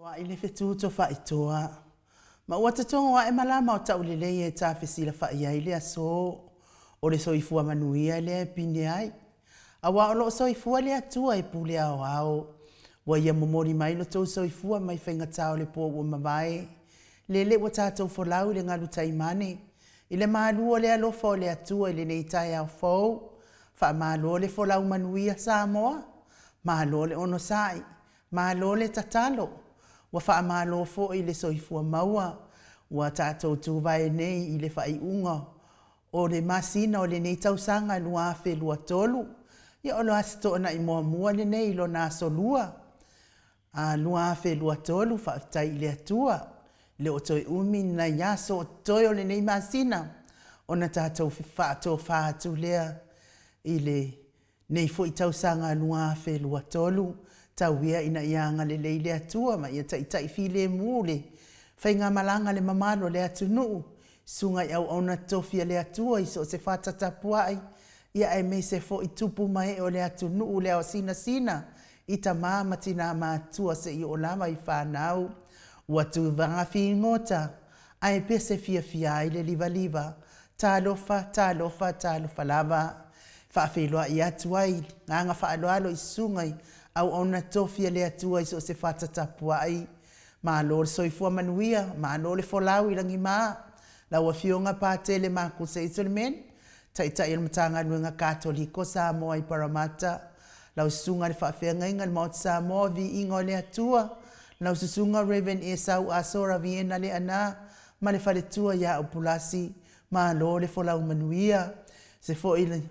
Aʻi le fetu tofaʻitoa, ma ua totogo aʻe malama o taʻulelei e tafesilafaʻi ai le aso, o le soifua manuia lea e pine ai. Auā o loo soifua le Atua e pule aoao, ua ia momoli mai lo tou soifua mai faigatā o le po ua mavae, lele ua tatou folau i le galu taimane, i le malu o le alofa o le Atua i lenei taeao fou. Faamalo le folau manuia Samoa, malo le onosai, Malo le tatalo, ua faamalo foi le soifua maua ua tatou tuvae nei i le faaiuga o le masina o lenei tausaga 2023. Ia o le Asi Toonai muamua lenei i lona aso lua, 2023, faafetai i le Atua, e le o toe umi ni nai aso o totoe o lenei masina ona tatou faatofa atu lea i le Nei foi tausaga 2023, tau ia ina ia agalelei le Atua ma ia taitai filemu le faigamalaga a le mamalu o le atunuu, susuga i auauna totofi a le Atua i so o se fata tapuai, ia aemaise foi tupu ma ee o le atunuu le ao sinasina i tama ma tina matutua seia oo lava i fanau. Ua tuvaga figota ae pese fiafia ai le livaliva. Talofa, talofa, talofa lava. E faafeiloai atu ai le agaga faaaloalo i susuga i auauna totofi a le Atua i so o se fata tapuai. Malo le soifua manuia, malo le folau i lagima. Lau Afioga Patele Makusa Itulmen, Taitai o le Matagaluega Katoliko Samoa i Parramatta, lau Susuga i le Faafeagaiga i le Maota Samoa, Viiga o le Atua, lau Susuga Rev. Esau Asora Viena Leaana ma le faletua ia Upulasi, malo le folau manuia. Se foi le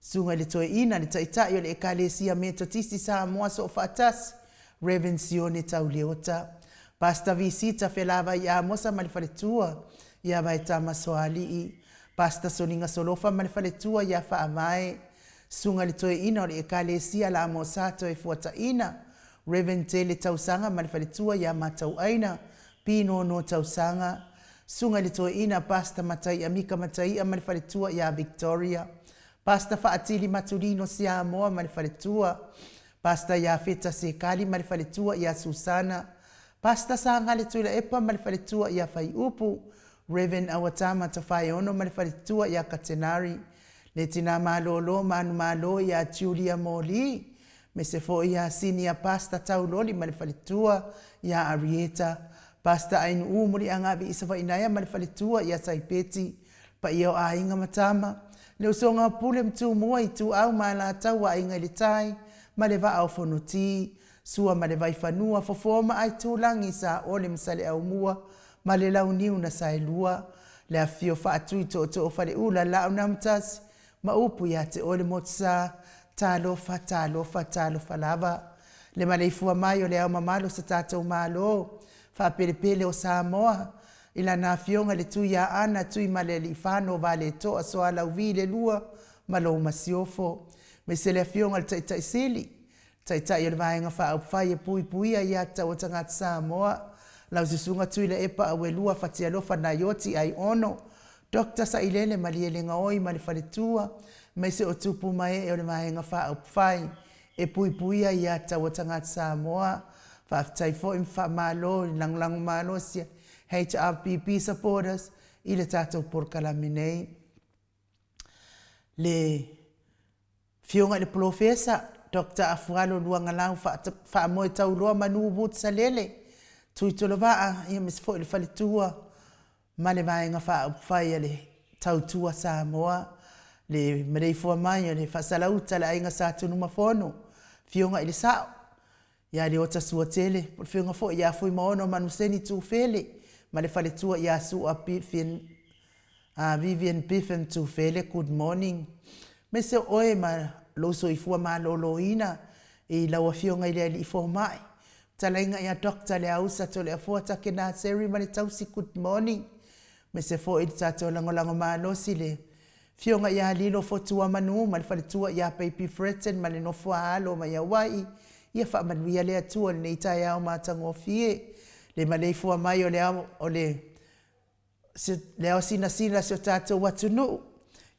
Susuga i le Toeaina, le Taitai o le Ekalesia Metotisi Samoa Soofaatasi, Rev. Sione Tauleota, Pastor Visita Felavai Amosa ma le faletua ia Vaetama Soalii, Pastor Soliga Solofa ma le faletua ia Faavae, Susuga i le Toeaina o le Ekalesia Lamosa Toefuataina, Rev. Tele Tausaga ma le faletua ia Matauaina Pinono Tausaga, Susuga i le Toeaina Pastor Mataia Mika Mataia ma le faletua ia Victoria, Pastor Faatili Matulino Siamoa ma le faletua, Pastor Iafeta Sekali ma le faletua ia Susana, Pastor Sagale Tuilaepa ma le faletua ia Faiupu, Rev. Auatama Tafaeono ma le faletua ia Katenari, le tina malolo manumalo ia Julia Moli, mese foi ia Senior Pastor Tauloli ma le faletua ia Arieta, Pastor Ainuu Muliagavi Isavainaea ma le faletua ia Saipeti, paia o aiga ma tama, le usoga o Pule ma Tumua, Ituau ma Alataua, Aiga i le Tai ma le Vaa o Fonoti, Sua ma le Vaifanua, Fofo ma Aitulagi, Saole ma Saleaaumua ma le Launiu na Saelua, le afifio Faatui Tootoo o Faleula, Laaunamutasi ma upu ia te oe le Motusa, talofa, talofa, talofa lava. Le maleifua mai o le Ao Mamalu o so tatou Malo, faapelepele o Samoa, i lana Afioga i le Tuiaana Tuimalealiifano Vaaletoa Sualauvi le Lua ma lou Masiofo, aemaise le Afioga i le Taitai Sili, Taitai o le Vaega Faaupufai e Puipuia Ia Tatau a Tagata Samoa, lau Susuga Tuilaepa Auelua Fatialofa Naioti Aiono, Doctor Sailele Malielegaoi ma le Faletua, aemaise o tupu ma ee o le Vaega Faaupufai e Puipuia Ia Tatau a Tagata Samoa. Faafetai foi ma faamalo i le lagolago malosi a HRPP supporters i le tatou polokalame nei. Le Afioga i le Polofesa Doctor Afualo Luagalau Faamoetauloa Manu Wood Salele, Tuitolovaa, aemaise foi le faletua ma le Vaega Faaupufai a le Tautua Samoa, le maleifua mai o le Faasalauta le Aiga Sa Tunumafono, Afioga i le Sao ia Leota Suatele, po o le Afioga foi ia Fuimaono Manuseni Tufele ma le faletua ia Sua Vivian Biffen Tufele, good morning. Aemaise o oe ma lou soifua maloloina i lau Afioga i le Alii Fomai, fetalaiga ia Doctor Leausa Toleafoa Takenaseri ma le tausi, good morning. Aemaise foi le tatou lagolago malosi le Afioga ia Lilo Fotuamanu ma le faletua ia Baby Fretton ma le nofo a alo mai Hawaii, ia faamanuia le Atua i lenei taeao matagofie. Le maleifua mai o le ao o le le ao sinasina o si o tatou atunuu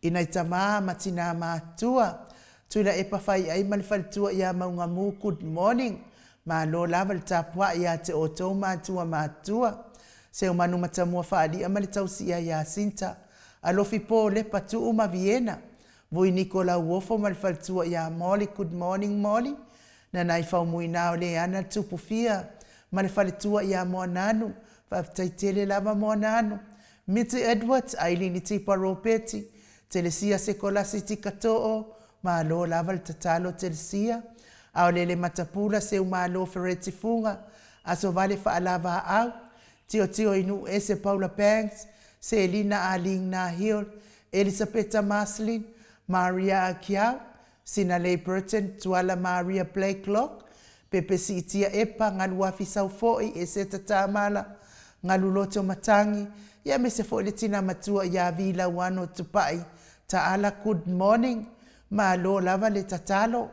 i nai tama ma tina matutua. Tuilaepa Faiai ma le faletua ia Maugamu, good morning. Malo lava le tapuai ia te outou matua matutua. Seumanu Matamua Faali'a ma le tausi'a ia Sinta, Alofi Po Lepa Tuu ma Viena, Vui Niko Lauofo ma le faletua ia Molly Good morning Molly, Nanai Faumuina o Leana le Tupu Fia ma le faletua ia Moananu, Faafetai tele lava Moananu, Miti Edwards, Ailini Tipa Ropeti, Telesia Sekolasi Tikatoo, Malo lava le tatalo Telesia, Aolele Matapula Seumalo Fereti Fuga, Aso Vale Faalavaau, Tiotio i Nuu Ese Paula Banks, Selina Arlene Nahil, Elisapeta Marcelin, Maria Akiau, Sinalei Burton, Tuala Maria Blakelock, Pepe Siitia Epa, Galuafi Saufoi, Eseta Tamala, Galuloto Matangi, ia aemaise foi le tina matua ia Vi Lauano Tupai Taala Good morning, malo lava le tatalo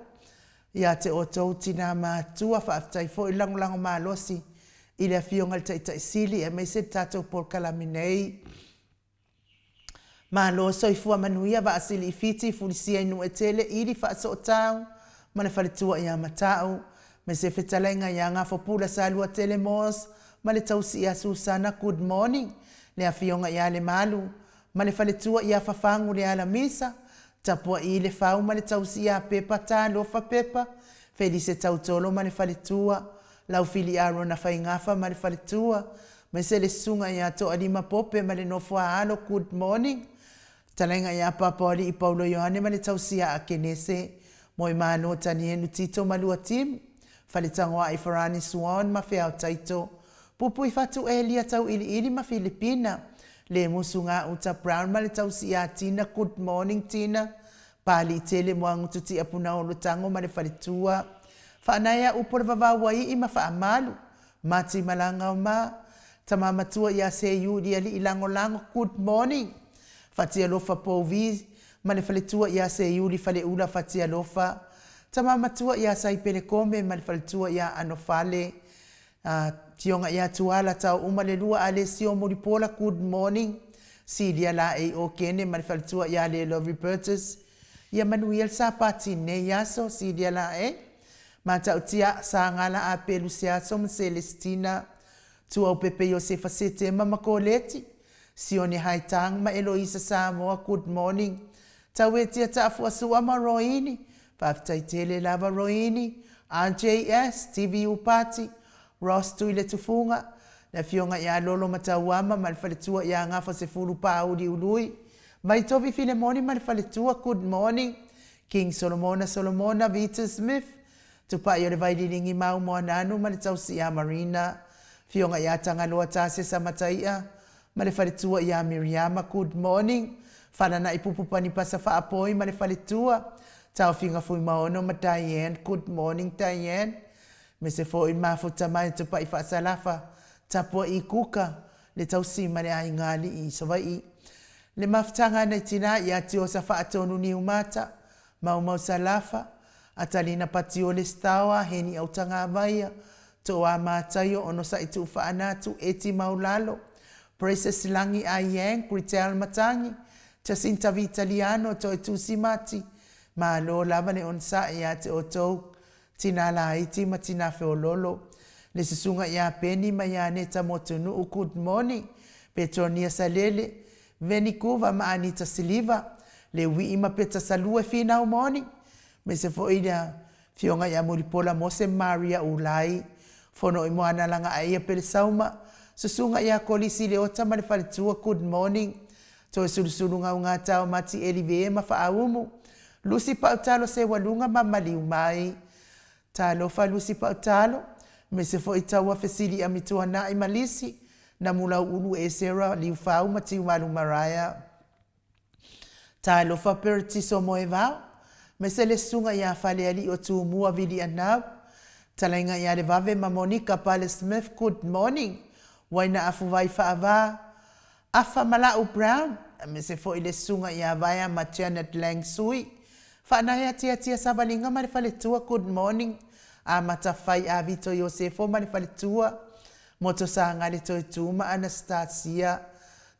ia te outou tina matua, faafetai foi le lagolago malosi i le Afioga i le Taitai Sili aemaise le tatou polokalame nei. Malo soifua manuia Vaasili i Fiti Fulisia i Nuuetele Ili Faasootau ma le faletua ia Matau me se fetalaiga ia Gafopula Saluatele Moss ma le tausi ia Susana Good morning le afioga ia Lemalu ma le faletua ia Fafagu Lealamisa Tapua'i le Fau ma le tausi ia Pepa Talofa Pepa Felise Tautolo ma le faletua Laufili Arona Faigafa ma le faletua, aemaise le susuga ia Toalima Pope ma le nofo a alo Good morning Fetalaiga ia Papaoalii Paulo Ioane ma le tausia a Kenese Moemano Tanienu Tito ma lua Tim Faletagoai Farani Swan ma Feao Taito Pupui Fatu Elia Tauiliili ma Filipina Lemusu Gauta Brown ma le tausi ia Tina Good morning Tina Palii tele Moagutu Tiapunaolo Tago ma le faletua. Faanaea upu o le vavau ua ii ma faamalu. Mati Malagao ma Tama matua ia Seiu Lialii Lagolago Good morning Fatialofa Pouvi ma le faletua ia Seiuli Faleula Fatialofa Tama matua ia Saipele Kome ma le faletua ia Anofale Afioga ia Tuala Tauuma le lua Alesio Mulipola Good morning Silia Laei Okene ma le faletua ia Lelo Robertus Ia manuia le Sapati i lenei aso Silia Laei Matautia Sagala Apelu Seaso ma Celestina Tuaupepe Iosefa Setema ma Koleti Sione Haitang ma Eloisa Samoa Good morning Tauetia Taafuasua ma Roini Faafetai tele lava Roini, RJS, TVU Party, Ross Tuiletufuga, le Afioga ia Lolo Matauama ma le faletua ia Gafasefulu Paauli Ului, Vaitovi Filemoni ma le faletua, Good morning, King Solomona Solomona, Vita Smith, Tupai o le Vaililigi Mau Moananu ma le tausi ia Marina, Afioga ia Tagaloa Tasesa Mataia, ma le faletua ia Miriama Good morning Falana'i Pupu Panipasa Faapoi ma le faletua Taofiga Fuimaono ma Diane Good morning Diane Mese foi mafuta mai Tupa'i Faasalafa Tapua'i Kuka le tausi ma le aiga alii i Savai'i Le mafutaga nei tina ia Tiosa Faatonu Niumata Maumau Salafa Atalina Patiole Staoa Heni Autagavaia Toa Mataio Onosai Tuufaanatu Eti Maulalo Precious Lagi Aiyang Gretel Matangi Jacinta Vitaliano Toetusi Mati Malo lava le onosai ia te outou Tina Laiti ma Tina Feololo Le susuga ia Penny ma ia Aneta Motunuu Good morning Petronia Salele Veni Kuva ma Anita Siliva Le Uii ma Peta Salue Finau morning Aemaise foi le Afioga ia Mulipola Mose Maria Ulai, Fono i Moana Lagaaia Pelesauma, Susuga ia Kolisi Leota ma le faletua Good morning Toesulusulu Gaugata o Mati Elive ma Faaumu, Lusi Pautalo Seualuga ma Maliumai. Talofa Lusi Pautalo, aemaise foi Taua Fesili Amituanai ma Lisi, Namulauulu Esera Liufau ma Tiumalu Maraea. Talofa Peretiso Moevao, aemaise le susuga ia Falealii o Tumua Vilianau, Talaiga ia Levave ma Monica Pale Smith Good morning Waina Afuvai Faava, Afa Malau Brown, aemaise foi le susuga ia Vaea ma Janet Lang Sui, Faanaea Tiatia Savaliga ma le faletua Good morning Amata Fai Avito Iosefo ma le faletua, Moto Sagale Toetu ma Anastasia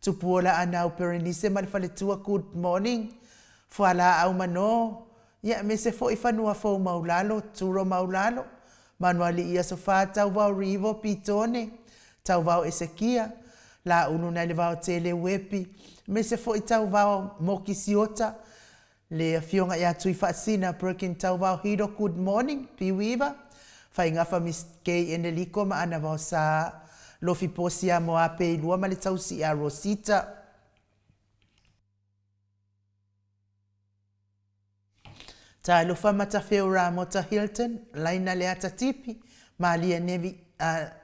Tupuola Anau Perenise ma le faletua Good morning Fualaau Mano ia aemaise foi Fanua Fou Maulalo Turo Maulalo Manualii Aso Fa Tauvao Rivo Pitone Tauvao Esekia Laulu nai le Vaotele Uepi aemaise foi Tauvao Moki Siota Le Afioga ia Tuifaasina Perkin Tauvao Hiro Good morning Piuiva Faigafa Miss Kay Eneliko ma Ana Vaosa Lofi Posia Moape Ilua ma le tausi ia Rosita. Talofa Matafeo Ramota Hilton Laina Leata Tipi Malia Nevi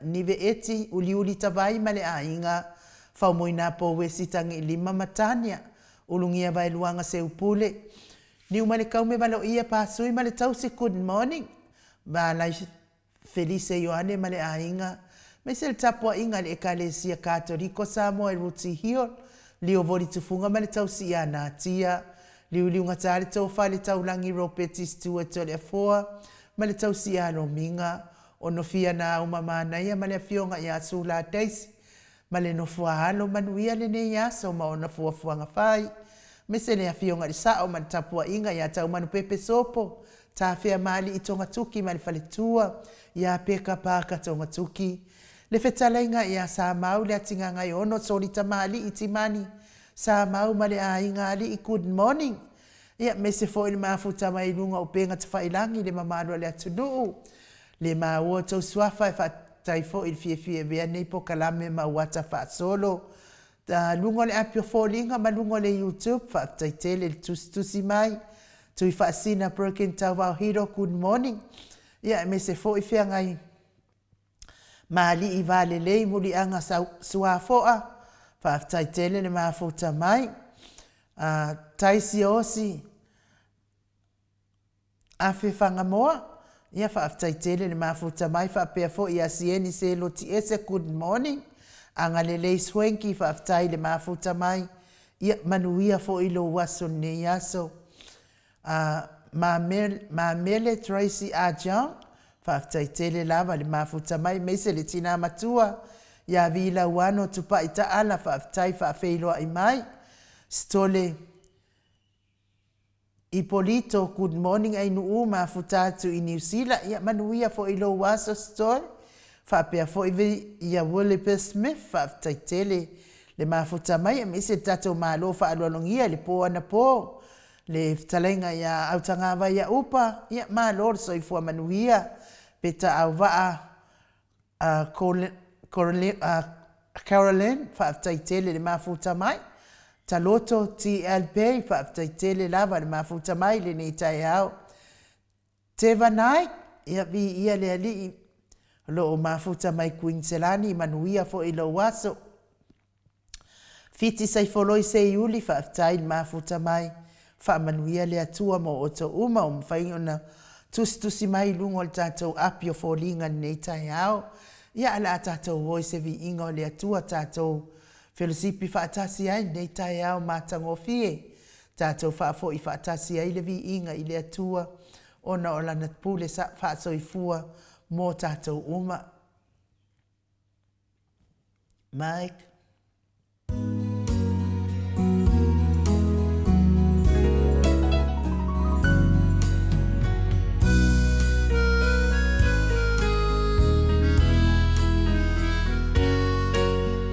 Nive Eti Uliuli Tavai ma le aiga Faumoina Pouesi Tagiilima ma Tania Ulugia Vaeluaga Seupule Niumalekau me Valoia Pasui ma le tausi Good morning Valai Felise Ioane ma le aiga, aemaise le tapuaiga a le Ekalesia Katoliko Samoa i Rooty Hill, Liovoli Tufuga ma le tausi ia Natia, Liuliugatā le Tofa i le Taulagi Ropeti Stewart Toleafoa ma le tausi ia Lomiga, Onofia Naauma Manaia ma le afioga ia Sula Daisy ma le nofo a alo manuia lenei aso ma ona fuafuaga fai, aemaise le Afioga i le Sao ma le tapuaiga ia Taumanupepe Sopo, Tafea Maali'i Togatuki ma le faletua ia Peka Parker Togatuki, le fetalaiga ia Samau Leatigagaiono Solita Maali'i Timani Samau ma le aiga Alii Good morning Ia, aemaise foi le mafuta mai luga o upega tafailagi le mamalu o le atunuu. Le maua outou suafa e faafetai foi i le fiafia e avea nei polokalame ma uata faasolo luga o le api o foliga ma luga o le YouTube. Faafetai tele i le tusitusi mai. Tuifaasina Perkin Tauvao Hiro, good morning. Ia, aemaise foi feagai ma alii va lelei muliaga suafoa. Faafetai tele le mafuta mai. Taisi Osi, Afe Fagamoa, ia faafetai tele le mafuta mai faapea foi ia Sieni Seloti Ese good morning, Agalelei Swanky faafetai le mafuta mai, ia manuia foi lou aso lenei aso. Mamele Tracy Ajeong, faafetai tele lava le mafuta mai aemaise le tina matua ia Vilauano Tupai Taala faafetai faafeiloai mai. Stole Ipolito, good morning Ainuu mafuta atu i Niu Sila, ia manuia foi lou aso Stoy, faapea foi ia Williper Smith, faafetai tele le mafuta mai aemaise le tatou Malo faaaloalogia i le po anapo, le fetalaiga ia Autagavaia Upa, ia malo le soifua manuia, Peta Auvaa Caroline, faafetai tele le mafuta mai. Taloto TL Pei, faafetai tele lava le mafuta mai i lenei taeao. Teva Naik, ia viia le Alii o lo o mafuta mai Kuiniselani, manuia foi lou aso. Fiti Saifoloi Seiuli, faafetai i le mafuta mai, faamanuia le Atua mo outou uma ua mafai ona tusitusi mai i luga o le tatou api o foliga i lenei taeao. Ia a le a tatou o i se viiga o le Atua tatou felosipi faatasi ai i lenei taeao matagofie, tatou faafoi faatasi ai le viiga i le Atua ona o Lana pule faasoifua mo tatou uma. Mike.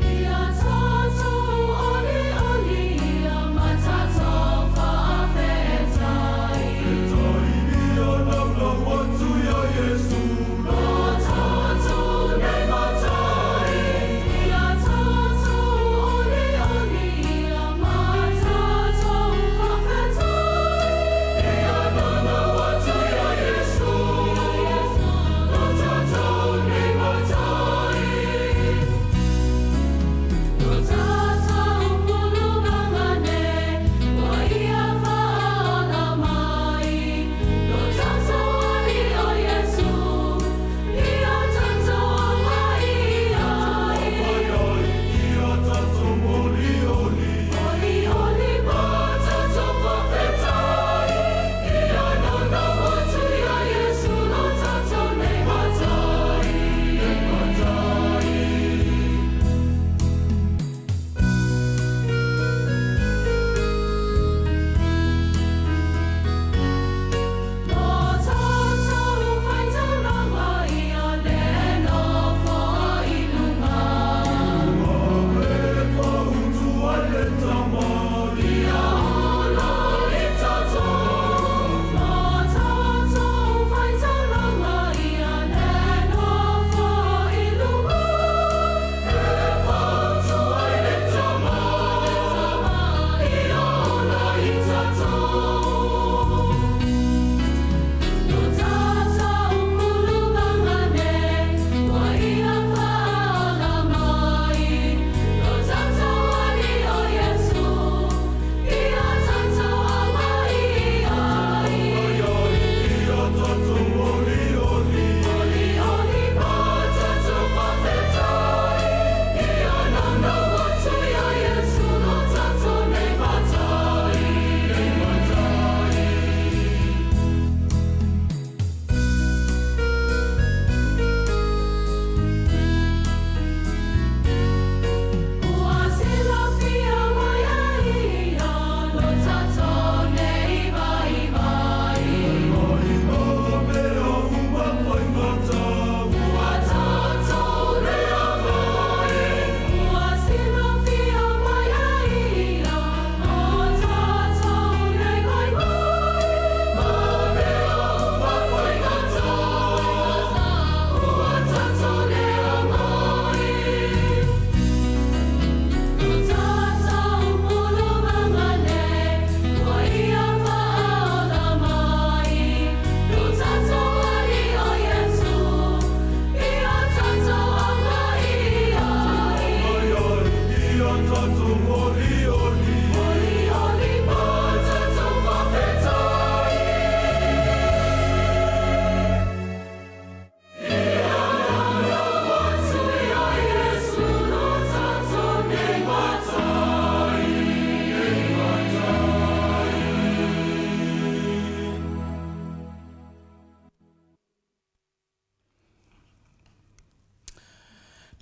Ia tatou aliali ia ma tatou faafetai. Ia laulau atu ia Iesu.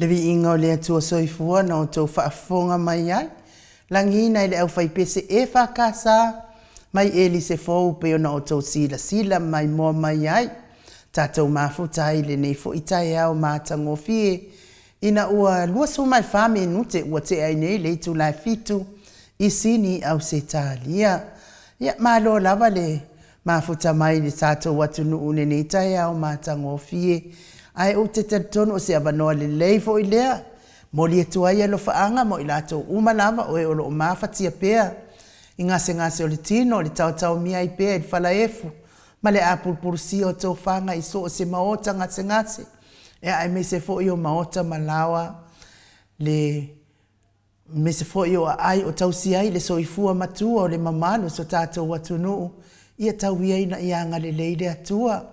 Le viiga o le Atua Soifua na outou faafofoga mai ai, lagiina i le aufaipese EFKS mai Elise Fou pei ona outou silasila maimoa mai ai. Tatou mafuta ai i lenei foi taeao matagofie ina ua 24 minute ua tea ai nei le itula e 7 i Sini, Ausetalia. Ia, malo lava le mafuta mai i le tatou atunuu i lenei taeao matagofie. Ae ou te talitonu o se avanoa lelei foi lea momoli atu ai alofaaga mo i latou uma lava o e o lo o mafatia pea i gasegase o le tino, le taotaomia ai pea i le falaefu ma le apulupulusia o tofaga i so o se maota gasegase, ia aemaise foi o maota ma laoa le aemaise foi o aai o tausia ai le soifua matua o le mamalu o so tatou atunuu, ia tau ia ina ia agalelei le Atua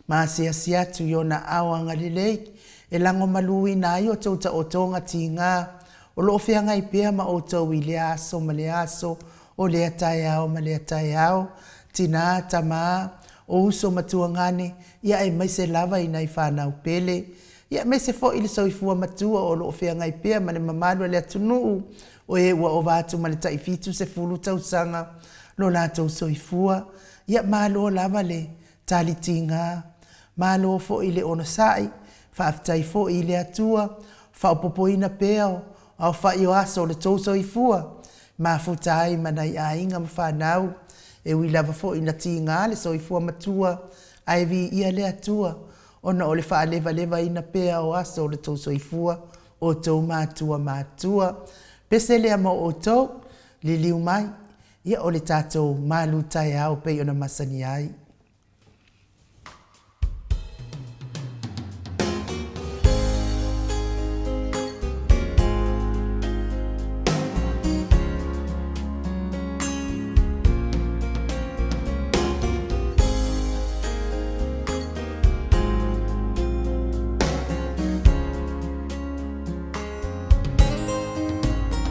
ma asiasi atu i Ona aao agalelei e lagomaluina ai outou taotoga tiga o lo o feagai pea ma outou i lea aso ma lea aso, o lea taeao ma lea taeao, tina, tama, o uso ma tuagane, ia aemaise lava i nai fanau pele, ia aemaise foi le soifua matua o lo o feagai pea ma le mamalu o le atunuu, o e ua ova atu ma le tai 70 tausaga lo latou soifua. Ia malo lava le talitiga, malo foi le onosai, faafetai foi i le Atua faaopoopoina pea o aofai o aso o le tou soifua, mafuta ai ma nai aiga ma fanau. E ui lava foi ina tiga le soifua matua, ae viia le Atua ona o le faalevalevaina pea o aso o le tou soifua, o outou matua matutua. Pese lea mo outou, liliu mai, ia o le tatou malu taeao pei ona masani ai.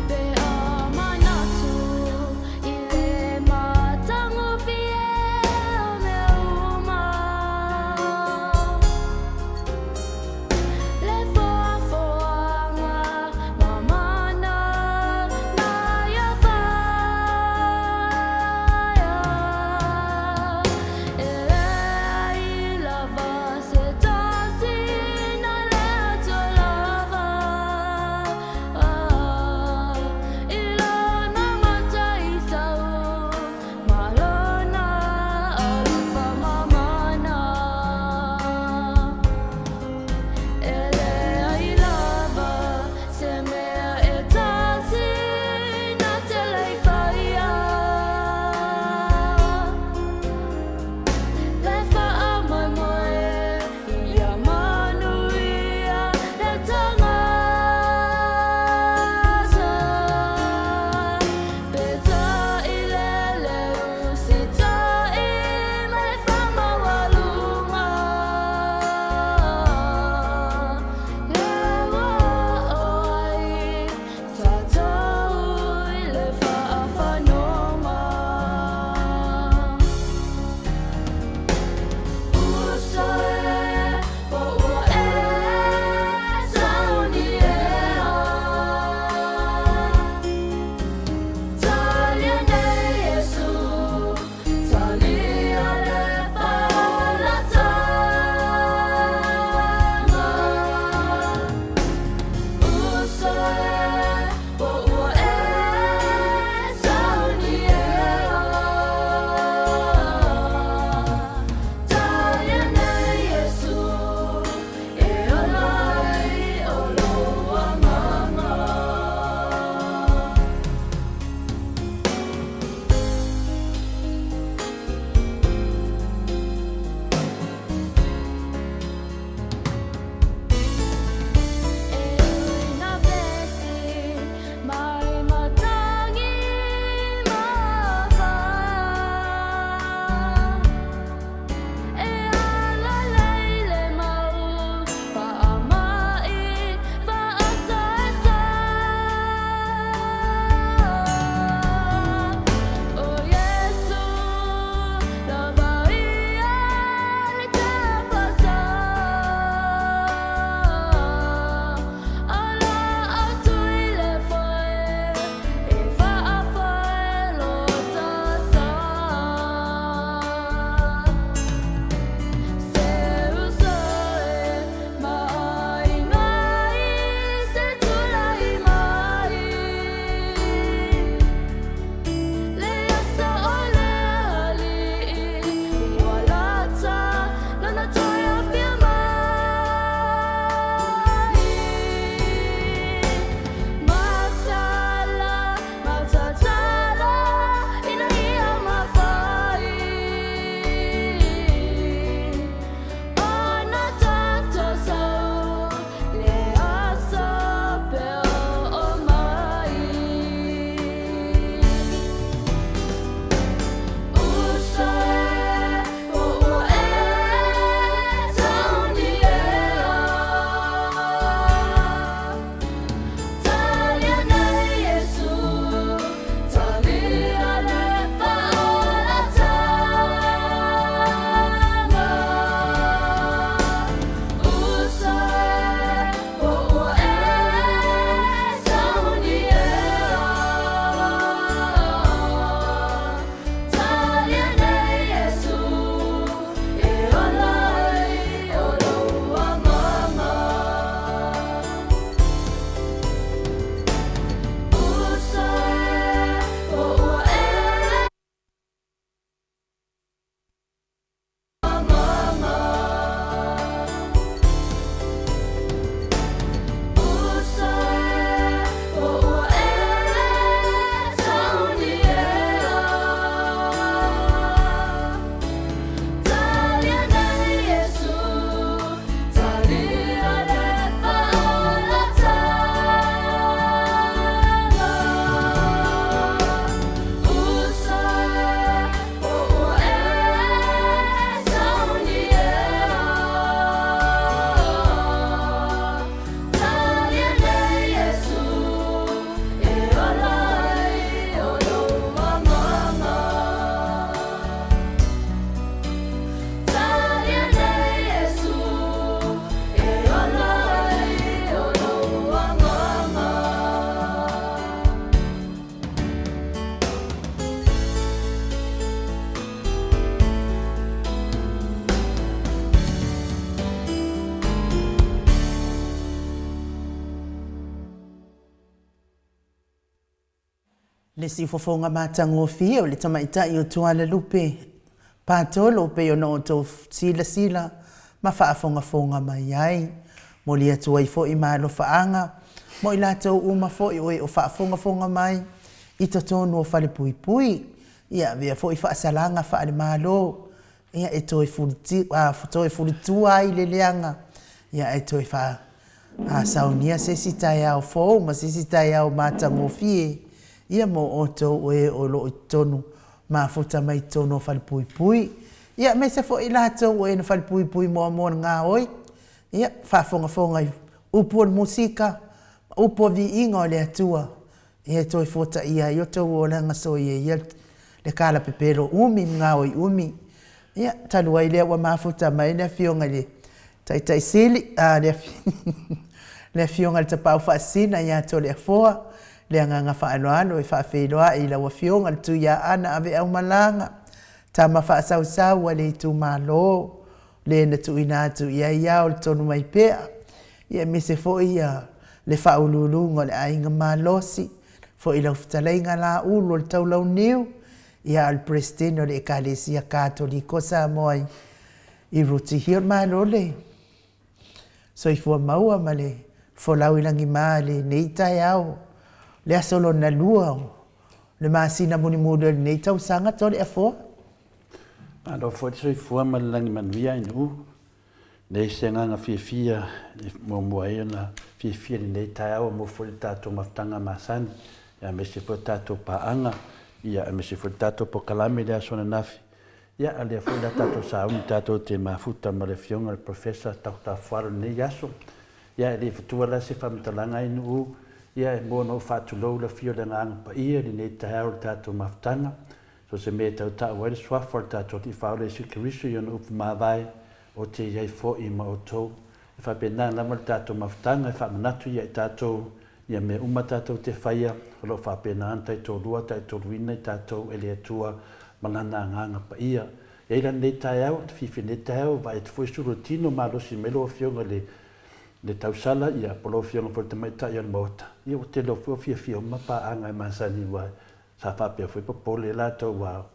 Pe a manatu i le matagofie o Le siufofoga matagofie o le tamaitai o Tualalupe, Patolo pei ona outou silasila ma faafogafoga mai ai. Moli atu ai foi ma alofaaga mo i latou uma foi o e o faafogafoga mai i totonu o falepuipui, ia avea foi faasalaga faale-Malo ia e toe toe fulitua ai le leaga, ia ae toe faa saunia se isi taeao fou ma se isi taeao matagofie ia mo outou o e o lo o i totonu mafuta mai totonu o falepuipui, ia aemaise foi i latou o e na falepuipui muamua i le gaoi, ia faafogafoga i upu o le musika ma upu o viiga o le Atua, ia e toe fuataia ai outou olaga soia ia le kalapepelo umi ma gaoi umi. Ia, talu ai lea ua mafuta mai le Afioga i le Taitai Sili, a, le, le Afioga i le Tapaau Faasisina ia Toleafoa, le agaga faaaloalo e faafeiloai i lau Afioga le Tuiaana Aveaumalaga, tama faasausau a le itumalo, le na tuuina atu i ai ao le tonu mai pea, ia aemaise foi ia le faauluuluga o le aiga malosi, foi i lau fetalaiga Laulu o le Taulauniu, ia a o le Peresetene o le Ekalesia Katoliko o Samoa i Rooty Hill. Malo le soifua maua ma le folau i lagima i lenei taeao, le aso lona lua o le masina mulimuli o lenei tausaga Toleafoa. Malo foi le soifua ma le lagi manuia i nuu. Nei se agaga fiafia e muamua ai ona fiafia i lenei taeao mo foi le tatou mafutaga masani, aemaise foi o tatou paaga, ia aemaise foi le tatou polokalame i le aso ananafi. Ia a lea foi la tatou sauni tatou te mafuta ma le Afioga i le Professor Dr. Fualo i lenei aso. Ia e le fatua la se faamatalaga ai nuu, ia e mua ona ou faatulou le afio o le Agaga Paia i lenei taeao i le tatou mafutaga. So o se mea e tau ta'u ai le suafa o le tatou Alii Faaola Iesu Keriso i ona upu mavae, O te i ai fo'i ma outou. E faapena lava le tatou mafutaga e faamanatu ia i tatou ia mea uma tatou te faia, o lo o faapena ona taitoalua taitoluina i tatou e le Atua ma Lana Agaga Paia. E i ai la lenei taeao, ou te fiafia i lenei taeao, vaai atu foi sulu o le tino, malosi mai lau Afioga i le le tausala, ia, po o lau Afioga foi i le Tamaitai o le Maota, ia ua tele foi o fiafia uma paaga e masani aua Sa faapea foi popole latou ua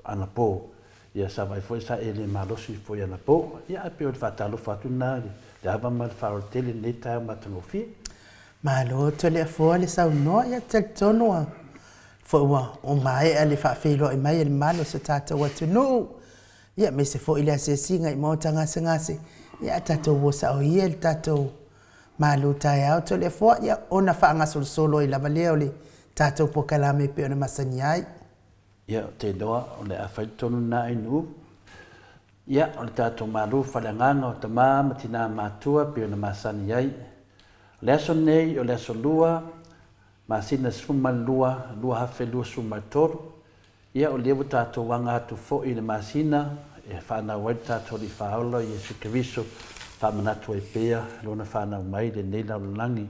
anapo, ia sa vaai foi sa e le malosi foi anapo. Ia ae pei o le faatalofa atu lena i le ava ma le faaaloalo tele i lenei taeao matagofie. Malo Toleafoa le saunoa, ia talitonu a foi ua maea le faafeiloai mai e le mamalu o so tatou atunuu, ia aemaise foi le asiasiga i maota gasegase, ia ae tatou o sao ia i le tatou malu taeao Toleafoa, ia ona faagasolosolo ai lava lea o le tatou polokalame e pei ona masani ai. Ia, ou te iloa o le a fai tonu lena Ainuu. Ia, o le tatou malu faaleagaga o tama ma tina matutua e pei ona masani ai. O le aso lenei, o le aso Lua, masina 12, 2023, Ia, o lea ua tatou aga atu foi i le masina e fanau ai le tatou Alii Faaola, Iesu Keriso, faamanatu ai pea Lona fanau mai i lenei lalolagi.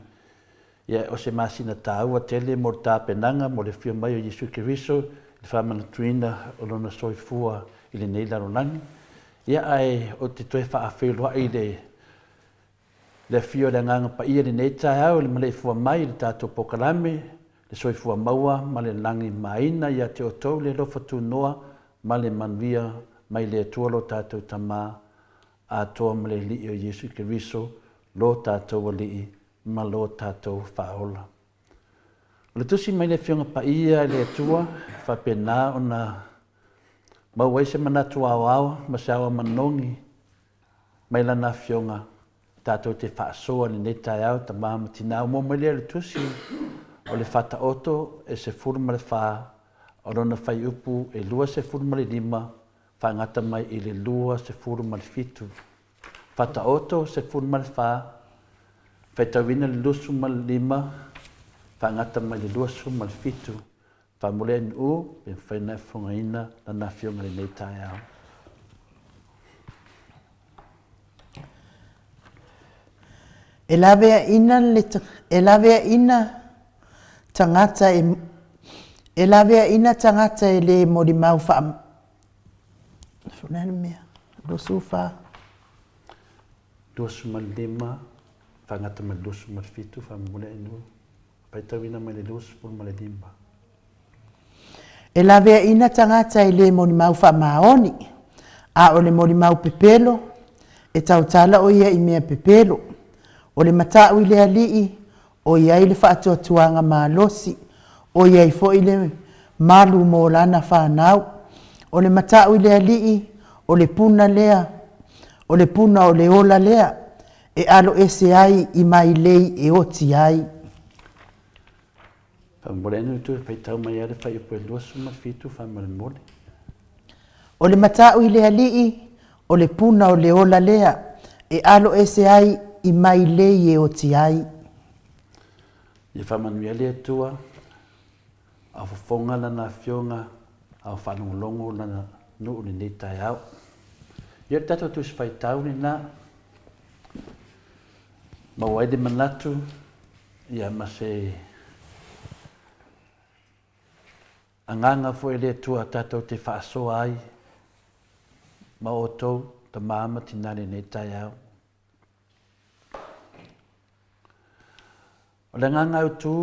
Ia, o se masina taua tele mo le tapenaga mo le afio mai o Iesu Keriso i le faamanatuina o Lona soifua i lenei lalolagi. Ia, ae ou te toe faafeiloai i le Le afio o le Agaga Paia i lenei taeao i le maleifua mai i le tatou polokalame, le soifua maua ma le lagi maina ia te outou le alofa tunoa ma le manuia mai le Atua lo tatou Tama atoa ma le Alii o Iesu Keriso lo tatou Alii ma lo tatou Faaola. O le tusi mai le Afioga Paia i le Atua e faapena ona maua ai se manatu aoao ma se aoao manogi mai Lana Afioga tatou te faasoa i lenei taeao, tama ma tina. Ua maua mai lea i le tusi o le Faataoto e 14 o lona fuaiupu e 25 faagata mai i le 27. Faataoto 14, faitauina le 25 faagata mai le 27. Faamuli NU pe mafai ona e fofogaina Lana Afioga i lenei taeao. E laveaina le e laveaina tagata e e laveaina tagata e le molimau faa mea 24. 25 faagata mai le 27 faamuli NU. Faitauina mai le 25. E laveaiina tagata e lē molimau faamaoni, a o le molimau pepelo, e tautala o ia i mea pepelo. O le mata'u i le Alii, o i ai le faatuatuaga malosi, o i ai foi le malu mo lana fanau. O le mata'u i le Alii, o le puna lea, o le puna o le ola lea, e alo ese ai i mailei e oti ai. Faamolemole ane outou e faitau mai lava le fuaiupu e 27 faamolemole. O le mata'u i le Alii, o le puna o le ola lea, e alo ese ai i mailei e oti ai. Ia faamanuia le Atua, a o fofoga Lana Afioga, a o faalogologo Lana nuu i lenei taeao. Ia o le tatou Tusi Faitau lena, maua ai le manatu, ia ma se agaga foi o le Atua tatou te faasoa ai ma outou tama ma tina i lenei taeao. O le agaga autu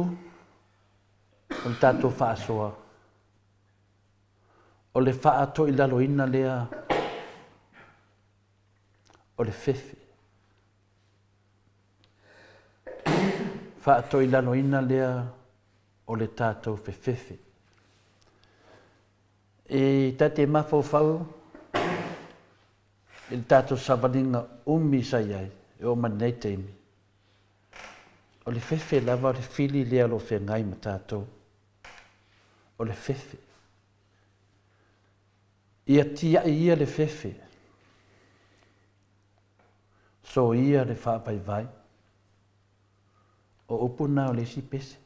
o le tatou faasoa, o le faatoilaloina lea o le fefe. Faatoilaloina lea o le tatou fefefe. E ta te mafaufau i le tatou savaliga umi sa i ai e oo mai lenei taimi, o le fefe lava o le fili lea o lo o feagai ma tatou. O le fefe. Ia tiai ia le fefe, soia le faavaivai. O upu na o le isi pese.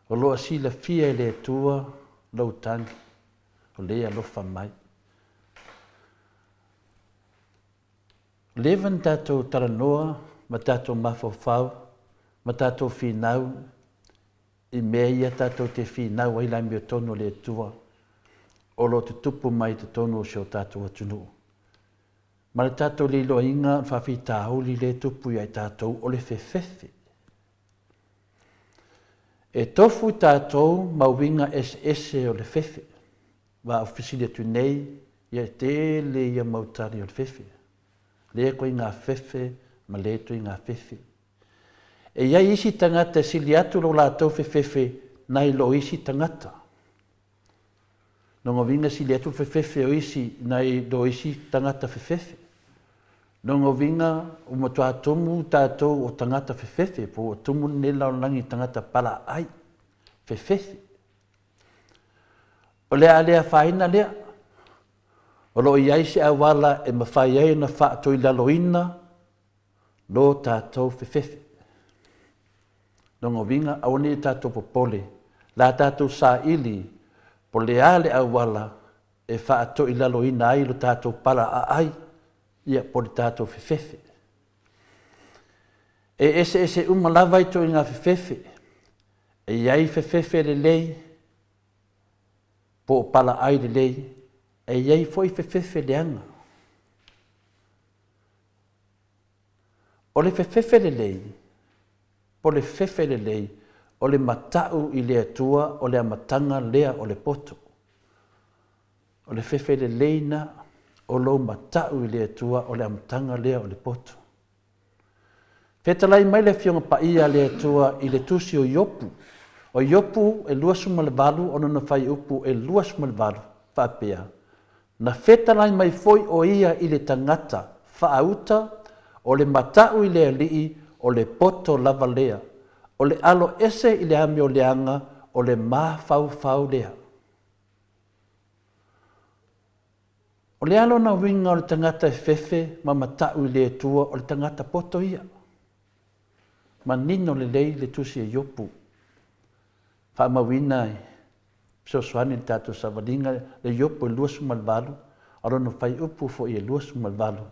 O lo o silafia e le Atua lou tagi, o lea e alofa mai. Leva na tatou talanoa ma tatou mafaufau ma tatou finau i mea ia tatou te finau ai le amiotonu o le Atua o lo o tutupu mai i totonu o si o tatou atunuu. Ma le tatou leiloaina o le faafitauli lea e tupu ia i tatou o le fefefe. E tofu i tatou ma uiga eseese o le fefe. Aua ou fesili atu nei, ia e tele ia mau tali o le fefe. Lea ituaiga fefe ma lea ituaiga fefe. E i ai isi tagata e sili atu lo latou fefefe nai lo isi tagata. Lona uiga e sili atu le fefefe o isi nai lo isi tagata fefefe. Lona uiga ua matua tumu tatou o tagata fefefe po ua tumu lenei lalolagi i tagata palaaai, fefefe. O le a le afaina lea, o lo o i ai se auala e mafai ai ona faatoilaloina lo tatou fefefe. Lona uiga, aua ne i tatou popole, la tatou saili po le a le auala e faatoilaloina ai lo tatou pala aai, ia po le tatou fefefe. E eseese uma lava ituaiga fefefe, e i ai fefefe lelei po o pala ai lelei, e i ai foi fefefe leaga. O le fefefe lelei, po le fefe lelei, o le mata'u i le Atua o le amataga lea o le poto. O le fefe lelei na, o lou mata'u i le Atua o le amataga lea o le poto. Fetalai mai le Afioga Paia a le Atua i le Tusi o Iopu. O Iopu e 28 o lona fuaiupu e 28, faapea, Na fetalai mai foi o ia i le tagata faauta, o le mata'u i le Alii, o le poto lava lea. O le alo ese i le amio leaga, o le mafaufau lea. O le a lona uiga o le tagata e fefe ma mata'u i le Atua, o le tagata poto ia? Manino lelei le tusi a Iopu. Faamauina e fesoasoani i le tatou savaliga le Iopu e 28, a o lona fuaiupu foi e 28.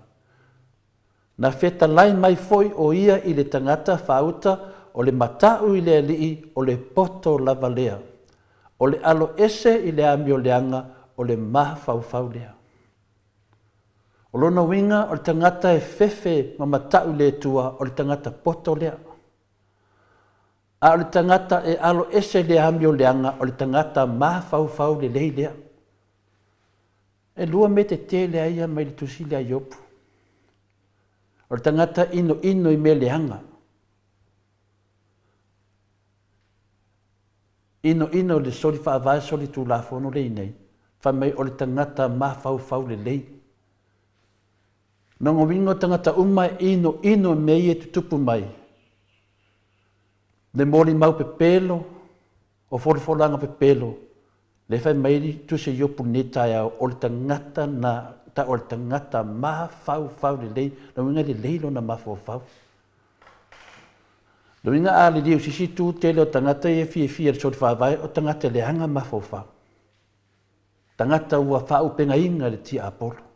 Na fetalai mai foi o ia i le tagata faauta, o le mata'u i le Alii, o le poto lava lea. O le alo ese i le amio leaga, o le mafaufau lea. O lona uiga, o le tagata e fefe ma mata'u i le Atua, o le tagata poto lea. A o le tagata e alo ese i le amio leaga, o le tagata mafaufau lelei lea. E lua mea tetele a ia mai le tusi lea a Iopu. O le tagata inoino i mea leaga. Inoino i le soli faavae soli tulafono lea i nei, fai mai o le tagata mafaufau lelei. Lona uiga o tagata uma e inoino i mea ia e tutupu mai, le molimau pepelo, o folafolaga pepelo, lea e fai mai ai le Tusi a Iopu i lenei taeao, o le tagata na tau o le tagata mafaufau lelei, lona uiga e lelei lona mafaufau. Lona uiga a liliu i se isi itu, tele o tagata ia e fiafia i le soli faavae, o tagata leaga mafaufau, tagata ua faaupegaina e le tiapolo.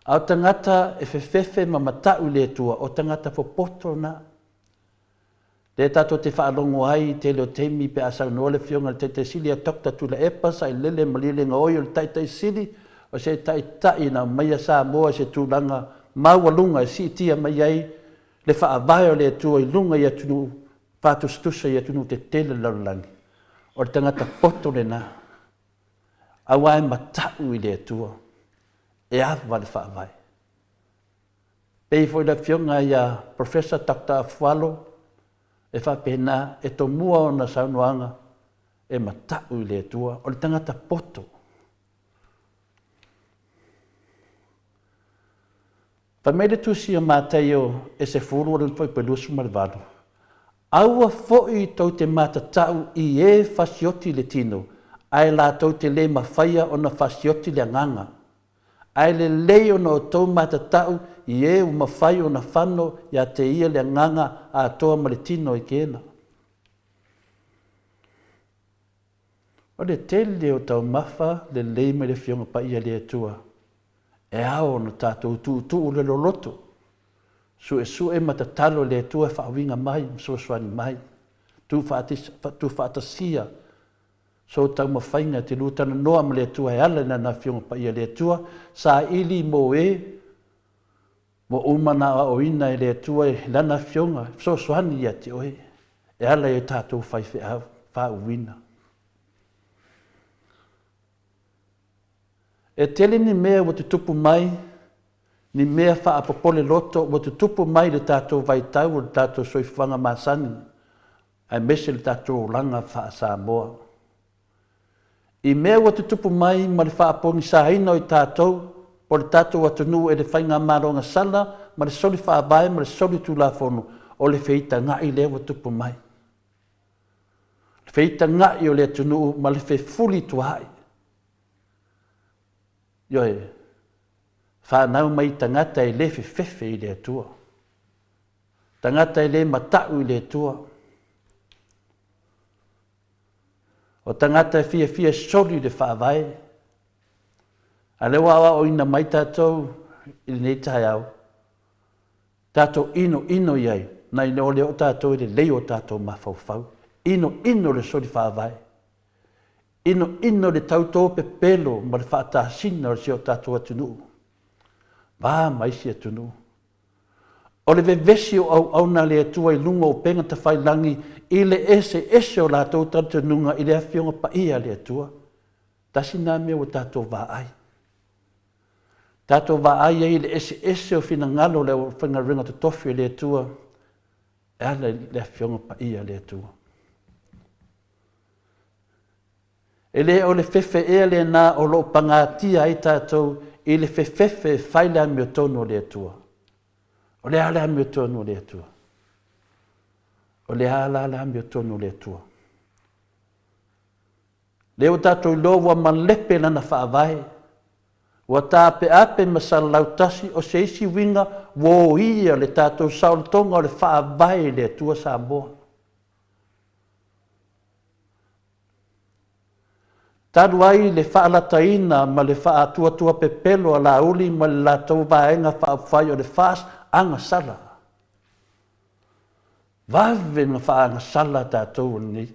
A o tagata e fefefe ma matau i le Atua, o tagata popoto na. Lea tatou te faalogo ai i tele o taimi pe a saunoa le Afioga i le Taitai Sili ia Doctor Tuilaepa Sailele Malielegaoi o le Taitai Sili o se Taitai na aumaia Samoa i se tulaga maualuga e siitia mai ai le Faavae o le Atua i luga i atunuu faatusatusa i atunuu tetele o le lalolagi. O le tagata poto lena. Aua e matau i le Atua e ava le Faavae. Pei foi le Afioga ia Professor Doctor Afualo e faapena e tomua ona saunoaga e matau i le Atua, o le tagata poto. Fai mai le Tusi o Mataio e 10 o lona fuaiupu e 28, Aua foi tou te matatau i e fasioti le tino, ae latou te le mafaia ona fasioti le agaga. Ae lelei ona outou matatau i e ua mafai ona fano ia te ia le agaga atoa ma le tino i kena. O le tele o taumafa lelei mai le Afioga Paia le Atua, e ao ona tatou tuutuu le loloto, suesue ma tatalo i le Atua e faauiga mai ma fesoasoani mai, tuufaatasia So taumafaiga te lua talanoa ma le Atua e ala i Lana Afioga Paia le Atua, saili mo e ua uma na aoaoina e le Atua i Lana Afioga e fesoasoani ia te oe e ala i o tatou faifeau faauuina. E tele ni mea ua tutupu mai, ni mea faapopole loto ua tutupu mai i le tatou vaitau o le tatou soifuaga masani, aemaise le tatou olaga faa-Samoa. I mea ua tutupu mai ma le faapogisaina o i tatou po o le tatou atunuu e le Faigamalo Gasala ma le soli faavae ma le soli tulafono, o le feitaga'i lea ua tupu mai. Le feitaga'i o le atunuu ma le fefulituaai. Ioe, fanau mai tagata e le fefefe i le Atua. Tagata e le mata'u i le Atua. O tagata e fiafia e soli le Faavae. A lea ua aoaoina mai tatou i lenei taeao, tatou inoino i ai, nai lo lea o tatou e lelei o tatou mafaufau. Inoino le soli Faavae. Inoino le tautō pepelo ma le faatasina o si o tatou atunuu, va ma isi atunuu. O le vevesi o auauna a le Atua i luga o upega tafailagi i le eseese o latou talitonuga i le Afioga Paia a le Atua. Tasi lena mea ua tatou vaai. Tatou vaai ai i le eseese o finagalo o le aufaigaluega totofi a le Atua e ala i le Afioga Paia a le Atua. E le o le fefe ea lena o lo o pagatia ai tatou i le fefefe e fai le amiotonu o le Atua? O le a le amiotonu o le Atua? O le a la le amiotonu o le Atua? Lea ua tatou iloa ua malepe lana faavae, ua taapeape ma salalau tasi, o se isi uiga ua oia le tatou saolotoga o le faavae i le Atua Samoa. Talu ai le faalataina ma le faatuatua pepelo a Laauli ma le latou Vaega Faaupufai o le FAST agasala. Vave ona faaagasala tatou o lenei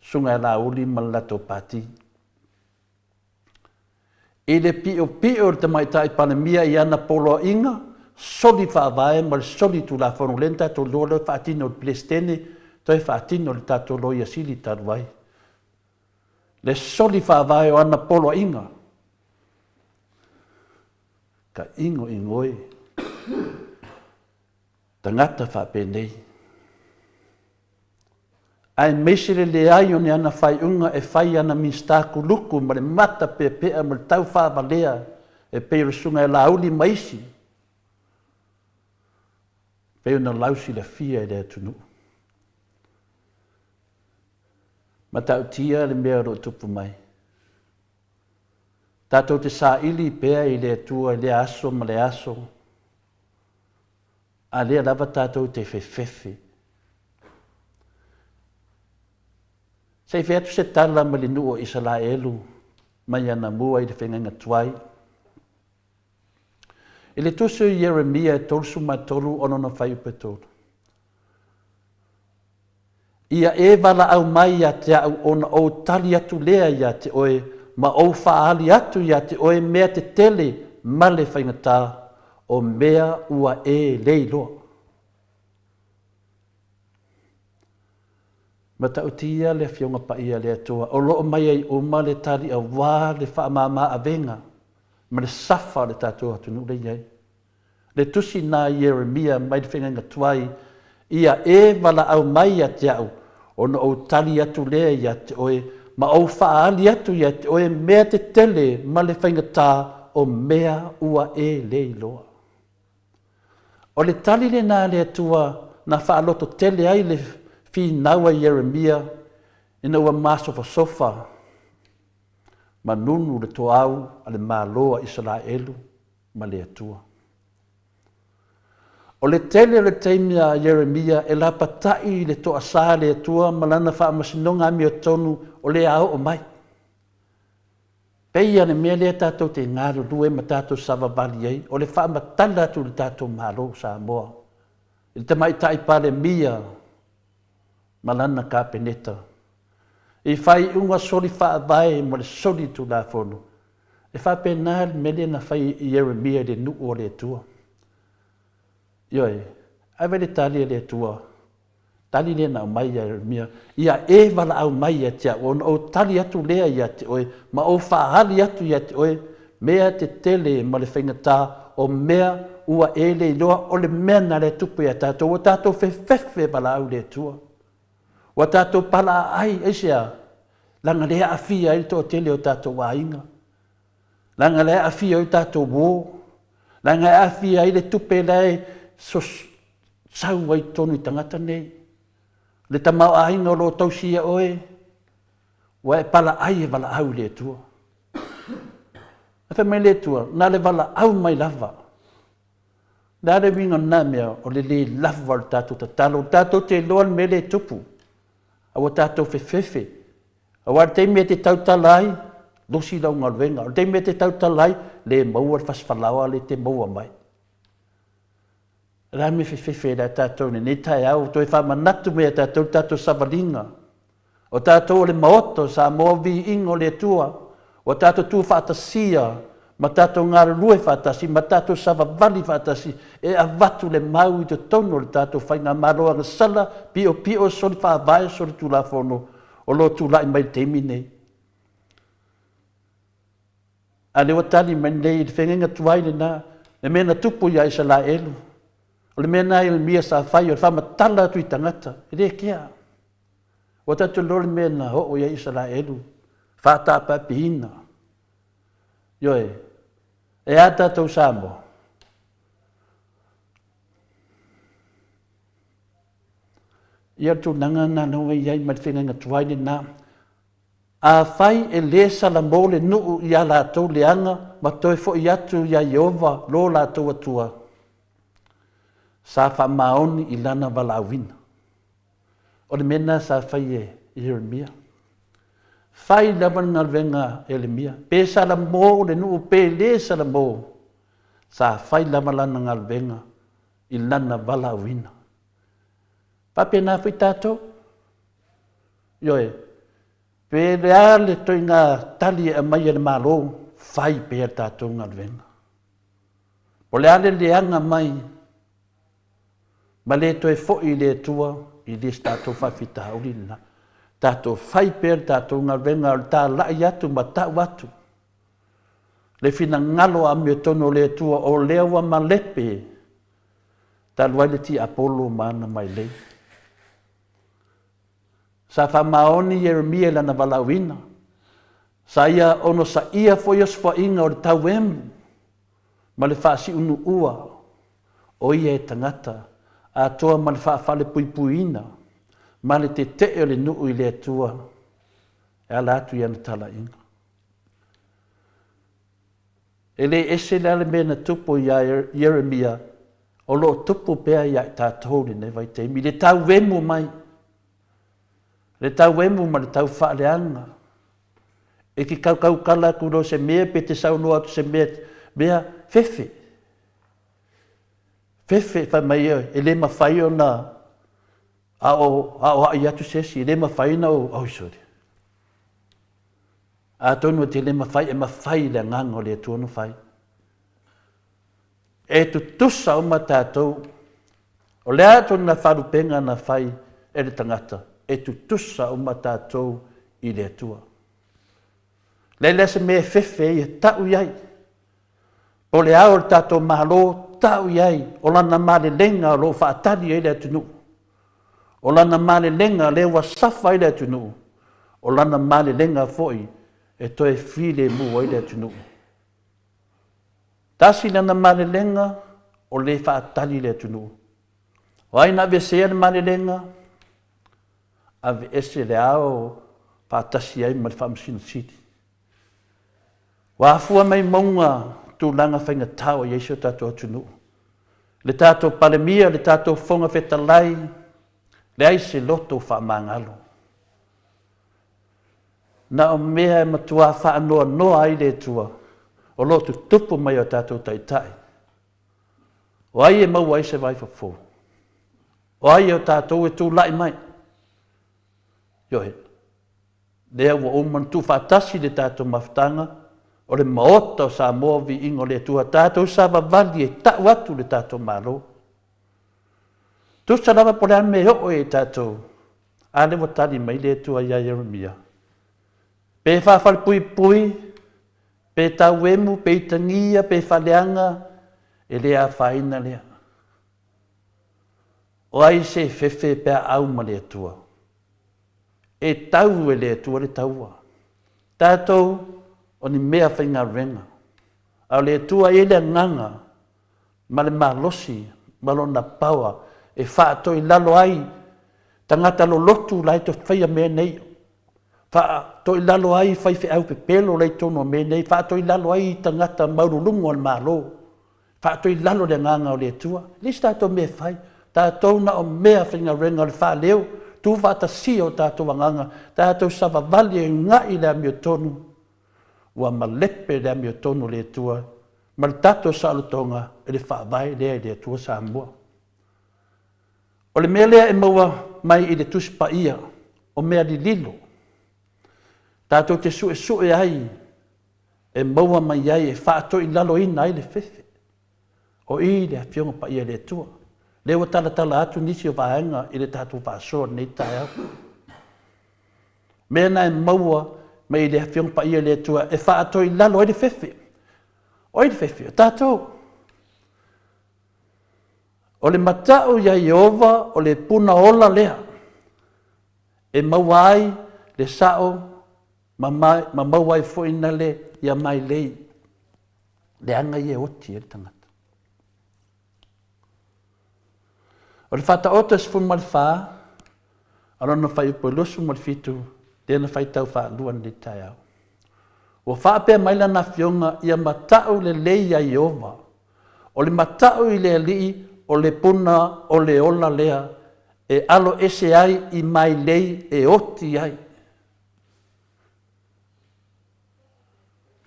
Susuga ia Laauli ma le latou Pati. I le piopio o le Tamaitai Palemia i ana poloaiga, soli faavae ma le soli tulafono lea na tatou iloa lea e faatino e le Peresetene toe faatino e le tatou Loia Sili talu ai le soli faavae o ana poloaiga. Ka igoigo e tagata faapenei, aemaise le leai o ni ana faaiuga e fai i ana Minisita kuluku ma le mata peapea ma le tau faavalea e pei o le Susuga ia Laauli ma isi, pei ona lausilafia e le atunuu. Matautia le mea o lo o tupu mai. Tatou te saili pea i le Atua i lea aso ma lea aso, a lea lava tatou te fefefe. Se i fai atu se tala mai le nuu o Isalaelu mai anamua i le feagaiga tuai. I le tusi o Ieremia e 33 ona ona fuaiupu e 3. Ia e valaau mai ia te au ona ou tali atu lea ia te oe ma ou faaali atu ia te oe mea tetele ma le faigata, o mea ua e le iloa. Matautia le Afioga Paia a le Atua o lo o mai ai uma le tali aua le faamama avega ma le safa o le tatou atunuu lea e i ai. Le tusi na Ieremia mai le feagaiga tuai, Ia e valaau mai ia te au, ona ou tali atu lea ia te oe, ma ou faaali atu ia te oe mea tetele ma le faigata o mea ua e le iloa. O le tali lena a le Atua na faalototele ai le finau a Ieremia ina ua masofasofa ma nunu le toau a le Malo a Isaraelu ma le Atua. O le tele o le taimi a Ieremia e lapatai i le toasā a le Atua ma lana faamasinoga amiotonu o le a oo mai. Pei lava le mea lea tatou te galulue ma tatou savavali ai, o le faamatala atu i le tatou Malo o Samoa, i le Tamaitai Palemia ma lana Kapeneta, i faaiuga soli faavae ma le soli Tulafono. E faapena le mea lea na fai i Ieremia i le nuu o le Atua. Ioe, ave le tali a le Atua, tali lea na aumai ia Ieremia, Ia e valaau mai ia te au, ona ou tali atu lea ia te oe, ma ou faaali atu ia te oe mea tetele ma le faigata o mea ua e le iloa, o le mea na le tupu ia tatou, ua tatou fefefe valaau i le Atua. Ua tatou palaaai, aisea? Leaga lea e aafia ai le toatele o tatou aiga. Leaga lea e aafia ai o tatou uo. Leaga e aafia ai le tupe la e sau ai totonu i tagata nei. Le tamaoaiga o lo o tausia oe, ua e palaai e valaau i le Atua. Ae fai mai le Atua, na le valaau mai lava. O le a le uiga o lena mea? O le le lava o le tatou tatalo. O tatou te iloa le mea lea e tupu. A ua tatou fefefe. Aua o le taimi e te tautala ai, losi lau galuega. O le taimi e te tautala ai, le maua le fasifalaoa lea e te maua mai. O le a le mea fefefe ai tatou i lenei taeao, toe faamanatu mai ia tatou le tatou savaliga. O tatou o le Maota o Samoa, viiga o le Atua, ua tatou tuufaatasia ma tatou galulue faatasi ma tatou savavali faatasi e avatu le mau i totonu o le tatou Faigamalo agasala piopio soli faavae soli tulafono o lo o tulai mai i le taimi nei. A lea ua tali mai nei i le feagaiga tuai lena, le mea na tupu ia Isaraelu, o le mea lena Ieremia sa fai, o le faamatala atu i tagata, e le kea. Ua tatou iloa le mea na oo i ai Isaraelu, faataapeapeina. Ioe, e a tatou Samoa? Ia o le tulaga lena lea ua i ai ma le feagaiga tuai lena. Afai e le salamo le nuu i a latou leaga ma toe foi atu iā Ieova lo latou Atua, sa faamaoni i lana valaauina. O le mea lena sa fai e Ieremia. Fai lava le galuega a Ieremia, pe salamo le nuu pe le salamo, sa fai lava lana galuega i lana valaauina. Faapena foi tatou. Ioe, pe le a le ituaiga tali e aumai e le Malo, fai pea le tatou galuega. O le a le leaga mai ma le toe foi i le Atua. E le o se tatou faafitauli lena. Tatou fai pea le tatou galuega o le talai atu ma tau atu le finagalo amiotonu o le Atua o lea ua malepe talu ai le tiapolo ma ana mailei. Sa faamaoni Ieremia i lana valaauina. Sa ia onosaia foi osofaʻiga o le tauemu ma le faasiunuua o ia e tagata atoa ma le faafalepuipuiina ma le tetee o le nuu i le Atua e ala atu i ana talaiga. E le ese la le mea na tupu iā Ieremia, o lo o tupu pea iā i tatou i lenei vaitaimi, i le tauemu mai, le tauemu ma le tau faaleaga. E te kaukaukala atu loa se mea pe te saunoa atu se mea, mea fefe. Fefe fai mai e le mafai ona aoai atu se isi, e le mafai ona ou, oi sorry. Atonu e te le mafai, e mafai i le Agaga o le Atua ona fai. E tutusa uma tatou. O le a tonu na faalupega na fai e le tagata, e tutusa uma tatou i le Atua. Leai la se mea e fefe ai e tau i ai. Po o le ao o le tatou Malo, tau i ai o lana malelega o lo o faatali ai le atunuu. O lana malelega lea ua safa ai le atunuu, o lana malelega foi e toe filemu ai le atunuu. Tasi lana malelega o le faatali le atunuu. O ai na aveesea le malelega? Aveese le ao faatasi ai ma le Faamasino Sili. Ua afua mai mauga tulaga faigata o i ai si o tatou atunuu. Le tatou Palemia, le tatou Fofoga Fetalai, leai se loto faamagalo. Na o mea e matua faanoanoa ai le Atua o lo o tutupu mai o tatou taitai. O ai e maua ai se vaifofo? O ai o tatou e tulai mai? Ioe. Lea ua uma ona tuufaatasi le tatou mafutaga, o le Maota o Samoa, Viiga o le Atua, tatou savavali e tau atu le tatou Malo. Tusa lava po o le a le mea e oo i ai tatou, a lea ua tali mai le Atua ia Ieremia, pe faafalepuipui, pe tauemu, pe itagia, pe faaleaga, e le afaina lea. O ai se fefe pe a au ma le Atua? E tau e le Atua le taua. Tatou o ni mea faigaluega, a o le Atua e i ai le agaga ma le malosi ma lona power e faatoilalo ai tagata lolotu la e faia mea nei, faatoilalo ai faifeau pepelo la i totonu o mea nei, faatoilalo ai tagata maualuluga o le Malo. Faatoilalo le Agaga o le Atua. E leai se tatou mea e fai. Tatou na o mea faigaluega o le faaleo, tuufaatasia o tatou agaga, tatou savavali e una'i le amiotonu, ua malepe le amiotonu o le Atua ma le tatou saolotoga i le Faavae lea i le Atua Samoa. O le mea lea e maua mai i le Tusi Paia, o mea lililo, tatou te suesue ai e maua mai ai e faatoilaloina ai le fefe. O i le Afioga Paia i le Atua. Lea ua talatala atu nisi o vaega i le tatou faasoa i lenei taeao. Mea na e maua mai i le Afioga Paia i le Atua e faatoilalo ai le fefe. O ai le fefe? O tatou. O le matau iā Ieova o le puna ola lea e maua ai le sao ma, ma maua ai foi na le ia mailei, leaga ia e oti ai le tagata. O le Faataoto e 14, a lona fuaiupu e 27, lea na faitau faalua lenei taeao. Ua faapea mai lana afioga, ia matau lelei iā Ieova. O le matau i le Alii o le puna o le ola lea e alo ese ai i mailei e oti ai.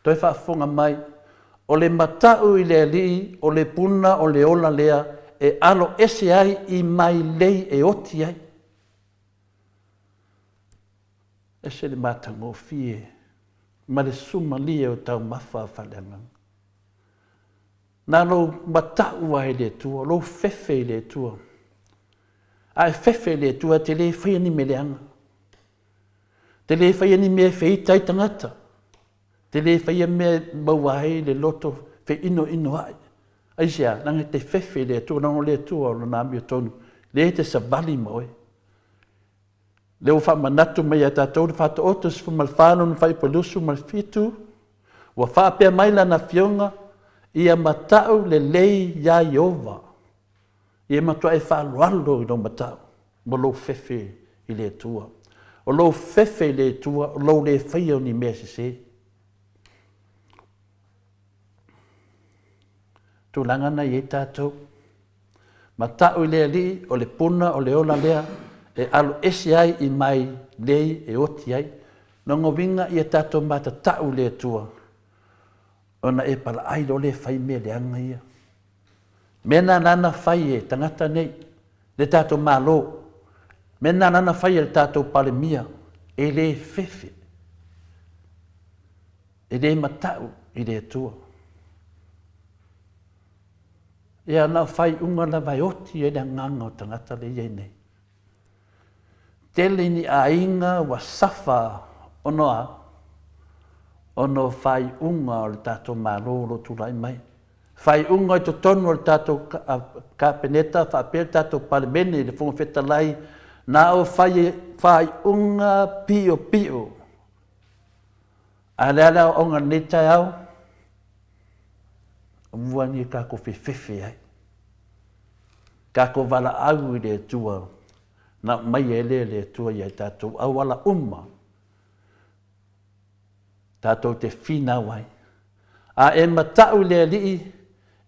Toe faafofoga mai, o le matau i le Alii o le puna o le ola lea e alo ese ai i mailei e oti ai. Ese le matagofie ma le sumalie o taumafa a faaleagaga. Na lou matau ai i le Atua, lou fefe i le Atua. A e fefe i le Atua e te le faia ni mea leaga. Te le faia ni mea e feita ai tagata. Te le faia mea e maua ai le loto feinoinoaʻi. Aisea? Leaga e te fefe i le Atua, leaga o le Atua o Lona amiotonu, lea e te savali ma oe. Lea ua faamanatu mai ia tatou le Faataoto 14 lona fuaiupu 27, ua faapea mai Lana Afioga, Ia mata'u lelei iā Ieova, ia matuai faaaloalo i lou mata'u ma lou fefe i le Atua. O lou fefe i le Atua, o lou le faia o ni mea sese. Tulaga na i ai tatou. Mata'u i le Alii, o le puna o le ola lea e alo ese ai i mai lei e oti ai. Lona uiga ia tatou matata'u i le Atua, ona e palaai loa lea e fai mea leaga ia. Mea na lana fai e tagata nei, le tatou Malo, mea na lana fai e le tatou Palemia, e le fefe, e le mata'u i le Atua. Ia na o faaiuga lava e oti ai le agaga o tagata lea e i ai nei. Tele ni aiga ua safa ona a? Ona o faaiuga o le tatou Malo o lo o tulai mai. Faaiuga i totonu o le tatou Kapeneta faapea le tatou Palemene i le Fofoga Fetalai, na o faaiuga piopio. A o le a le aoaoga i lenei taeao? Aua ne i tatou fefefe ai. Tatou valaau i le Atua, na aumaia ai lea e le Atua ia i tatou auala uma tatou te finau ai. A e mata'u i le Alii,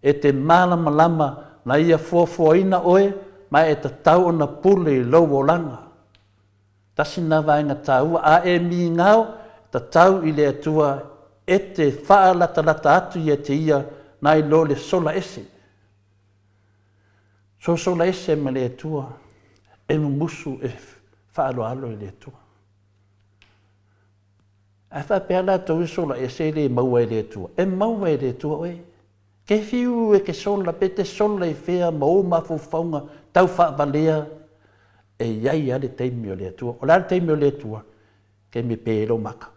e te malamalama na Ia fuafuaina oe ma e tatau ona pule i lou olaga. Tasi lena vaega taua, a e migao, tatau i le Atua e te faalatalata atu ia te Ia nai lo le sola ese. Sosola ese ma le Atua, e mumusu e faaaloalo i le Atua. Ae faapea latou e sola ese e le maua e le Atua. E maua e le Atua oe. Ke fiu e te sola, pe te sola i fea ma ou mafaufauga tau faavalea, e i ai lava le taimi o le Atua. O le a le taimi o le Atua? Taimi e pe ai lou maka.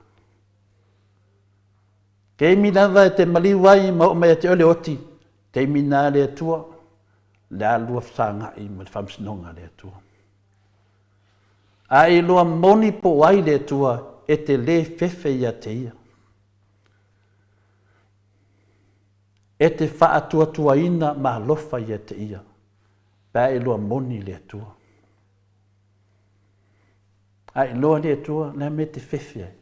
Taimi lava e te maliu ai ma oo mai ia te oe le oti, taimi na le Atua, le a lua fesagai ma le faamasinoga a le Atua. A e iloa moni po o ai le Atua, e te le fefe ia te Ia. E te faatuatuaina ma alofa ia te Ia, pe a e iloa moni le Atua. A e iloa le Atua, le a mea e te fefe ai?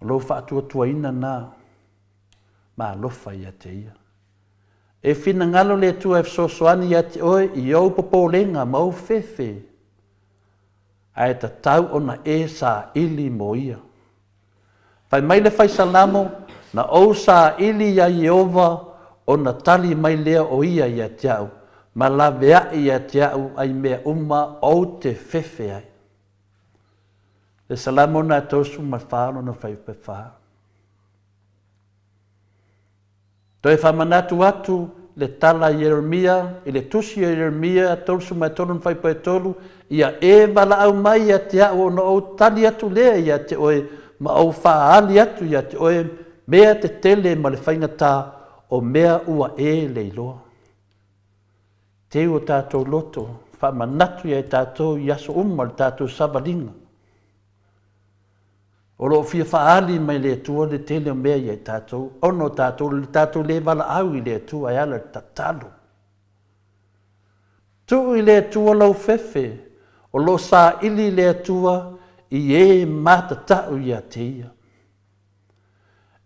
O lou faatuatuaina na ma alofa ia te Ia. E finagalo le Atua e fesoasoani ia te oe i ou popolega ma ou fefe, ae tatau ona e saili mo Ia. Fai mai le Fai Salamo, Na ou saili iā Ieova, ona tali mai lea o Ia ia te au, ma laveaʻi ia te au ai mea uma ou te fefe ai. Le Salamo na 34 lona fuaiupu e 4. Toe faamanatu atu le tala a Ieremia i le tusi a Ieremia 33 lona fuaiupu e 3, Ia e valaau mai ia te au ona ou tali atu lea ia te oe ma ou faaali atu ia te oe mea tetele ma le faigata o mea ua e le iloa. Teu o tatou loto, faamanatu ia i tatou i aso uma o le tatou savaliga. O lo o fia faaali mai le Atua le tele o mea ia i tatou, ona o tatou, le tatou le valaau i le Atua e ala i le tatalo. Tuu i le Atua lau fefe, o lo o saili le Atua i e matatau ia te Ia.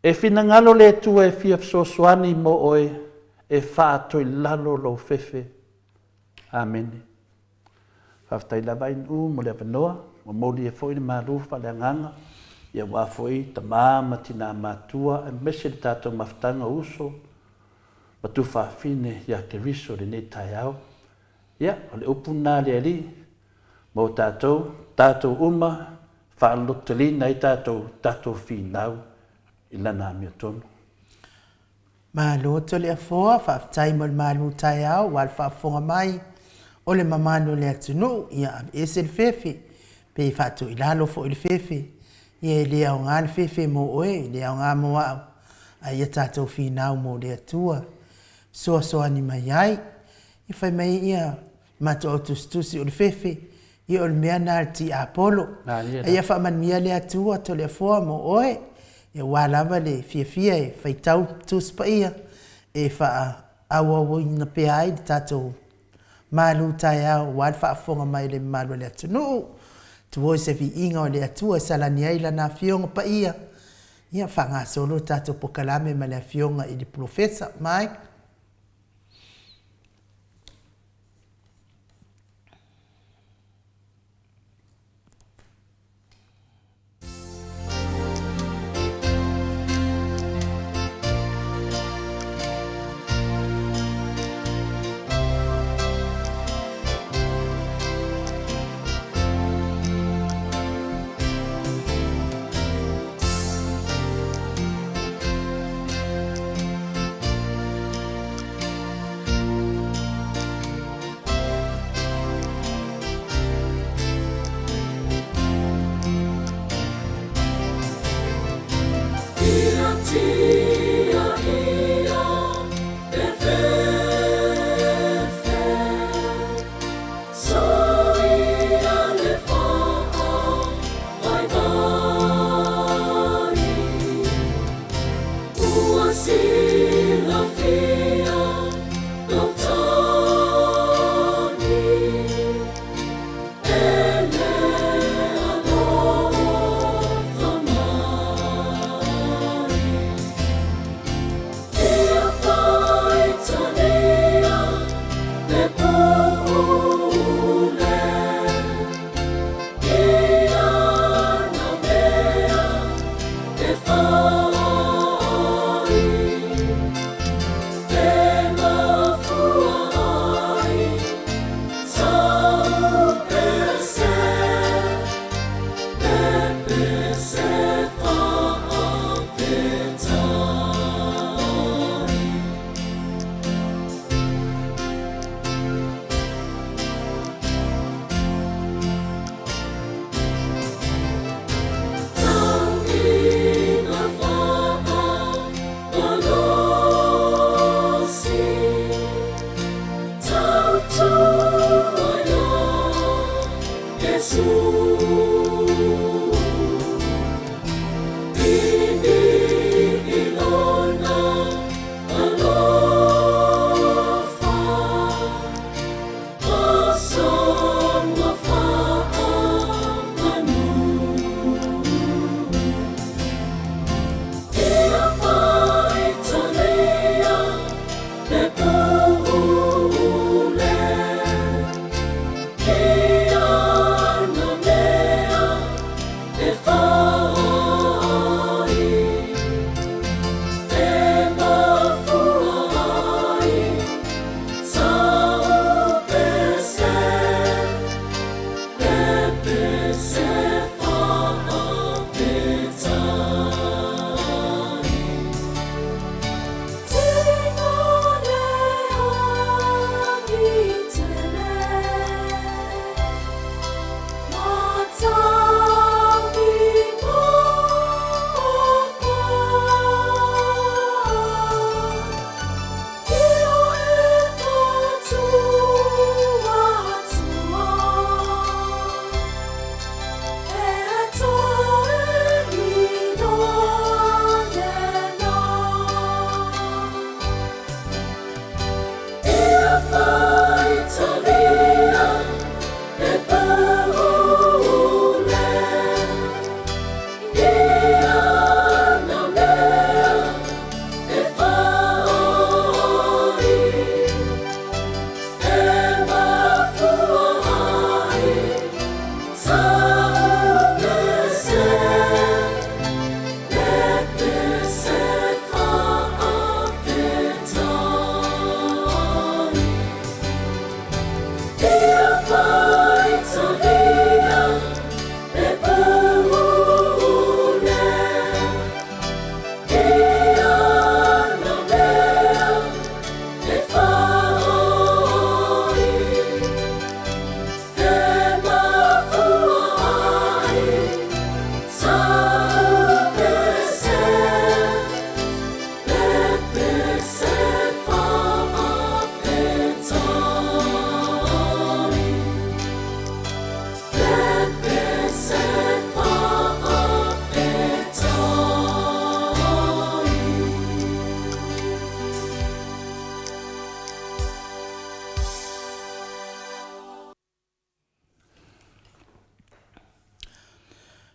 E finagalo le Atua e fia fesoasoani mo oe e faatoilalo lou fefe. Amene. Faafetai lava Ainuu mo le avanoa, momoli ai foi le malu faaleagaga ia aua foi tama ma tina matua aemaise le tatou mafutaga uso ma tuafafine ia Keriso i lenei taeao. Ia, o le upu lena a le Alii mo tatou, tatou uma, faalototeleina ai tatou, tatou finau i Lana amiotonu. Malo Toleafoa, faafetai mo le malu taeao ua le faafofoga mai. O le mamalu o le atunuu, ia aveese le fefe, pe faatoilalo foi le fefe, ia e le aoga le fefe mo oe, e le aoga mo au, a ia tatou finau mo le Atua, fesoasoani mai ai. Ia fai mai ia matou au tusitusi o le fefe, ia o le mea lena a le tiapolo. A ia faamanuia le Atua Toleafoa mo oe, aua lava le fiafia e faitau Tusi Paia e faaauauina pea ai le tatou malu taeao aua le faafofoga mai a le mamalu o le atunuu. Tuu i se viiga o le Atua e salani ai Lana Afioga Paia, ia faagasolo le tatou pokalame ma le Afioga i le Polofesa. Mike.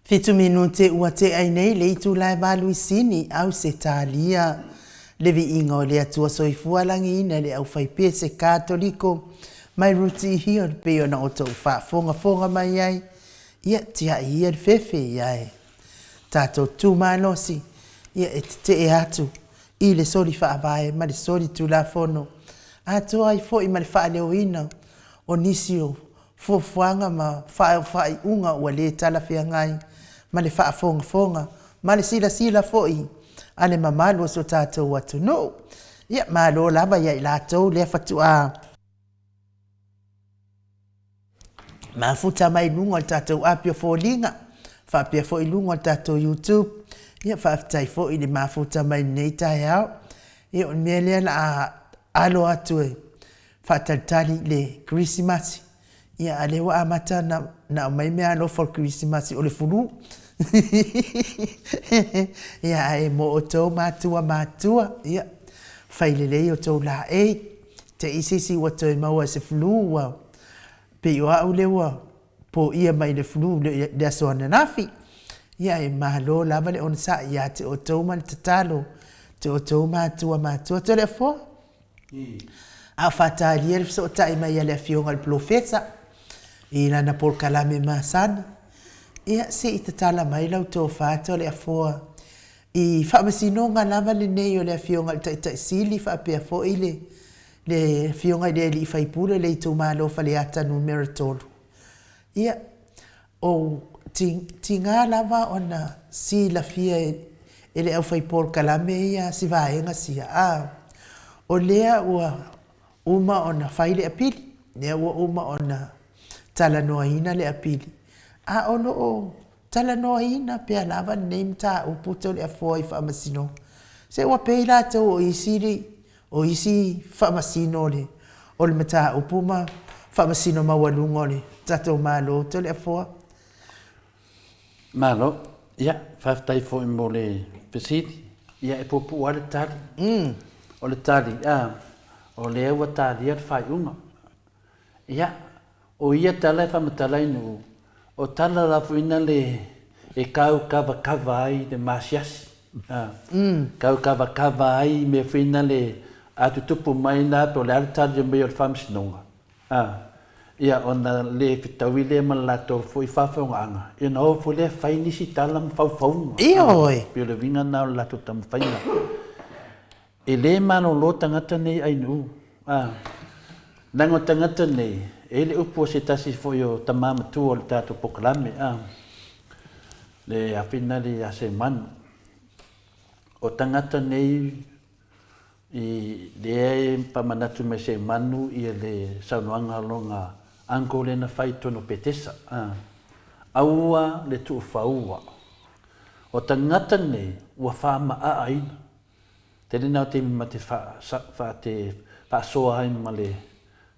Fitu minute ua tea ai nei le itula e valu i Sini, Ausetalia. Le viiga o le Atua Soifua lagiina le aufaipese Katoliko mai Ruti Hill pei ona outou faafogafoga mai ai, ia tiai ia le fefe ia e tatou tu malosi ia e tetee atu i le soli faavae ma le soli tulafono atoa ai foi ma le faaleoina o nisi o fuafuaga ma faaiuga ua le talafeagai ma le faafogafoga ma le silasila foi a le mamalu o si o tatou atunuu. Ia, malo lava ia i latou lea faatoa mafuta mai luga o le tatou api o foliga, faapea foi luga o le tatou YouTube. Ia, faafetai foi i le mafuta mai lenei taeao. Ia, o le mea lea o le a alo atu e faatalitali i le Kerisimasi, ia a lea ua amata ona aumai meaalofa o le Kerisimasi o le fulu. Ia ae mo outou matua matutua, ia fai lelei outou laei, te i se isi ua toe maua i se flu ua pei o au lea ua poia mai le flu i le aso ananafi. Ia ae malo lava le onosai ia te outou ma le tatalo te outou matua matutua. Toleafoa. A o faatalia le fesootai mai a le Afioga i le Polofesa i lana polokalame masani, ia se i tatala mai lau tofa Toleafoa i faamasinoga lava lenei o le Afioga i le Taitai Sili faapea foi le le Afioga i le Alii Faipule o le itumalo Faleata Numera 3. Ia, o tiga lava ona silafia e le aufaipolokalame ia si vaega sia, a o lea ua uma ona fai le apili, lea ua uma ona talanoaina le apili, a o lo o talanoaina pea lava lenei mataupu Toleafoa i Faamasinoga. Se ua pei latou o isi O isi faamasino o le o le mataupu ma faamasino maualuga o le tatou Malo Toleafoa. Malo. Ia, faafetai foi mo le fesili. Ia, e puupuu lava le tali. O le tali, a, o lea ua talia le faaiuga. Ia, o ia tala e faamatala i nuu, o tala la foi na le e kau kavakava ai le masiasi, a, kau kavakava ai mea foi na le a tutupu mai la pe o le a le tali mai o le faamasinoga, a, ia ona le fetaui lea ma le latou foi faafogaaga, ia ona o foi lea fai nisi tala ma faufauga, a, Ioe. pei o le uiga lena o le latou taumafaiga. E le malolo tagata nei Ainuu, a, leaga o tagata nei, e i ai le upu a se tasi foi o tama matua o le tatou polokalame, a, le Afinali ia Semanu, o tagata nei i lea e faamanatu mai Semanu ia le saunoaga a lona uncle lea na fai i totonu o Petesa, a, aua le tuufaua. O tagata nei ua faamaaaina. Tele na o taimi ma te faasoa ai ma le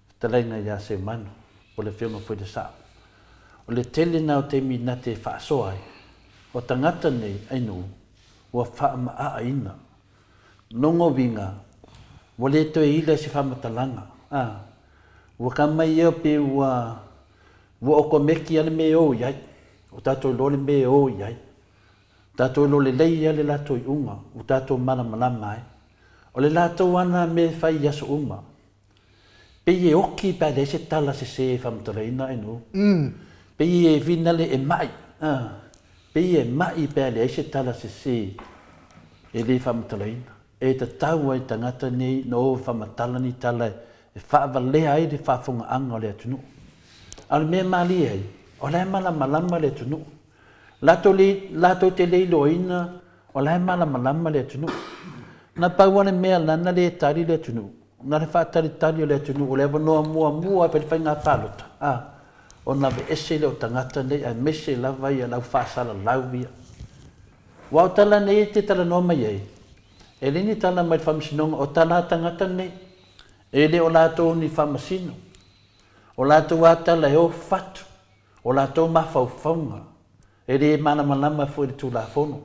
fetalaiga ia Semanu, po o le Afioga foi i le Sao. O le tele na o taimi na te faasoa ai, o tagata nei Ainuu ua faamaaaina nogo uiga ua le toe ila i se faamatalaga, a, ua ka mai ea pe ua ua okomeki a le mea e o i ai, ua tatou iloa le mea e o i ai. Tatou iloa lelei ia le latou iuga ua tatou malamalama ai. O le latou ana mea e fai i aso uma. Pei e oki pe a leai se tala sese e faamatalaina ae nuu. Pei e finale e ma'i, a, pei e ma'i pe a leai se tala sese e le faamatalaina. E tatau ai tagata nei na o faamatala ni tala e faavalea ai le faafogaaga o le atunuu. A o le mea e malie ai, o la e malamalama le atunuu. Latou le, latou te le iloaina o la e malamalama le atunuu. Na pau lava le mea la na le tali le atunuu, na le faatalitali o le atunuu o le avanoa muamua e fai le faiga palota, a, ona aveese lea o tagata nei aemaise lava ia le au faasalalau ia. Aua o tala nei e te talanoa mai ai, e le ni tala mai le Faamasinoga, o tala a tagata nei, e le o latou ni faamasino. O latou lava tala e o fatu. O latou mafaufauga, e le malamalama foi i le Tulafono,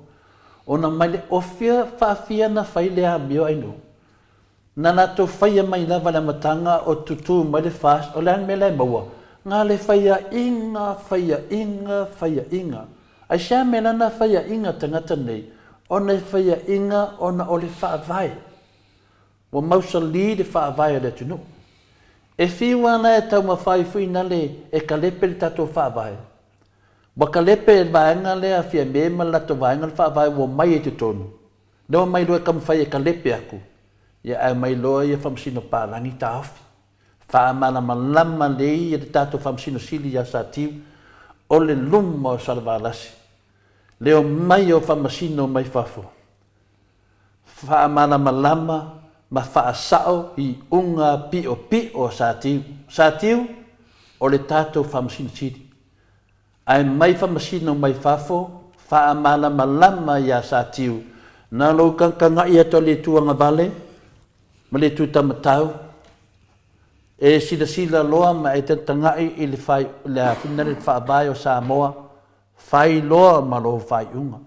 ona mai le ofia faafia na fai le amio aino, na latou faia mai lava i le amataga o tutū mai le FAST, o le a le mea la e maua? Na le faiaʻiga, faiaʻiga, faiaʻiga. Aisea mea lana faiaʻiga tagata nei ona e faiaʻiga ona o le Faavae? Ua mausali le Faavae o le atunuu. E fiu ana e taumafai fuinale e kalepe le tatou Faavae. Ua kalepe e le vaega lea a Fiame ma le latou vaega le Faavae ua omai ai i totonu. Lea ua omai loa e taumafai e kalepe atu, ia ae omai loa ia Faamasino Palagi taofi. Faamalamalama lelei e le tatou Faamasino Sili ia Satiu, o le luma o Salevalasi, le omai o Faamasino mai fafo. Faamalamalama ma faasao iuga piopio a Satiu. Satiu, o le tatou Faamasino Sili. Ae mai Faamasino mai fafo, faamalamalama ia Satiu, na lou kagakaga'i atu a le Itu Agavale ma le Itu Tamatau, e silasila loa ma e tagatagai i le fai, le a le Faavae o Samoa, fai loa ma lou faaiuga.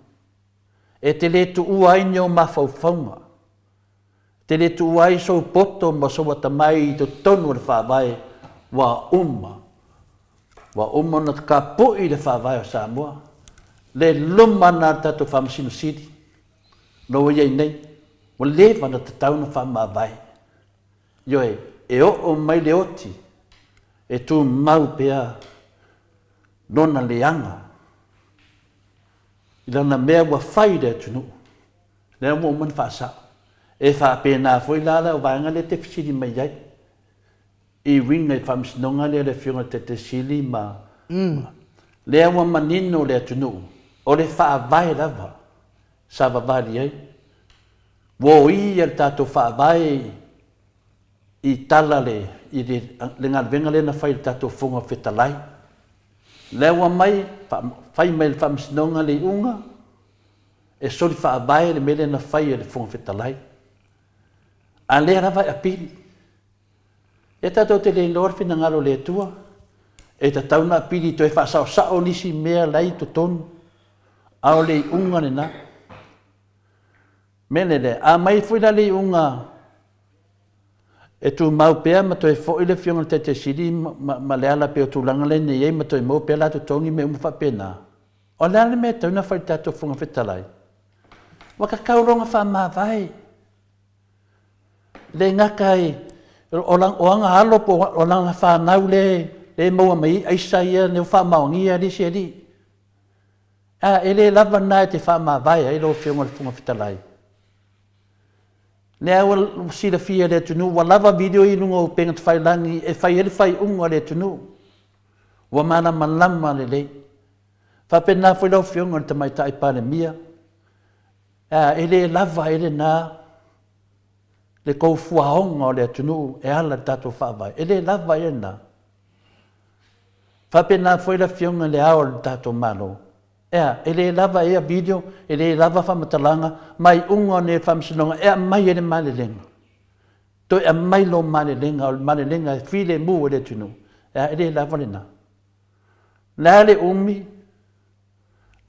E te le tuua ai ni ou mafaufauga, e te le tuua ai sou poto ma sou atamai i totonu o le Faavae ua uma, ua uma ona kapu'i le Faavae o Samoa, le luma ana a le tatou Faamasino Sili, o ua i ai nei, ua leva ona tatau ona faamavae. Ioe, e oo mai le oti, e tumau pea lona leaga i lana mea ua fai i le atunuu, lea ua uma ona faasao. E faapena foi la lau vaega lea e te fesili mai ai i uiga i faamasinoga lea a le Afioga i le Taitai Sili ma lea ua manino le atunuu, o le Faavae lava sa vavali ai. Ua oia le tatou Faavae i tala le, i le galuega lea na fai e le tatou Fofoga Fetalai. Lea ua aumai, fai mai e le Faamasinoga le iuga, e soli faavae le mea lea na fai e le Fofoga Fetalai. A lea lava e apili. E tatou te le iloa le finagalo o le Atua, e tatau ona apili toe faasaosao nisi mea la e i totonu, a o le iuga lena. Mea lea, a aumai foi la le iuga E tumau pea ma toe foi le Afioga i le Taitai Sili ma Leala pei o tulaga lea na i ai ma toe maua pea la totogi mea uma faapena. O le a le mea e tatau ona fai i le tatou Fofoga Fetalai? Ua tatau loa ona faamavae. Le gata i o ana alo po o lana fanau lea e maua mai ai aisa ia lea ua faamaonia e le isi alii. A, e le lava lena e te faamavae ai lau Afioga i le Fofoga Fetalai. Lea ua silafia e le atunuu ua lava video i luga o upega tafailagi e fai ai le faaiuga a le atunuu. Ua malamalama lelei. Faapena foi lau Afioga i le Tamaitai Palemia, e le lava ai lena le tou fuaoga o le atunuu e ala i le tatou Faavae. E le lava ai lena. Faapena foi le Afioga i le Ao o le tatou Malo, Ea, e le lava ea video, e le lava faamatalaga, ma iuga o nei faamasinoga e aumai ai le malelega. Toe aumai lou malelega, o le malelega e filemu ai le atunuu. Ea, e le lava lena. O le a le umi,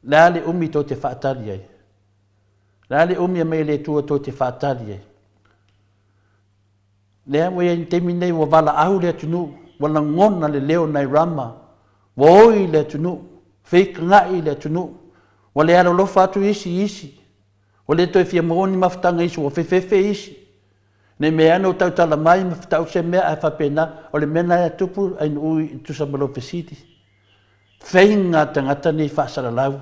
o le a le umi tou te faatali ai? O le a le umi e aumai e le Atua tou te faatali ai? Lea ua i ai i le taimi lenei ua valaau le atunuu, ua lagona le leo nai Rama, ua oi le atunuu, feikagai le atunuu, ua le alolofa atu isi i isi, ua le toe fia maua ni mafutaga i isi, ua fefefe isi. Ne i meaane ua tautala mai ma fetau se mea ae faapena, o le mea lena e tupu ainuu e tusa ma lou fesili. Feiga tagata nei faasalalau.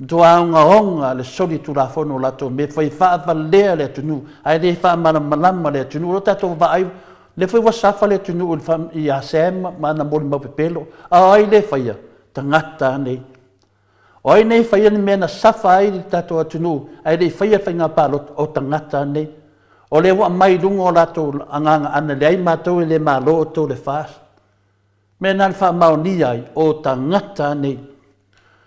Matua ogaoga le solitulafono o latou mea fai faavalea le atunuu ae le faamalamalama le atunuu. O lo tatou vaai, lea foi ua safa le atunuu ia Sam ma ana molimau pepelo. A o ai lea e faia? Tagata nei. O ai nei e faia le mea na safa ai le tatou atunuu ae le i faia le faiga palota? O tagata nei. O lea ua aumai i luga o latou agaga ana leai matou e le malo outou le FAST. Mea na le faamaonia ai, o tagata nei.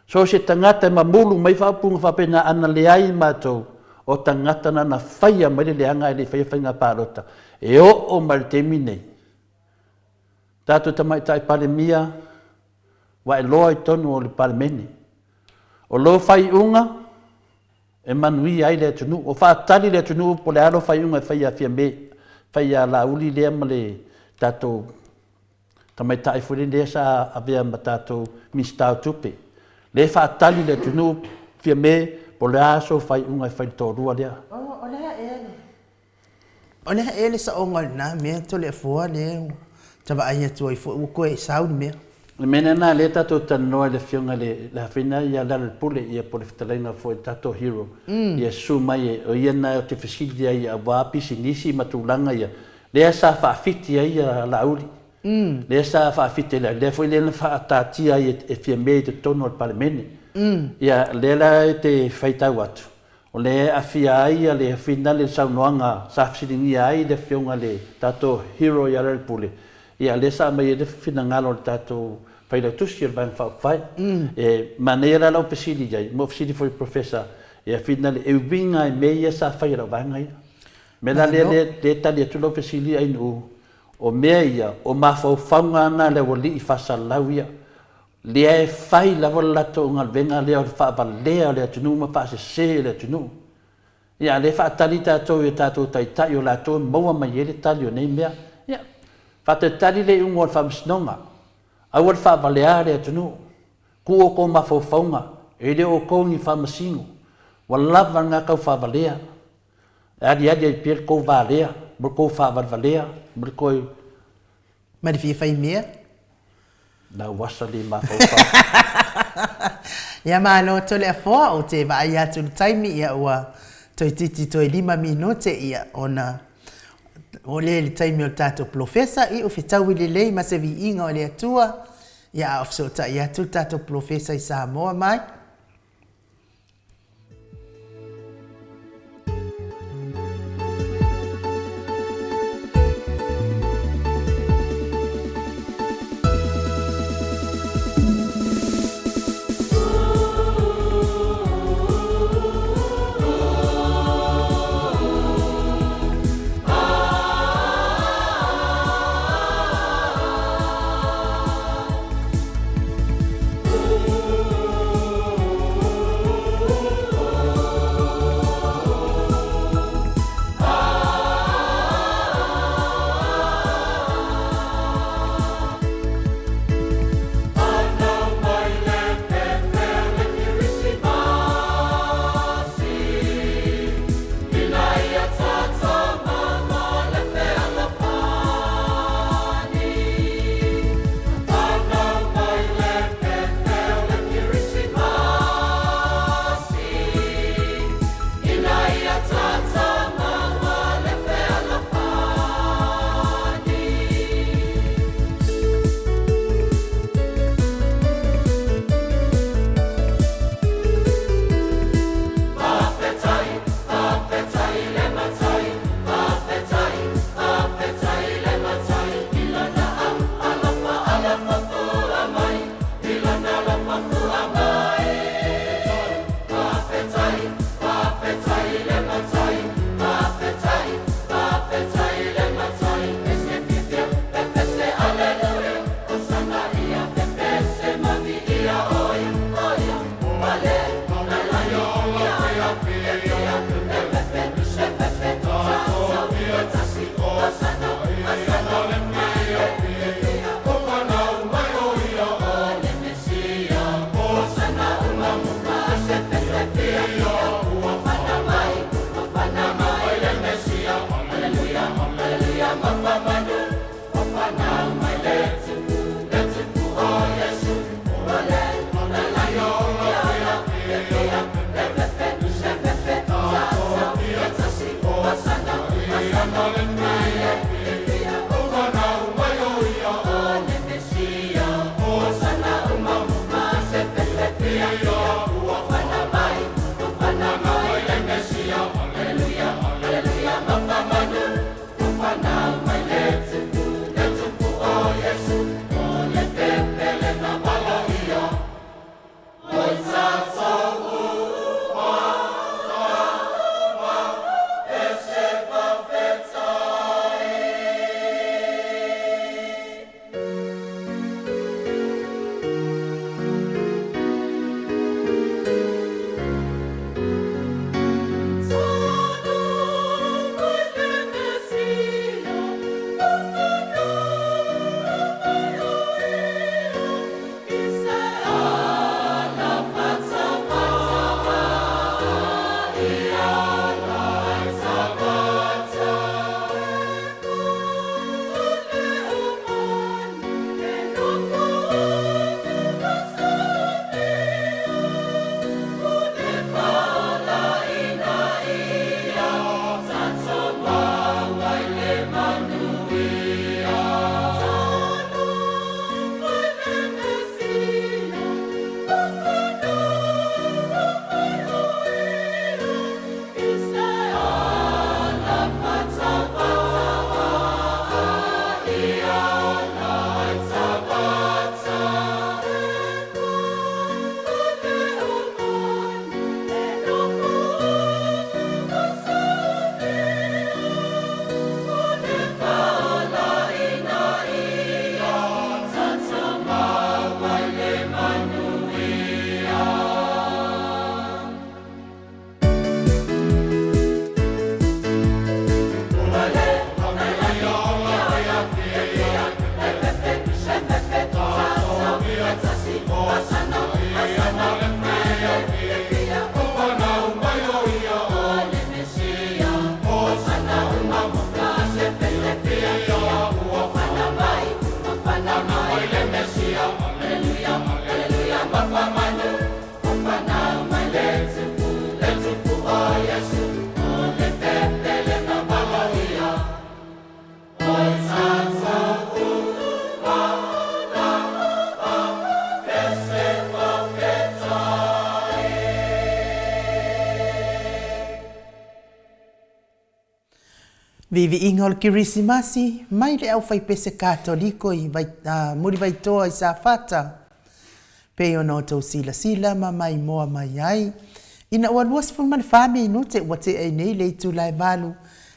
So o se tagata e mamulu mai faaupuga faapena ana leai matou, o tagata na na faia mai le leaga ae le i faia faiga palota. E oo mai le taimi nei, tatou Tamaitai Palemia, ua e loa i totonu o le Palemene. O lou faaiuga, e manuia ai le atunuu. O faatali le atunuu po o le a lou faaiuga e fai ia Fiame, fai ia Laauli lea ma le tatou tamaitai foi lea sa avea ma tatou Minisita o Tupe. Lea e faatali le atunuu Fiame po o le a sou faaiuga e fai i le toalua lea. O le a ea le O le a ea le saoga o lena mea Toleafoa lea ua ta vaai atu ai foi ua toe sau le mea. O le mea lena lea tatou talanoa i le afioga i le le afina ia Lealailepule ia po o le fetalaiga foi le tatou hero ia susu mai e o ia lena ou te fesili ai aua pisinisi ma tulaga ia lea sa faafiti ai ia Laauli lea sa faafiti ai lea foi lea na faataatia ai e Fiame i totonu o le Palemene ia lea la e te faitau atu O lea e aafia ai le finale i le saunoaga sa fesiligia ai le afioga i le tatou hero ia Lealailepule, ia lea sa aumai ai le finagalo o le tatou Failautusi o le Vaega Faaupufai. E manaia la lau fesili i ai, ma ou fesili foi i le Professor ia finale e uiga i mea ia sa fai e lau vaega ia. O le mea la lea lea e tali atu lau fesili Ainuu, o mea ia, o mafaufauga na a le aualii faasalalau ia, Lea e fai lava le latou galuega lea o le faavalea o le atunuu ma faasese le atunuu. Ia, a o lea e faatali tatou i o tatou taitai o latou e maua mai ai le tali o nei mea. Ia, faatalitali le iuga o le faamasinoga. Aua le faavalea le atunuu. Tuu outou mafaufauga, e le o outou ni faamasino. Ua lava lena tau faavalea. E aliali ai pea le tou valea ma le tou faavalevalea ma le toe Ma le fia fai mea. Lau asa le mafaufau. Ia malo Toleafoa, ou te vaai atu i le taimi ia ua toeitiiti toe 5 minute ia ona o lea i le taimi o le tatou polofesa i o fetaui lelei ma se viiga o le Atua ia a o fesootai atu le tatou polofesa i Samoa mai. Viiviiga o le Kerisimasi mai le aufaipese Katoliko i Mulivaitoa i Safata, pei ona outou silasila ma maimoa mai ai, ina ua 24 minute ua tea ai nei le itula e valu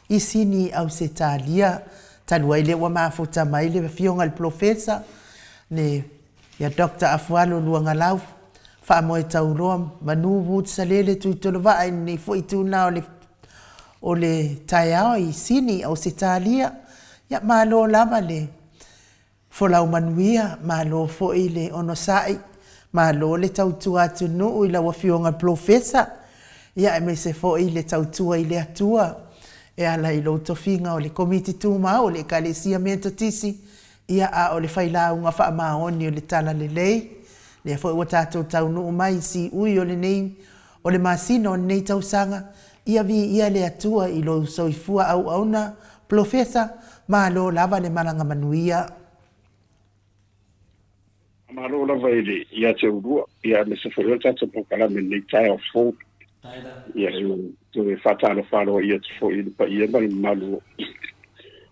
i Sini i Ausetalia, talu ai lea ua mafuta mai le Afioga i le Polofesa, le ia Doctor Afualo Luagalau, faamoe tauloa Manu Woods Salele Tuitolovaa i lenei foi itula o le o le taeao i Sini, Ausetalia. Ia, malo lava le folau manuia, malo foi le onosai, malo le tautua atunuu i lau Afioga i le Polofesa, ia aemaise foi le tautua i le Atua e ala i lou tofiga o le Komiti Tumau o le Ekalesia Metotisi, ia a o le failauga faamaoni o le Talalelei. Lea foi ua tatou taunuu mai i siui o lenei o le masina o lenei tausaga, ia viia le Atua i lou soifua auauna, Polofesa, malo lava le malaga manuia. Faamalo lava i le ia te oulua, ia aemaise foi o le tatou polokalame i lenei taeao fou. Ia e toe faatalofa aloaia atu foi i le paia ma le mamalu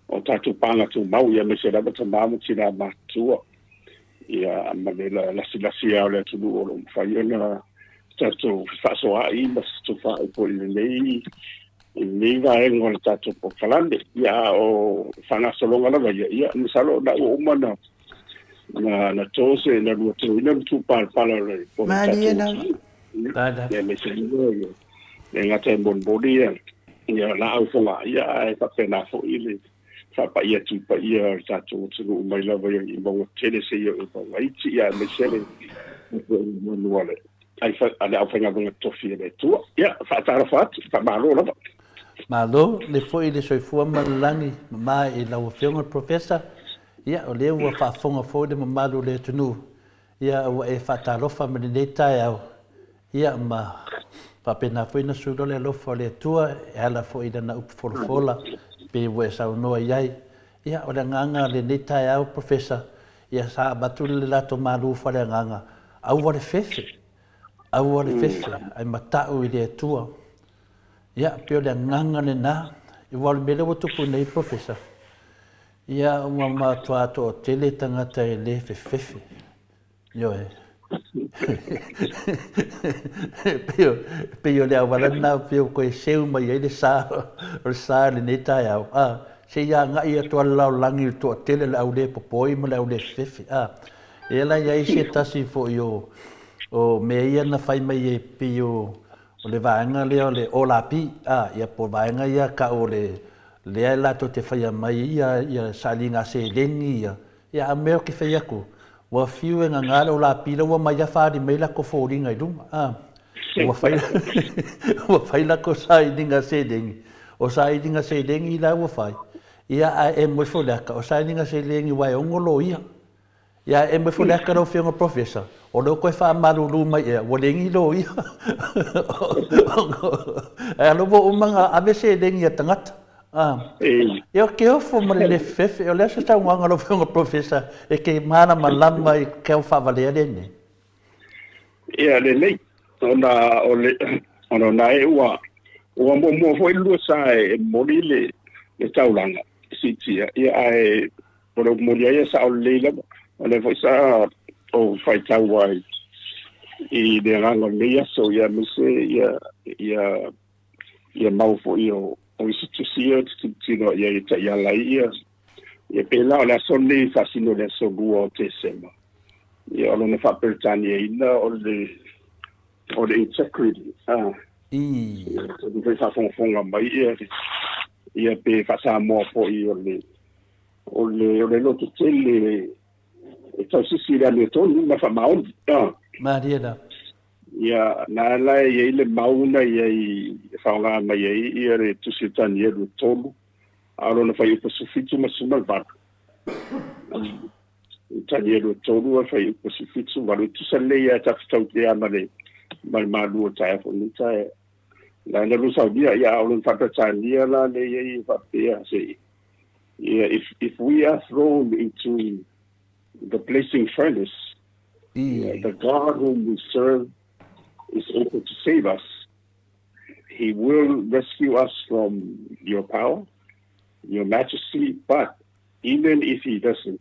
o tatou paga tumau, ia aemaise lava tama ma tina matutua, ia ma le lasilasi lava o le atunuu o lo o mafai ona tatou fefaasoaai ma fetufaai foi i lenei i lenei vaega o le tatou polokalame. Ia a o faagasologa lava ia, ia masalo o na ua uma na na na to se na lua toina le tupalapala o le o le Malie tatou lava. Lala. Ia aemaise lava ia le gata e molimoli ia ia laau fogaa ia ae faapena foi le faapai atu i paia o le tatou atunuu mai lava i mauga tele seia oo i mauga iti, ia aemaise le manu a le a le aufaigaluega totofi a le Atua. Ia, faatalofa atu, faamalo lava. Malo le foi le soifua ma le lagi mama i lau Afioga le Professor. Ia, o lea ua faafofoga foi le mamalu o le atunuu, ia ua e faatalofa ma lenei taeao, ia ma faapena foi ona sui loa le alofa o le Atua e ala foi i lana upu folafola pei ua e saunoa i ai. Ia, o le agaga o lenei taeao Professor, ia sa avatu le latou malu faaleagaga, aua le fefe, aua le fefe, ae matau i le Atua. Ia, pei o le agaga lena, aua o le mea lea ua tupu nei Professor, ia ua matua toatele tagata e le fefefe. Ioe. Pei o le auala lena pei ua toe seu mai ai le sa o le sa i lenei taeao, a, se i agai atu lava le lalolagi i le toatele o le au le popoi ma le au le fefefe, a. Lea la e i ai se tasi foi o o mea ia na fai mai ai pei o o le vaega lea o le olapi, a, ia po o vaega ia tau o le lea latou te faia mai ai ia sailiga seleni ia, Ia a mea ou te fai atu, ua fiu e gagā le olapi la ua mai afa mai latou foliga i luga, a. Ua fai ua fai latou sailiga seleni, o sailiga seleni la ua fai, ia ae emo ifo i le ata, o sailiga seleni ua e ono loia. Ia ae emo ifo i le ata lau Afioga Professor, o lea ua toe faamalulu mai ea, ua leai ni loia. Ae alo ua uma ona ave seleni a tagata. A. Ia ou te ofo ma le le fefefe. O le a se saunoaga a lau Afioga Professor e te malamalama i ke au faavalea lenei? Ia lelei, ona o le ona o na e ua ua muamua foi le lua sa e momoli le le taulaga siitia, ia ae o le momoli ai e sao lelei lava. O lea foi sa ou faitau ai i le agaga o lenei aso, ia aemaise ia ia ia mau foi o o isi tusi ia ou te tilotilo i ai e taiala ai ia ia pēlā o le aso lenei e faasino i le aso 2 o Tesema. Ia o lona faa-Peretaniaina o le o le integrity. Ah. Ia foi faafogafoga mai ia ia pe faa-Samoa foi o le o le o le lototele e tausisi i le amiotonu ma faamaoni. Ah. Malie la. Ia, na la e i ai le mau na i ai e faaaoga mai ai ia le Tusi o Tanielu e 3, a o lona fuaiupu 17 ma 18. I Tanielu 3 a fuaiupu 17 8, e tusa lelei lava tafitau pea ma le ma le malu o taeao foi lenei taeao. La na lua saunia, ia a o lona Faa-Peretania la lea i ai e faapea se ia if we are thrown into the blazing furnace, ia, the God whom we serve is able to save us. He will rescue us from your power, your majesty, but even if he doesn't,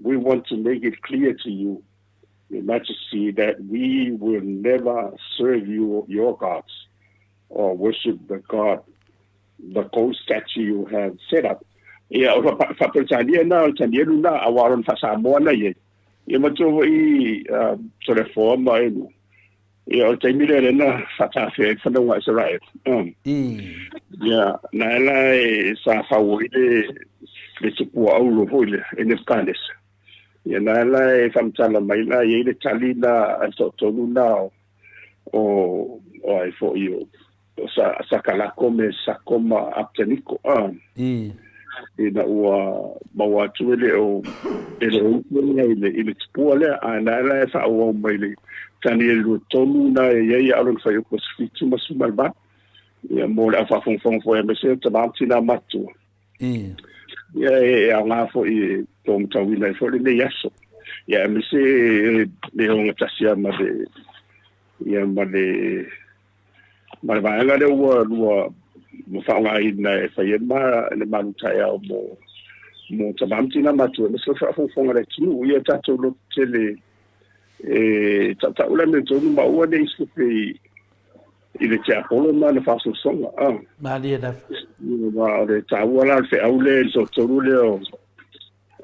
we want to make it clear to you, your majesty, that we will never serve you, your gods, or worship the god, the gold statue you have set up. Ia, o Faa-Peretania na, o le Tanielu na, aua o lona Faa-Samoa na i ai. Ia matua foi Toleafoa ma Enu. Ia, o le taimi lea lea na faatafea ai le fanauga a Isaraelu. Ia, na ela e sa fau ai le le tupua auro foi lea e Nebukanesa. Ia, na ela e faamatala mai la i ai le tali na a le toatolu na o o o ai foi o o sa Sakalako me Sako ma Apteniko. Ina ua maua atu e le o e le o upu lea i le i le tupua lea, a na la e faaauau mai le Tanieli 23 na e i ai a o lona fuaiupu 17 ma 18. Ia mo le au faafogafoga foi aemaise o tama ma tinā matua. Ia e aoga foi e tō matauina ai foi lenei aso. Ia aemaise e ogatasi lava ma le ia ma le ma le vaega lea ua lua ua faaaogaina e fai ai ma le malu taeao mo mo tama ma tina matua aemaise o le faafogafoga a le atunuu. Ia tatou loto tele e tautau le amiotonu ma aua ne i sefe i le tiapolo ma le faasoasoga. Malie lava. Aua o le taua la o le feau lea i le toatolu lea o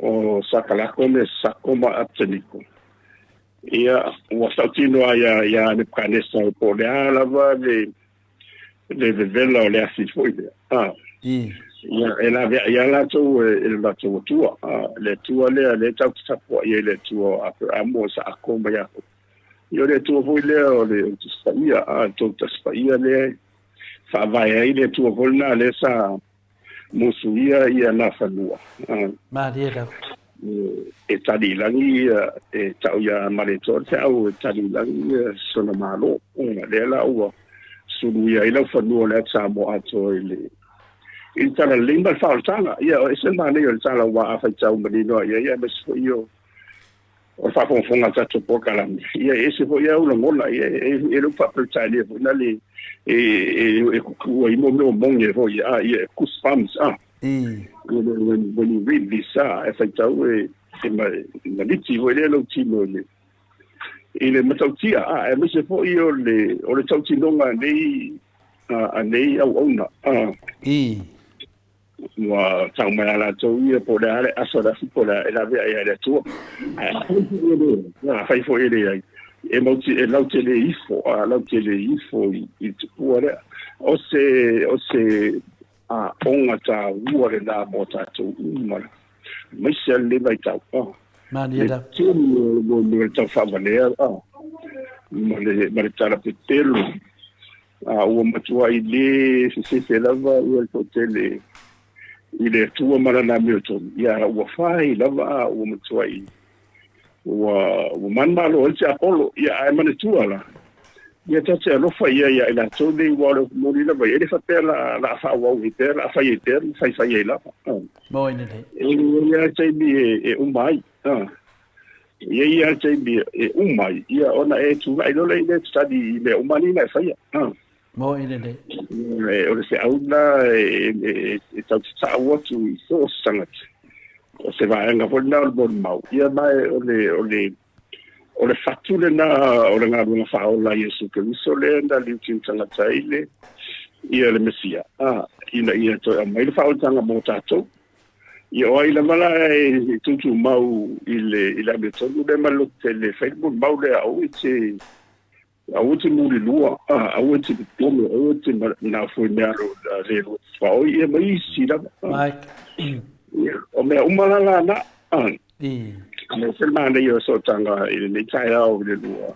o Sakalako me Sako ma Apteniko. Ia, ua tautino lava ia, ia Nebukanesa po o le a lava le, le vevela o le afi foi lea. A, ia, e laveai lava latou e, e le latou Atua. A, le Atua lea, lea tatou te tapuai ai le Atua o Aperamo, o Isaako ma Iakopo. Ia, o le Atua foi lea o le, o le Tusi Paia, a, le tou Tasi Paia lea e faavae ai le Atua foi lena lea sa musuia ia Nafanua. Malie lava. E tali i lagi ia, e tau ia Malietoa le feau e tali i lagi ia sona Malo. Lea la ua suluia ai lau fanua o le atu Samoa atoa i le i le talalelei ma le faaolataga. Ia, e ese le manaia o le tala aua a faitau manino lava i ai aemaise foi o o le faafogafoga a tatou polokalame, ia e ese foi au lagona, ia e le faa-Peretania foi na le e kukuu ai mo mea o moge foi, a ia e goosebumps, a. When you read this, a, e faitau e maliti foi lea lou tino i le i le matautia, a, aemaise foi o le o le tautinoga a nei auauna, a. Ua tau mai a latou ia po o le a le aso le afi po o le a e laveai ai le Atua. Ae afai foi e leai, afai foi e leai, e mauti, e lautele ifo, a lautele ifo i, i le tupua lea. O se, o se aoga taua lenā mo tatou uma, aemaise lava lenei vaitau. Ah, Malie le lava. tele o le mea o le taufaavalea, ah, ma le, ma le tala pepelo. A ua matuai lē fesefe lava ia le toatele i le Atua ma lana amiotonu, ia ua fai lava a ua matuai ua ua manumalo ai le tiapolo. Ia ae manatua la, ia ta te alofa ia iā i latou nei, aua o le upu moni lava ia, e le faapea la la faaauau ai pea, la fai ai pea ma faifai ai lava. Moi lelei. E i ai lava le taimi e uma ai. E i ai lava le taimi e uma ai, ia, ona e tulai loa lea i le study i mea uma nei na e faia. Moi lelei. O le feau lena e tau tatau atu i so o se tagata. O se vaega foi lena o le molimau. Ia ma o le, o le, o le fatu lena o le galuega faaola a Iesu Keriso lea na liutiu tagata ai le, ia le Mesia, ina ia toe aumai le faaolataga mo tatou. Ia o ai lava la e tūtūmau i le i le amiotonu lea ma le loto tele e fai le molimau lea, aua e te aua e te mulilua, aua e te pepelo, aua e te manao foi mea alo le lua tuaoi ia ma isi lava. Mike. Ia, o mea uma la la na. Me se manaia o sootaga i lenei taeao i le lua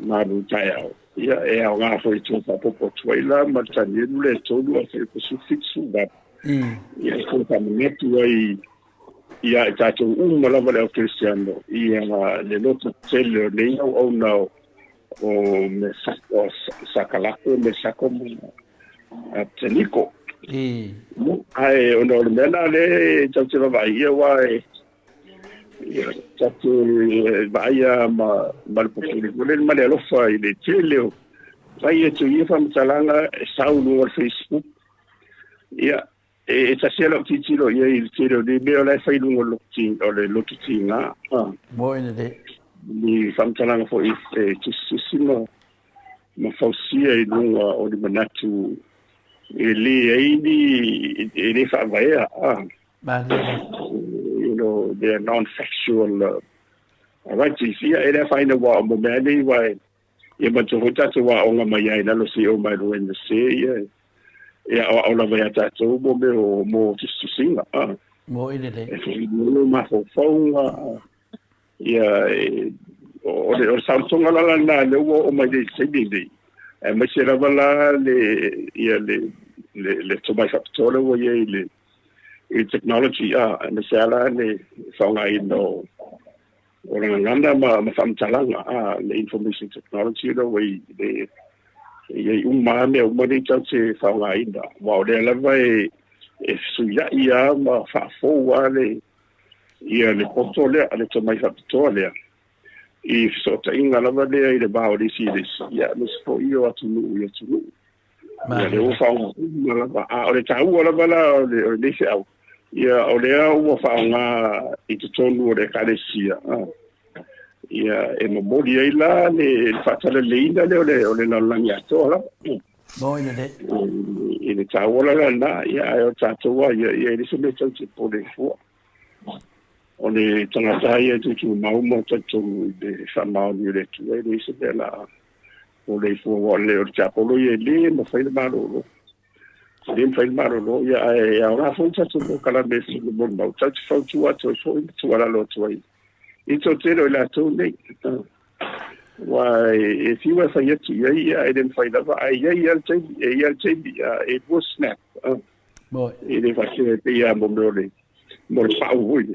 malu taeao. Ia, e aoga foi e faaopoopo atu ai la ma le Tanielu lea e 3 a 7 8. Ia, e faamanatu ai Ia i tatou uma lava le au kerisiano, ia le loto tele o nei auauna o o Sakalako, Mesako ma Abteniko. Ae ona o le mea lena lea e tatou te vaavaai, ia aua e ia tatou te vaai lava ma le popole foi lele ma le alofa i le tele o fai atu i ia faamatalaga e sau i luga o le Facebook. Ia, e tasi lava lau tilotilo i ai i le tele o nei mea o la e fai i luga o le loto tiga. Moe lelei. Ni faamatalaga foi e tusitusi ma fausia i luga o ni manatu e le ai ni, e le faavaea. Malie. You know, they are non-factual writings. Ia, e le afaina aua o mea nei, aua ia manatua foi tatou aoga mai ai i lalo seia oo mai loa i le se, ia e aoao lava ia tatou mo mea o mo tusitusiga. Moe lelei. E faamoemoe mafaufauga, ia e, o le, o le saolotoga la lena lea ua oo mai nei i le taimi lenei, aemaise lava la le, ia le, le, le tomai faapitoa lea ua i ai i le, i le technology, a, aemaise lava la le faaaogaina o, o le gagana ma, ma faamatalaga, a, le information technology lea ua i le, e i ai uma lava mea uma nei tatou te faaaogaina, aua o lea lava e, e fesuiai lava ma faafou lava le, ia le poto lea, le tomai faapitoa lea, i fesootaiga lava lea i le va o le isi i le isi, ia aemaise foi o atunuu i atunuu. Ia lea ua faaaoga uma lava. A o le taua lava la o le, o lenei feau, ia o lea ua faaaoga i totonu o le Ekalesia, ia e momoli ai la le faatalaleiina lea o le, o le lalolagi atoa lava. Moe lelei. I le taua la lena, ia ae o tatou lava ia, ia e le o se mea tatou te popole ai fua. O le tagata ia e tutumau ma talitonu i le faamaoni o le Atua, e leai se mea o le a popole ai fua, aua o le tiapolo ia e le mafai ona malolo. E le mafai ona malolo, ia ae aoga foi le tatou polokalame e molimau, tatou te fautua atu ai foi ma tuualalo atu ai i le toatele o i latou nei. Aua e fiu e fai atu i ai, ia, e le mafai lava, ae i ai lava le taimi, e i ai lava le taimi, e will snap. E le faapea e pei lava mo mea o le, mo le pau foi.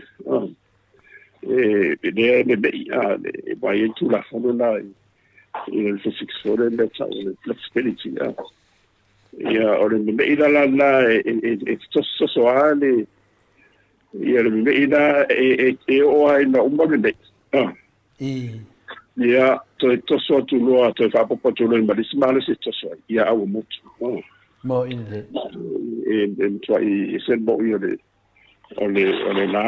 E lea e memei, e aua e i ai le Tulafono lena i le physics foi lea mea tau o le flexibility. Ia, o le memei la lena e tosotoso lava le, ia le memei la e oo lava ina uma le memei. Ia, toe toso atu loa, toe faaopoopo atu loa ma le isi malosi e toso ai, ia a ua motu. Mo'i lelei. E matuai ese le mo'i o le, o le, o le la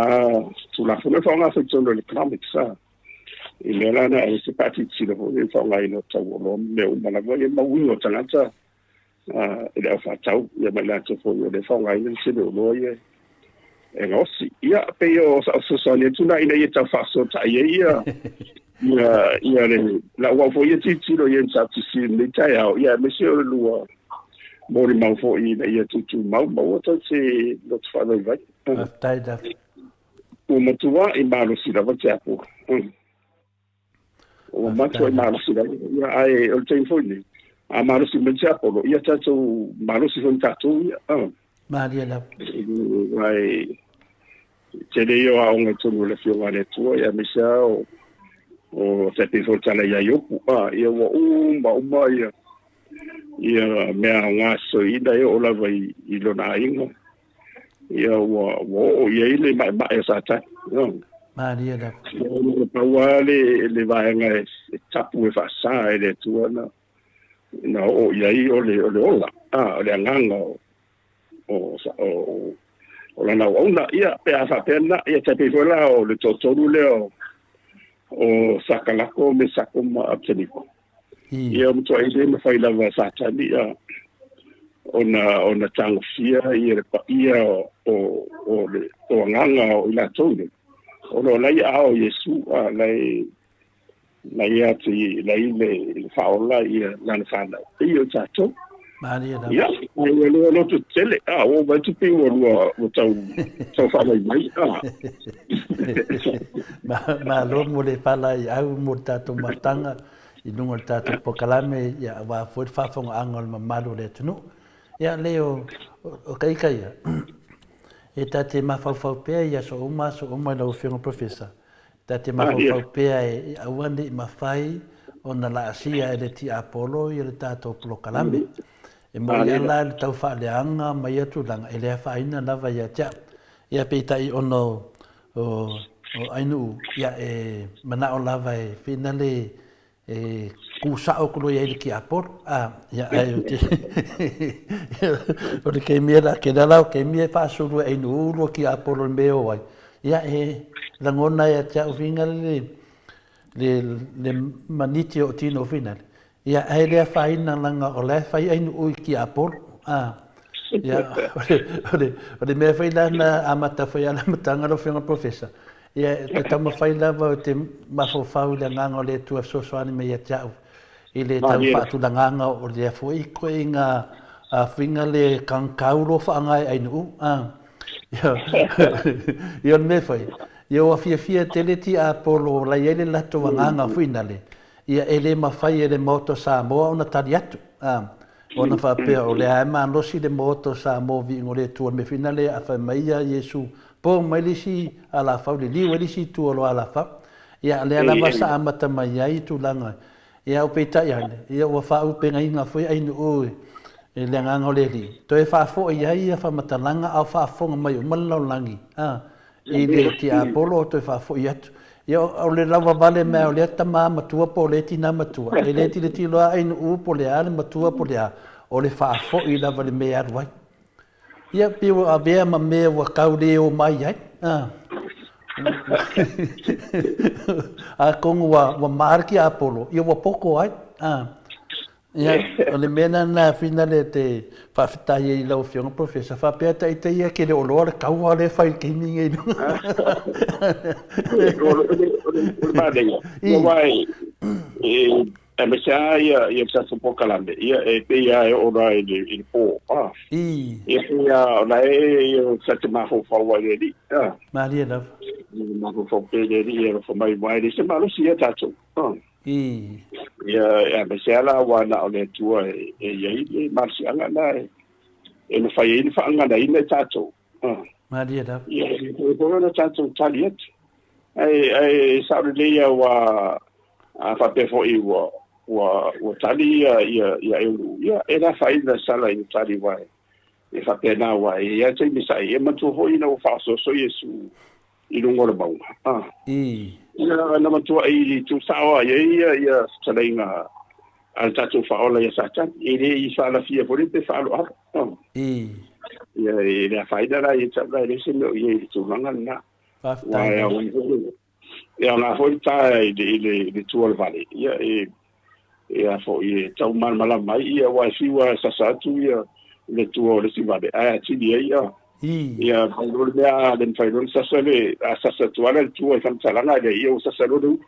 Tulafono e faaaoga foi i totonu o le economics, a. I mea la na e se faatilotilo foi le faaaogaina o tau o oloa ma mea uma lava, ia ma uiga o tagata i le au faatau, ia ma i latou foi o lea e faaaogaina le tele o oloa ia e gaosi. Ia, pei o sau fesoasoani atu lena ina ia tau faafesootai ai ia ia ia le lau au foi ia tilotilo i ai i le SATC i lenei taeao, ia aemaise o le lua molimau foi ina ia tutumau ma aua tou te loto faavaivai. Faafetai lava. Ua matuai malosi lava te Atua. Ua matuai malosi lava. Ia, ae o le taimi foi lenei, a malosi mai le tiapolo, ia tatou malosi foi ma tatou ia. Malie lava. Ae tele ia o aoga i totonu o le Afioga a le Atua, ia aemaise lava o o tai pei foi o le tala ia Iopu, ia ua uma uma ia ia mea aoga sosoiina e oo lava i lona aiga. Ia ua oo i ai le maemae o Satani. Malie lava. Ia pau lava le vaega e tapu e faasa e le Atua na oo i ai o le ola, o le agaga o lana auauna. Ia, pe a faapea lena, ia tai pei foi la o le toatolu lea o Sakalako, Mesako ma Apeteniko. Ia ua matuai le mafai lava e Satani ona ona tagofia ia le paia o o le o agaga o i latou nei, ona o la e i aao o Iesu, a la e la ia te la i le faaola ia lana fanau e ia o tatou. Malie lava. Ia, ai ua lua loto tetele, a ua vaai atu pei ua lua ua tau tau faamaimai, a. Malo mo le faalaeiau mo le tatou mafutaga i luga o le tatou polokalame, ia, aua foi le faafofogaaga o le mamalu o le atunuu. Ia, leai o, o, o ita ia. E ta te mafaufau pea i aso uma aso uma i lau Afioga Professor. Ta te mafaufau pea e aua ne i mafai ona laasia e le tiapolo ia le tatou polokalame. E moni lava la le tau faaleaga ma ia tulaga, e le afaina lava ia te au. Ia peitai ona o Ainuu, ia e manao lava e finale e kū sa'o atu loa i ai le tiapolo, a, ia, ae ou te, o le taimi e la, kēlā la o taimi e faasolo ai nuu lua tiapolo i le mea e o ai, ia, e lagona ia te au finale le, le, le maniti o tino finale, ia, ae le afaina leaga o la e fai ainuu i tiapolo, a, ia, o le, o le mea foi la na amata foi a le amataga lau Afioga i le Professor, Ia, e te taumafai lava ou te mafaufau i le agaga o le Atua e fesoasoani mai ia te au i le tau faatulagaga o lea foi ituaiga fuiga le kangkau loa faaaga e Ainuu. Ia, ia o le mea foi, ia ua fiafia tele tiapolo la i ai le latou agaga fuinale, ia e le mafai e le Maota o Samoa ona tali atu. Ona faapea, o lea e malosi le Maota o Samoa viiga o le Atua, le mea foi lea a fai mai ia Iesu, po mai le isi alafau, liliu ai le isi itu o lo alafau. Ia, o lea lava sa amata mai ai tulaga. Ia, o peitai ane, ia ua faaupegaina foi ainuu i le agaga o le Alii, toe faafoi ai ia faamatalaga a o faafofoga mai uma le lalolagi. I le tiapolo toe faafoi atu. Ia, o le lauavale mai o lea tama matua po o lea tina matua, e le tilotilo lava ainuu po o le a le matua po o le a, o le faafoi lava i le mea e alu ai. Ia, pei ua avea ma mea ua tau le o mai ai. Atonu ua ma le tiapolo, ia ua poto ai. Ia, o le mea lena finale te faafetai ai i lau Afioga Professor, faapea ta ita ia ke le o loa le taua lea e fai i le taimi lenei i luga. O le manaia, aua e aemaise lava ia le tatou polokalame, ia e pei lava e oo loa i le po. Ia pei lava o la e ia sa te mafaufau ai le Alii. Malie lava. Mafaufau pea i le Alii e alofa mai, aua e leai se malosi ia tatou. I. Ia, aemaise lava la aua na o le Atua e i ai le malosiaga lena e mafai ai ona faaganaina e tatou. Malie lava. Ia, e mafai foi ona tatou tali atu. Ae, ae sao lelei aua a faapea foi ua, ua, ua tali ia, ia, ia Eulu, ia, e le afaina sala i le tali aua e faapena aua e i ai lava taimi sa i. E manatua foi ina ua faaosooso Iesu i luga o le mauga. Ah. I. Ia, na matuai tuusao lava i ai ia, ia fetalaiga a le tatou Faaola ia Satani. E le i faalafia foi le pe faaaloalo. Ah. I. Ia, e le afaina la ia te au la e leai se mea o i ai i le tulaga lena. Faafetai. Aua e e aoga foi le ta i le, i le, i le tua o le vale. Ia, e, e a foi e tau malamalama ai, ia, aua e fiu lava e sasa atu ia le tua o le isi vale, ae atili ai ia, ia fai loa le mea, a le mafai loa ona sasa le, a sasa atu lava le tua i faamatalaga lea, ia ua sasa loa le ulu.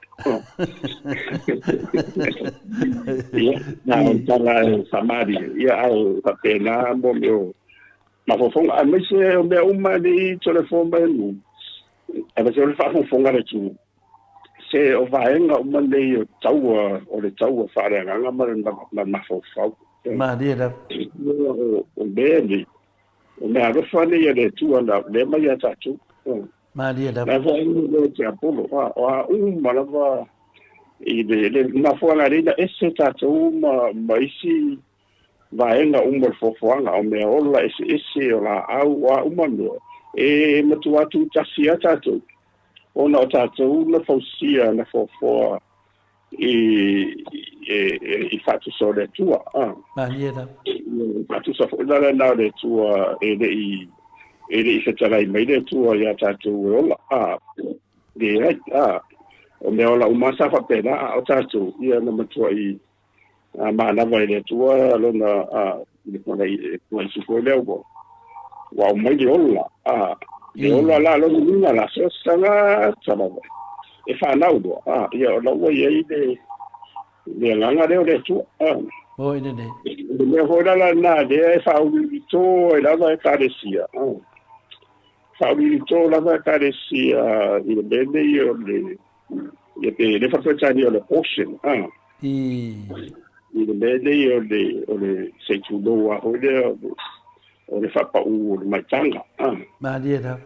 Ia, na o le tala e faamalie, ia, ae faapena mo mea o mafaufauga, aemaise o mea uma nei telefoni mai nuu, aemaise o le faafogafoga a le atunuu. Se o vaega uma nei o taua, o le taua faaleagaga ma le mafaufau. Malie lava. O mea nei, o mea alofa nei a le Atua na lea mai ia tatou. Malie lava. La foi le tiapolo, o a uma lava i le, le mafuaaga lea ina ese tatou ma, ma isi vaega uma o le foafoaga, o mea ola eseese, o laau, o a uma mea, e matua tutasi lava tatou, ona o tatou na fausia, na foafoa i, e, e, i faatusa o le Atua. Ah. Malie lava. Faatusa foi la lena o le Atua e le i, e le i fetalai mai le Atua ia tatou e ola. Ah. Leai, ah. O mea ola uma sa faapena, a o tatou, ia na matuai a manava i le Atua lona a le pona i foi lea ua ua aumai le ola a le ola la lona uiga la so se tagata lava e fanau loa a ia o la ua i ai le le agaga lea o le Atua a Oi lelei. Le mea foi la lena lea e faauliulito ai lava Ekalesia a faauliulito lava Ekalesia i le mea nei o le Ia pe le faafetani o le portion, a. I. I le mea nei o le, o le se i tulou a foi lea, o le, o le faapaū o le maitaga a. Malie lava.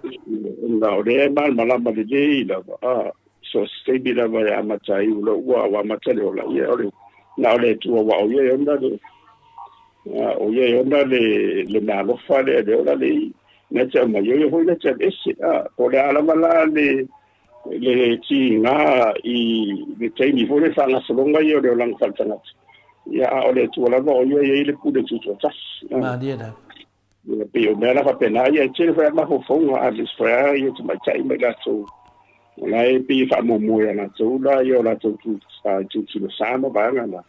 Ona o lea e malamalama lelei lava a, so o se taimi lava e amata ai ua ua amata le ola, ia o le na o le Atua aua o ia e ona le o ia e ona le le meaalofa lea le ola lei na te aumai, o ia foi na te aveese a. Po o le a lava la le le tiga i le taimi foi le faagasologa ia o le olaga faaletagata, ia a o le Atua lava o ia e i ai le pule tutoatasi. Malie lava. Ia pei o mea la faapena ia e tele foi lava mafaufauga a aemaise foi lava ia tamaitai ma i latou o la e pei e faamuamua ia latou la ia o latou tilotilo sa ma vaega na.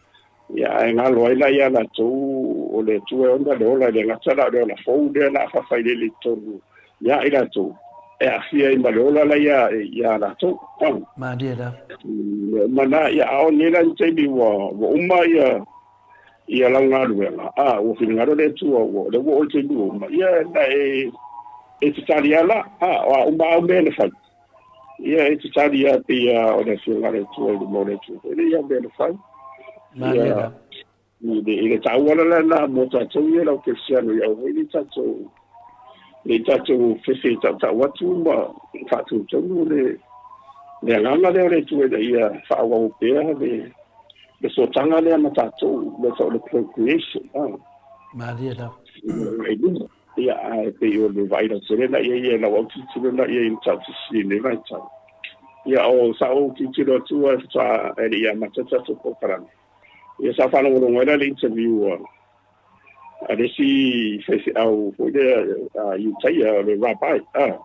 Ia ae galo ai la ia latou o le Atua e ona le ola, e le gata la o le ola fou lea la faafailele i totonu ia i latou e aafia ai ma le ola la ia ia latou. Malie lava. Uma na ia a o nei la ni taimi ua uma ia ia lau galuega, a ua finagalo le Atua ua le ua o le taimi ua uma ia na e te talia la a o a uma au mea na fai ia e te talia pei a o le afioga a le Atua i luma o le Atua foi lea ia mea na fai. Malie lava. I le taua la lena mo tatou ia lau kerisiano ia aua foi ne i tatou ne i tatou fefe tautau atu ma faatonutonu le le agaga lea o le Atua ina ia faaauau pea le le sootaga lea ma tatou le tau o le procreation. Malie lava. I luma. Ia, ae pei o le vaai lautele la ia ia lau autilotilo la ia i mataupu sili i lenei vaitau. Ia, o sa ou tilotilo atu ai faatoa e le i amata le tatou polokalame. Ia, sa faalogologo ai la le interview a a le isi faifeau foi lea a Iutaia, o le Rabbi. A.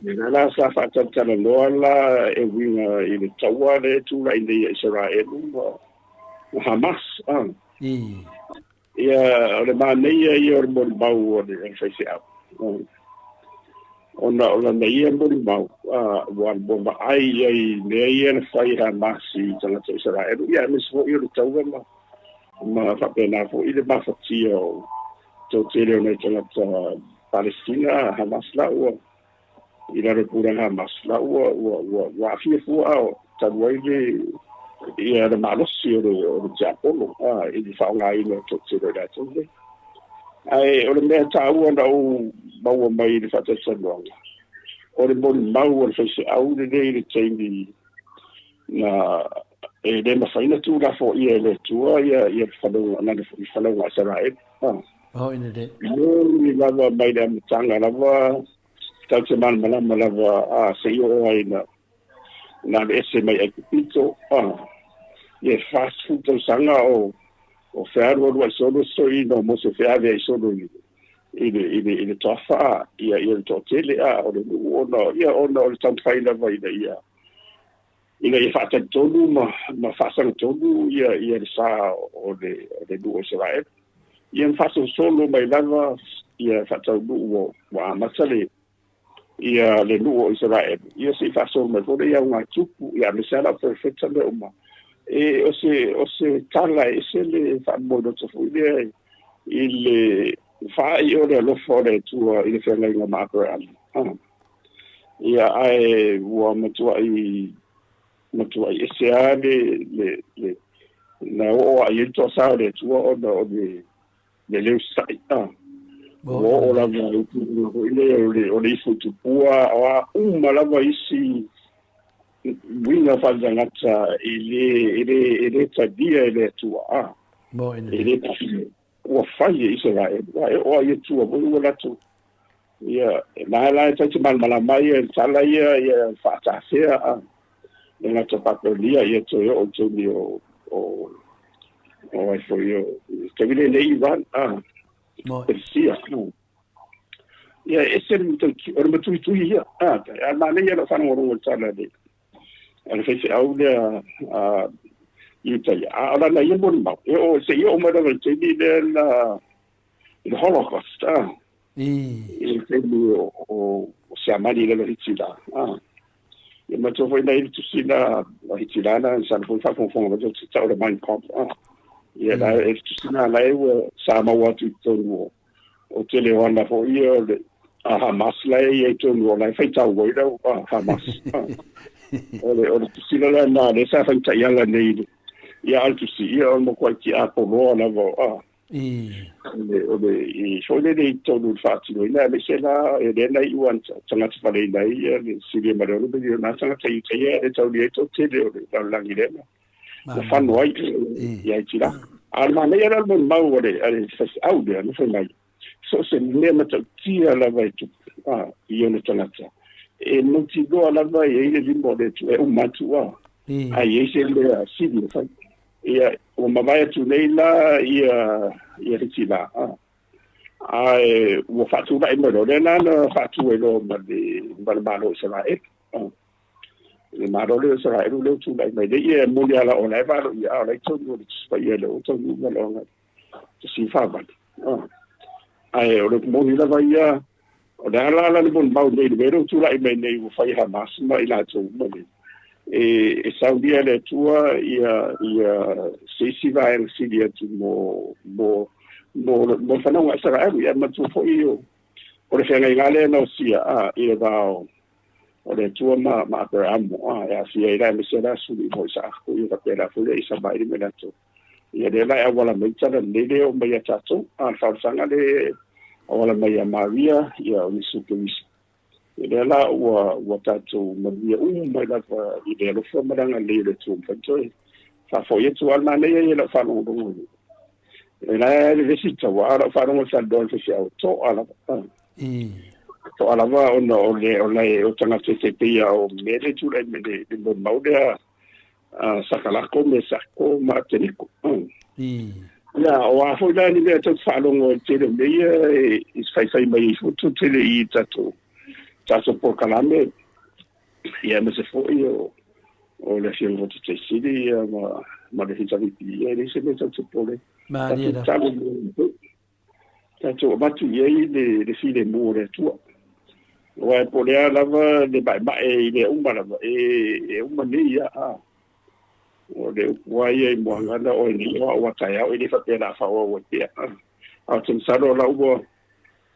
Lena la sa faatalatalanoa la e uiga i le taua lea e tulai nei a Isaraelu ma Hamas. A. Ia, o le manaia ia o le molimau a le faifeau, ona o lana ia molimau, ua vaai i ai i mea ia na fai e Hamas i tagata o Isaraelu, ia aemaise foi o le taua ma faapena foi le mafatia o toatele o nai tagata Palestina. Hamas la ua i lalo o le pulega Hamas la ua ua ua ua aafia fua a talu ai le ia le malosi o le o le tiapolo a i le faaaogaina o toatele o i latou nei. Ae o le mea taua na ou maua mai i le faatalatalanoaga, o le molimau a le faifeau lenei i le taimi na e le mafai ona tuulafoaia e le Atua ia ia le lana folauga a Isaraelu. Oh, ina le. Moni lava mai le amataga lava, tatou te malamalama lava a se i oo ai na na aveese mai Aikupito, a ia 40 tausaga o o fealualuai solo se toeaina o Mose feaveai solo i i le i le i le toafa ia ia le toatele a o le nuu ona ia ona o le taumafai lava ina ia ina ia faatalitonu ma ma faasagatonu ia ia le sa o le o le nuu o Isaraelu. Ia ma faasolosolo mai lava ia faataunuu ua ua amata le ia le nuu o Isaraelu. Ia se i faasolo mai foi le ia augatupu ia aemaise lava le auperofeta mea uma. E o se o se tala e ese le faamomoiloto foi lea i le faaii o le alofa o le Atua i le feagaiga ma Aperahama. Ia, ae ua matuai, matuai ese lava le, le, le, na oo lava i ai le toasa o le Atua ona o le, le le usitai. A, ua oo lava i tulaga foi lea o le, o le ifo i tupua, o a uma lava isi uiga faaletagata e le, e le, e le talia e le Atua. A, e le pasia. Ua fai e Isaraelu, a e oo lava i Atua foi ua latou Ia, na la e tatou te malamalama ai le tala ia ia faatafea a le gata Papelonia ia toe oo i taimi o o o ai foi o taimi lenei Iran a Persia. Ia e ese le matautia, o le matuitui ia. A, a manaia lau faalogologo i le tala le a le faifeau lea a Iutaia. A o lana ia molimau, e oo seia oo mai lava i le taimi lea na i le Holocaust, a. I le taimi o, o, o Siamani i lalo Hitila, a. Ia manatua foi na i le tusi na a Hitila na sa foi faafogafoga mai te tau o le Mein Kampf, a. Ia la e le tusi na la e ua sa maua atu i totonu o o tele o ana foi ia o le a Hamas la e i ai tonu o la e faitau ai lau a Hamas. A. O le o le tusi la na le sa faitaiala nei ia a le tusi ia o le makuai tiapoloa lava a. O le i foi lele i totonu i le faatinoina, aemaise la e lea na iu ana tagata faleina ai ia le silia ma le 6 miliona tagata i uta ia e le taulia ai toatele o le lalolagi lea na fano ai ia Hitila. A o le manaia la o le molimau a le faifeau lea na fai mai, so o se mea matautia lava e tupu i ona tagata, e mautinoa lava e i ai le lima o le Atua e uma atu, ae i ai se mea sili e fai. Ia, ua mavae atu nei la ia ia Hitila, ae ua faatulai mai loa, lea la na faatu ai loa ma le ma le Malo o Isaraelu. Le Malo lea o Isaraelu lea ua tulai mai nei, ia e moni lava o la e valoia, a o la e tonu o le Tusi Paia lea ua taunuu mai loa 18. Ae o le moni lava ia, o le a la la le molimau nei i le mea lea ua tulai mai nei ua fai e Hamas ma i latou uma nei, e saunia e le Atua ia, ia se isi vaega sili atu mo, mo, mo, mo le fanauga a Isaraelu. Ia manatua foi o, o le feagaiga lea na osia a, i le va o, o le Atua ma, ma Aperamo, a, e aafia ai la aemaise la suli mo Isaako, ia faapea la foi le Isamaeli ma i latou. Ia lea la e auala mai tala lelei lea e oo mai ia tatou, a o le faaolasaga lea e auala mai ia Maria, ia o Iesu Keriso. Ia lea la ua, ua tatou manuia uma mai lava i le alofa ma le agalelei o le Atua mafai toe faafoi atu. A o le manaia ia i lau faalogologo i le la e vevesi taua, a o lau faalogo i le talanoa a le faifeau, e to'a lava. To'a lava ona o le, o le, o tagata e tai pei o mea lea e tulai mai le, le molimau lea Sakalako, Mesako ma Ateniko. Ia, o a foi la ni mea tou te faalogo ai i le tele o mea ia e faifai mai ai foi tou tele i tatou tatou polokalame, ia aemaise foi o o le Afioga foi Taitaisili ia ma ma le HRPP, ia e leai se mea tou te popole ai. Malie Tatou lava. tatalo mo tatou avatu i ai le, le filemu o le Atua. Aua po o le a lava le maemae i mea uma lava, e, e uma nei ia, a. O le upu lava ia i Moagana, oe nei o au a taeao, e le faapea o le a faaauau ai pea. A ou te masalo o la ua,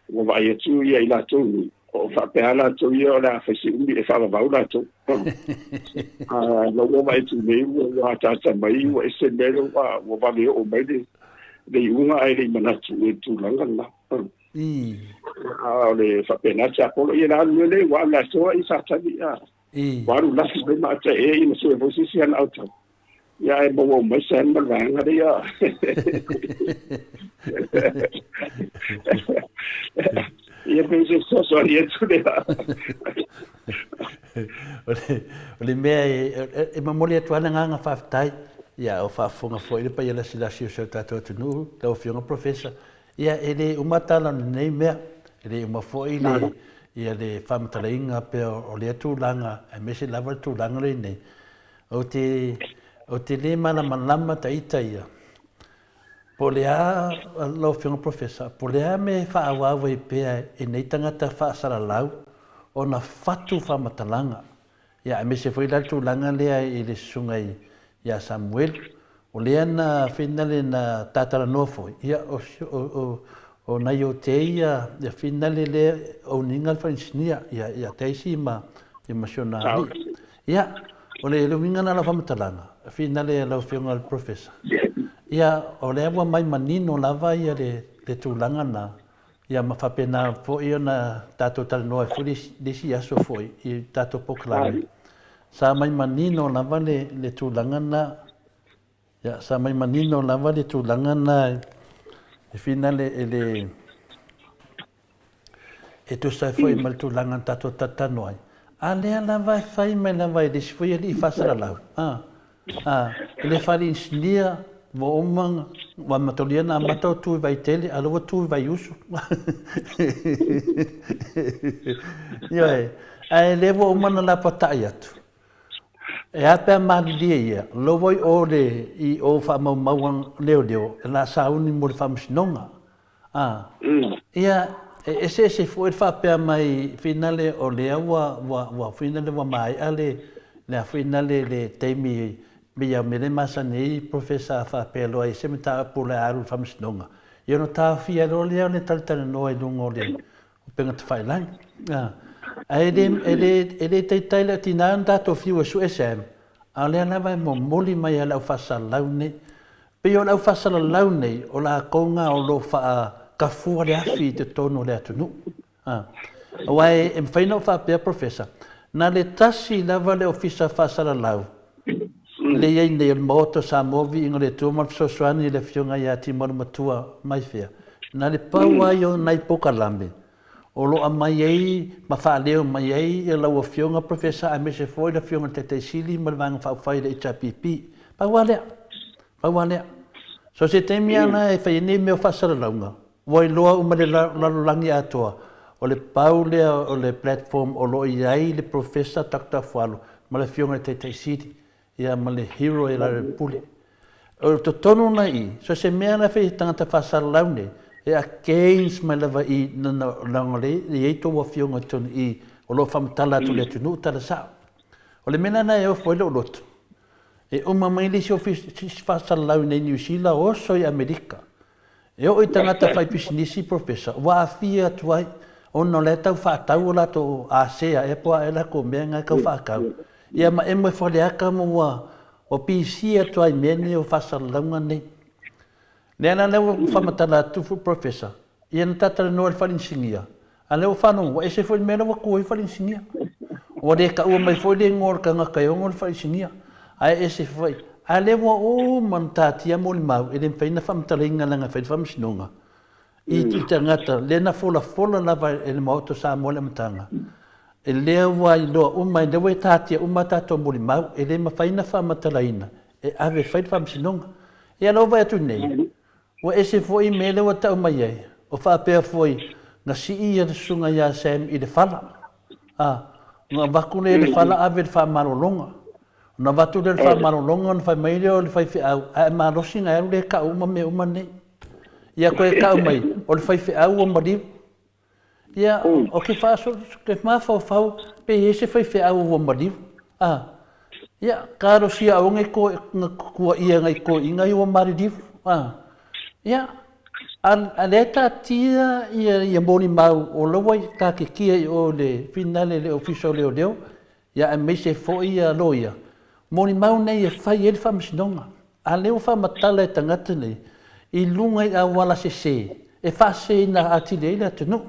ua vaai atu ia i latou nei, o faapea lava latou ia o le a fai se umi e faavavau latou. A la ua vaai atu nei ua, ua ataata mai, ua ese le mea lea ua, ua vave oo mai le, le iuga ae le i manatu i le tulaga lena. A o le faapena tiapolo, ia le alu lea ua alu le asoa i Satani, a. Ua alu lafi mai ma ata e ina sue foi se isi ana autau. Ia ae maua uma ai Sam ma le vaega lea. Ia pei se fesoasoani atu lea. O le mea e momoli atu lava le agaga faafetai, ia o faafofoga foi le paia lasilasi o si o tatou atunuu, lau Afioga Professor, ia e le uma tala o lenei mea, e le uma foi le, ia le faamatalaina pea o lea tulaga, aemaise lava le tulaga lenei. Ou te, ou te le malamalama ta ita ia, Po o le a lau Afioga Professor, po o le a mea e faaauau ai pea e nei tagata faasalalau ona fatu faamatalaga, ia aemaise foi la le tulaga lea i le susuga ia Samuelu, o lea na finale na ta talanoa foi, ia o, o, o nai o te ia, ia finale lea owning-a le faainisinia, ia, ia Daisy ma, ia ma si ona alii. Ia, o le uiga lena o lau faamatalaga, finale a lau Afioga i le Professor. Ia, o lea ua mai manino lava ia le, le tulaga lena, ia ma faapena foi ona tatou talanoa ai foi le isi, le isi aso foi i tatou polokalame. Sa mai manino lava le, le tulaga lena, ia, sa mai manino lava le tulaga lena e finale e le, E tusa ai foi ma le tulaga na tatou talatalanoa ai, a lea lava e fai mai lava e le isi foi alii faasalalau, a, a, e le fale-inisinia, ua uma, ua amatalia ona amata o tu i Vaitele, a o lea ua tu i Vaiusu. Ioe, ae lea ua uma ona lapatai atu. E a pe a malilie ia, lou ai o le, i o faamaumau leoleo, e la sauni mo le faamasinoga. A, ia, e eseese foi le faapea mai finale o lea ua, ua, ua finale ua maea le, le a finale le taimi ia mea lea e masani ai Professor faapea loa i se mataupu o le a alu i le faamasinoga, ia ona taofia loa lea o le talatalanoa i luga o le upega tafailagi. A, ae le, e le, e le taitai le tina ona tatou fiu e sue Sam, a o lea lava e momoli mai lava le au faasalalau nei. Pei o le au faasalalau nei, o latou na o lo o faakafua le afi i totonu o le atunuu. A. Aua e mafai ona ou faapea Professor, na le tasi lava le Ofisa Faasalalau le i ai nei o le Maota o Samoa Viiga o le Atua ma le Fesoasoani i le Afioga ia Timalu-matua Maifea, na le pau ai o nai polokalame o lo o aumai ai ma faaleo mai ai lau Afioga Professor aemaise foi le Afioga i le Taitai Sili ma le Vaega Faaupufai a le HRPP. Pau lava lea. Pau lava lea. So se taimi lava la e fai ai nei mea o faasalalauga, ua iloa uma e le lalolagi atoa, o le pau lea o le platform o lo o i ai le Professor Doctor Afualo ma le Afioga i le Taitai Sili, ia ma le hero i lalo i le pule. O totonu la i i, so se mea la e fai e tagata faasalalau nei, e against mai lava i leaga o lea e i ai tou afioga i totonu i i o lo o faamatala atu i le atunuu tala sao. O le mea lena e ofo ai lou loto, e uma mai le isi ofisa faasalalau i inei i Niu Sila, oso i Amerika, E oo i tagata faipisinisi, Professor, ua aafia atu ai ona o la e tau faatau o latou asea ea po o a ea latou mea na e tau faatau. Ia ma emo e faleata ma ua ua pisi atu ai i mea nei o faasalalauga nei. Lea la lea ua faamatala atu Professor, ia na ta talanoa i le faainisinia, A o lea ua faalogo, ua ese foi le mea la ua tu ai le faainisinia. Ua le taua mai foi le igoa o le tagata e ono le faainisinia, ae ese foi. A o lea ua uma ona taatia molimau, e le mafai ona faamatalaina leaga e fai le faamasinoga i tagata lea na folafola lava e le Maota o Samoa i le amataga. E lea ua iloa uma, lea ua taatia uma a tatou molimau, e le mafai ona faamatalaina e ave e fai le faamasinoga. Ia o lea ua vaai atu nei, Ua ese foi mea lea ua tau mai ai, o faapea foi na sii ia le susuga ia Sam i le fala. A, ona avatu lea i le fala ave i le faamalologa. Ona avatu lea i le faamalologa ona fai mai lea o le faifeau, a e malosi ona e alu lea e tau uma mea uma nei. Ia toe tau mai, o le faifeau ua maliu. Ia, ou te te mafaufau pe i ai se faifeau ua maliu. A, ia, talosia aua ne i tuuaia nai toeaiina ia ua maliliu. A, ia, a lea e taatia ia molimau o la ua taatitia i o i le finale i le Ofisa o Leoleo, ia aemaise foi ia loia, molimau nei e fai ai le faamasinoga. A lea ua faamatala e tagata nei i luga i auala sese e faaseseina atili ai le atunuu.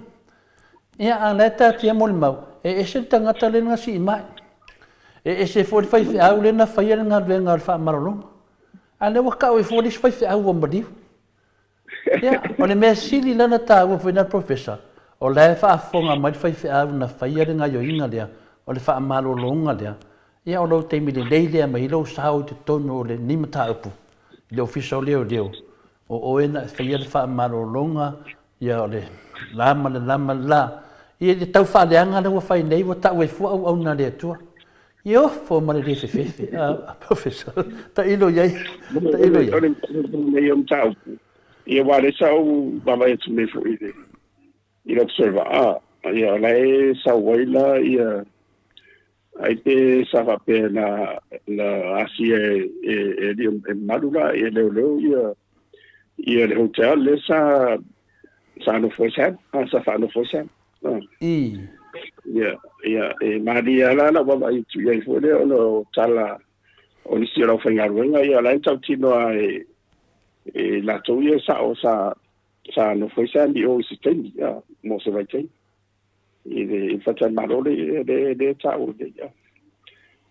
Ia, a o la e taatia molimau, e ese le tagata lea na sii mai, e ese foi le faifeau lea na faia le galuega o le faamalologa. A lea ua tau ai fua le isi faifeau ua maliu. Ia, o le mea sili la ona taua foi na Professor, o la e faafofoga mai le faifeau na faia le gaioiga lea, o le faamalologa lea, ia o lou taimi lelei lea e aumai ai lou sao i totonu o lenei mataupu i le Ofisa o Leoleo, o oe na e faia le faamalologa, ia o le la ma le la ma le la, ia le tau faaleaga lea ua fai nei ua tau ai fua auauna a le Atua. E ofo ma le le fefefe, a Professor, tailo i ai, tailo i ai. O le mataupu, ia aua o lea sa ou vaavaai atu nei foi i le i le Observer, a, ia o la e sau ai la ia ai pe sa faapea na na asia e e e, e malu la e leoleo ia ia le hotel le sa sa nofo ai sa sa faanofo ai sa. I. Ia, ia, e malie lava la lau vaavaai atu i ai foi lea ona o tala o nisi o le aufaigaluega, ia o la e tautino lava e, e latou ia sao sa, sa nofo ai sa i o i se taimi, ia, mo se vaitaimi. I le, i le faletalimalo le, le, le taua nei, ia.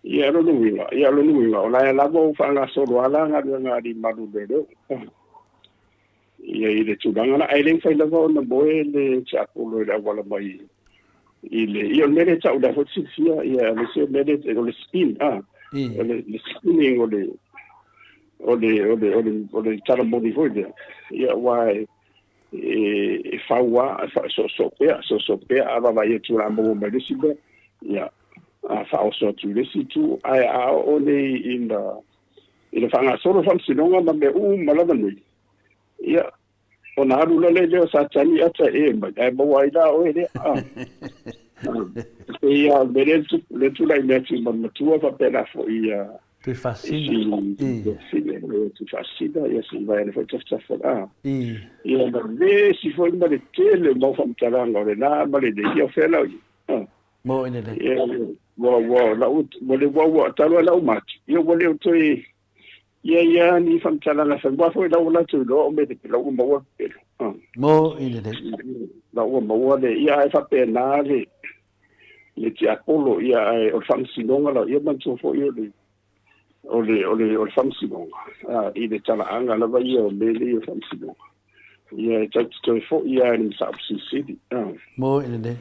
Ia, o lona uiga, ia, o lona uiga, o la e lava ua faagasolo lava la galuega a alii malu leoleo. Ia i le tulaga la, ae le mafai lava ona moe le tiapolo i le auala mai i le, ia o le mea lea e tau lea foi te silafia, ia aemaise o le mea lea, o le spin, ah, o le, le spinning o le, o le, o le, o le, o le tala moni foi lea, ia aua e, e, e fau lava, e soosoo pea, soosoo pea, a vaavaai atu o le a maua mai le isi mea, ia, a faaoso atu i le isi itu, ae a oo nei ina, i le faagasolo faamasinoga ma mea uma lava nei, ia, ona alu la lea o Satani ata e mai, ae maua ai la oe lea. Ah. E pei lava o le mea lea le tulai mai atu ma le matua faapena foi ia Tuifasina. Tuifasina, Tuifasina, ia se i vaai ane foi tafatafa. Ah. Ia ma vesi foi ma le tele o mau faamatalaga o lena ma lenei, ia o fea la o i ai. Ah. Mo i lelei. Ia, ua, ua, lau, ua, ua, ua, talu ai lau mati, ia ua le o toe Ia ia ni faamatalaga fai aua foi la ua latou iloa o mea le la ua maua le pepelo. Mo i lelei. La ua maua le ia ae faapena le le tiapolo ia ae o le faamasinoga la ia manatua foi o le o le o le o le faamasinoga i le talaaga lava ia o mea nei o faamasinoga ia e tatou te toe foi lava i le mataupu silisili. Mo i lelei.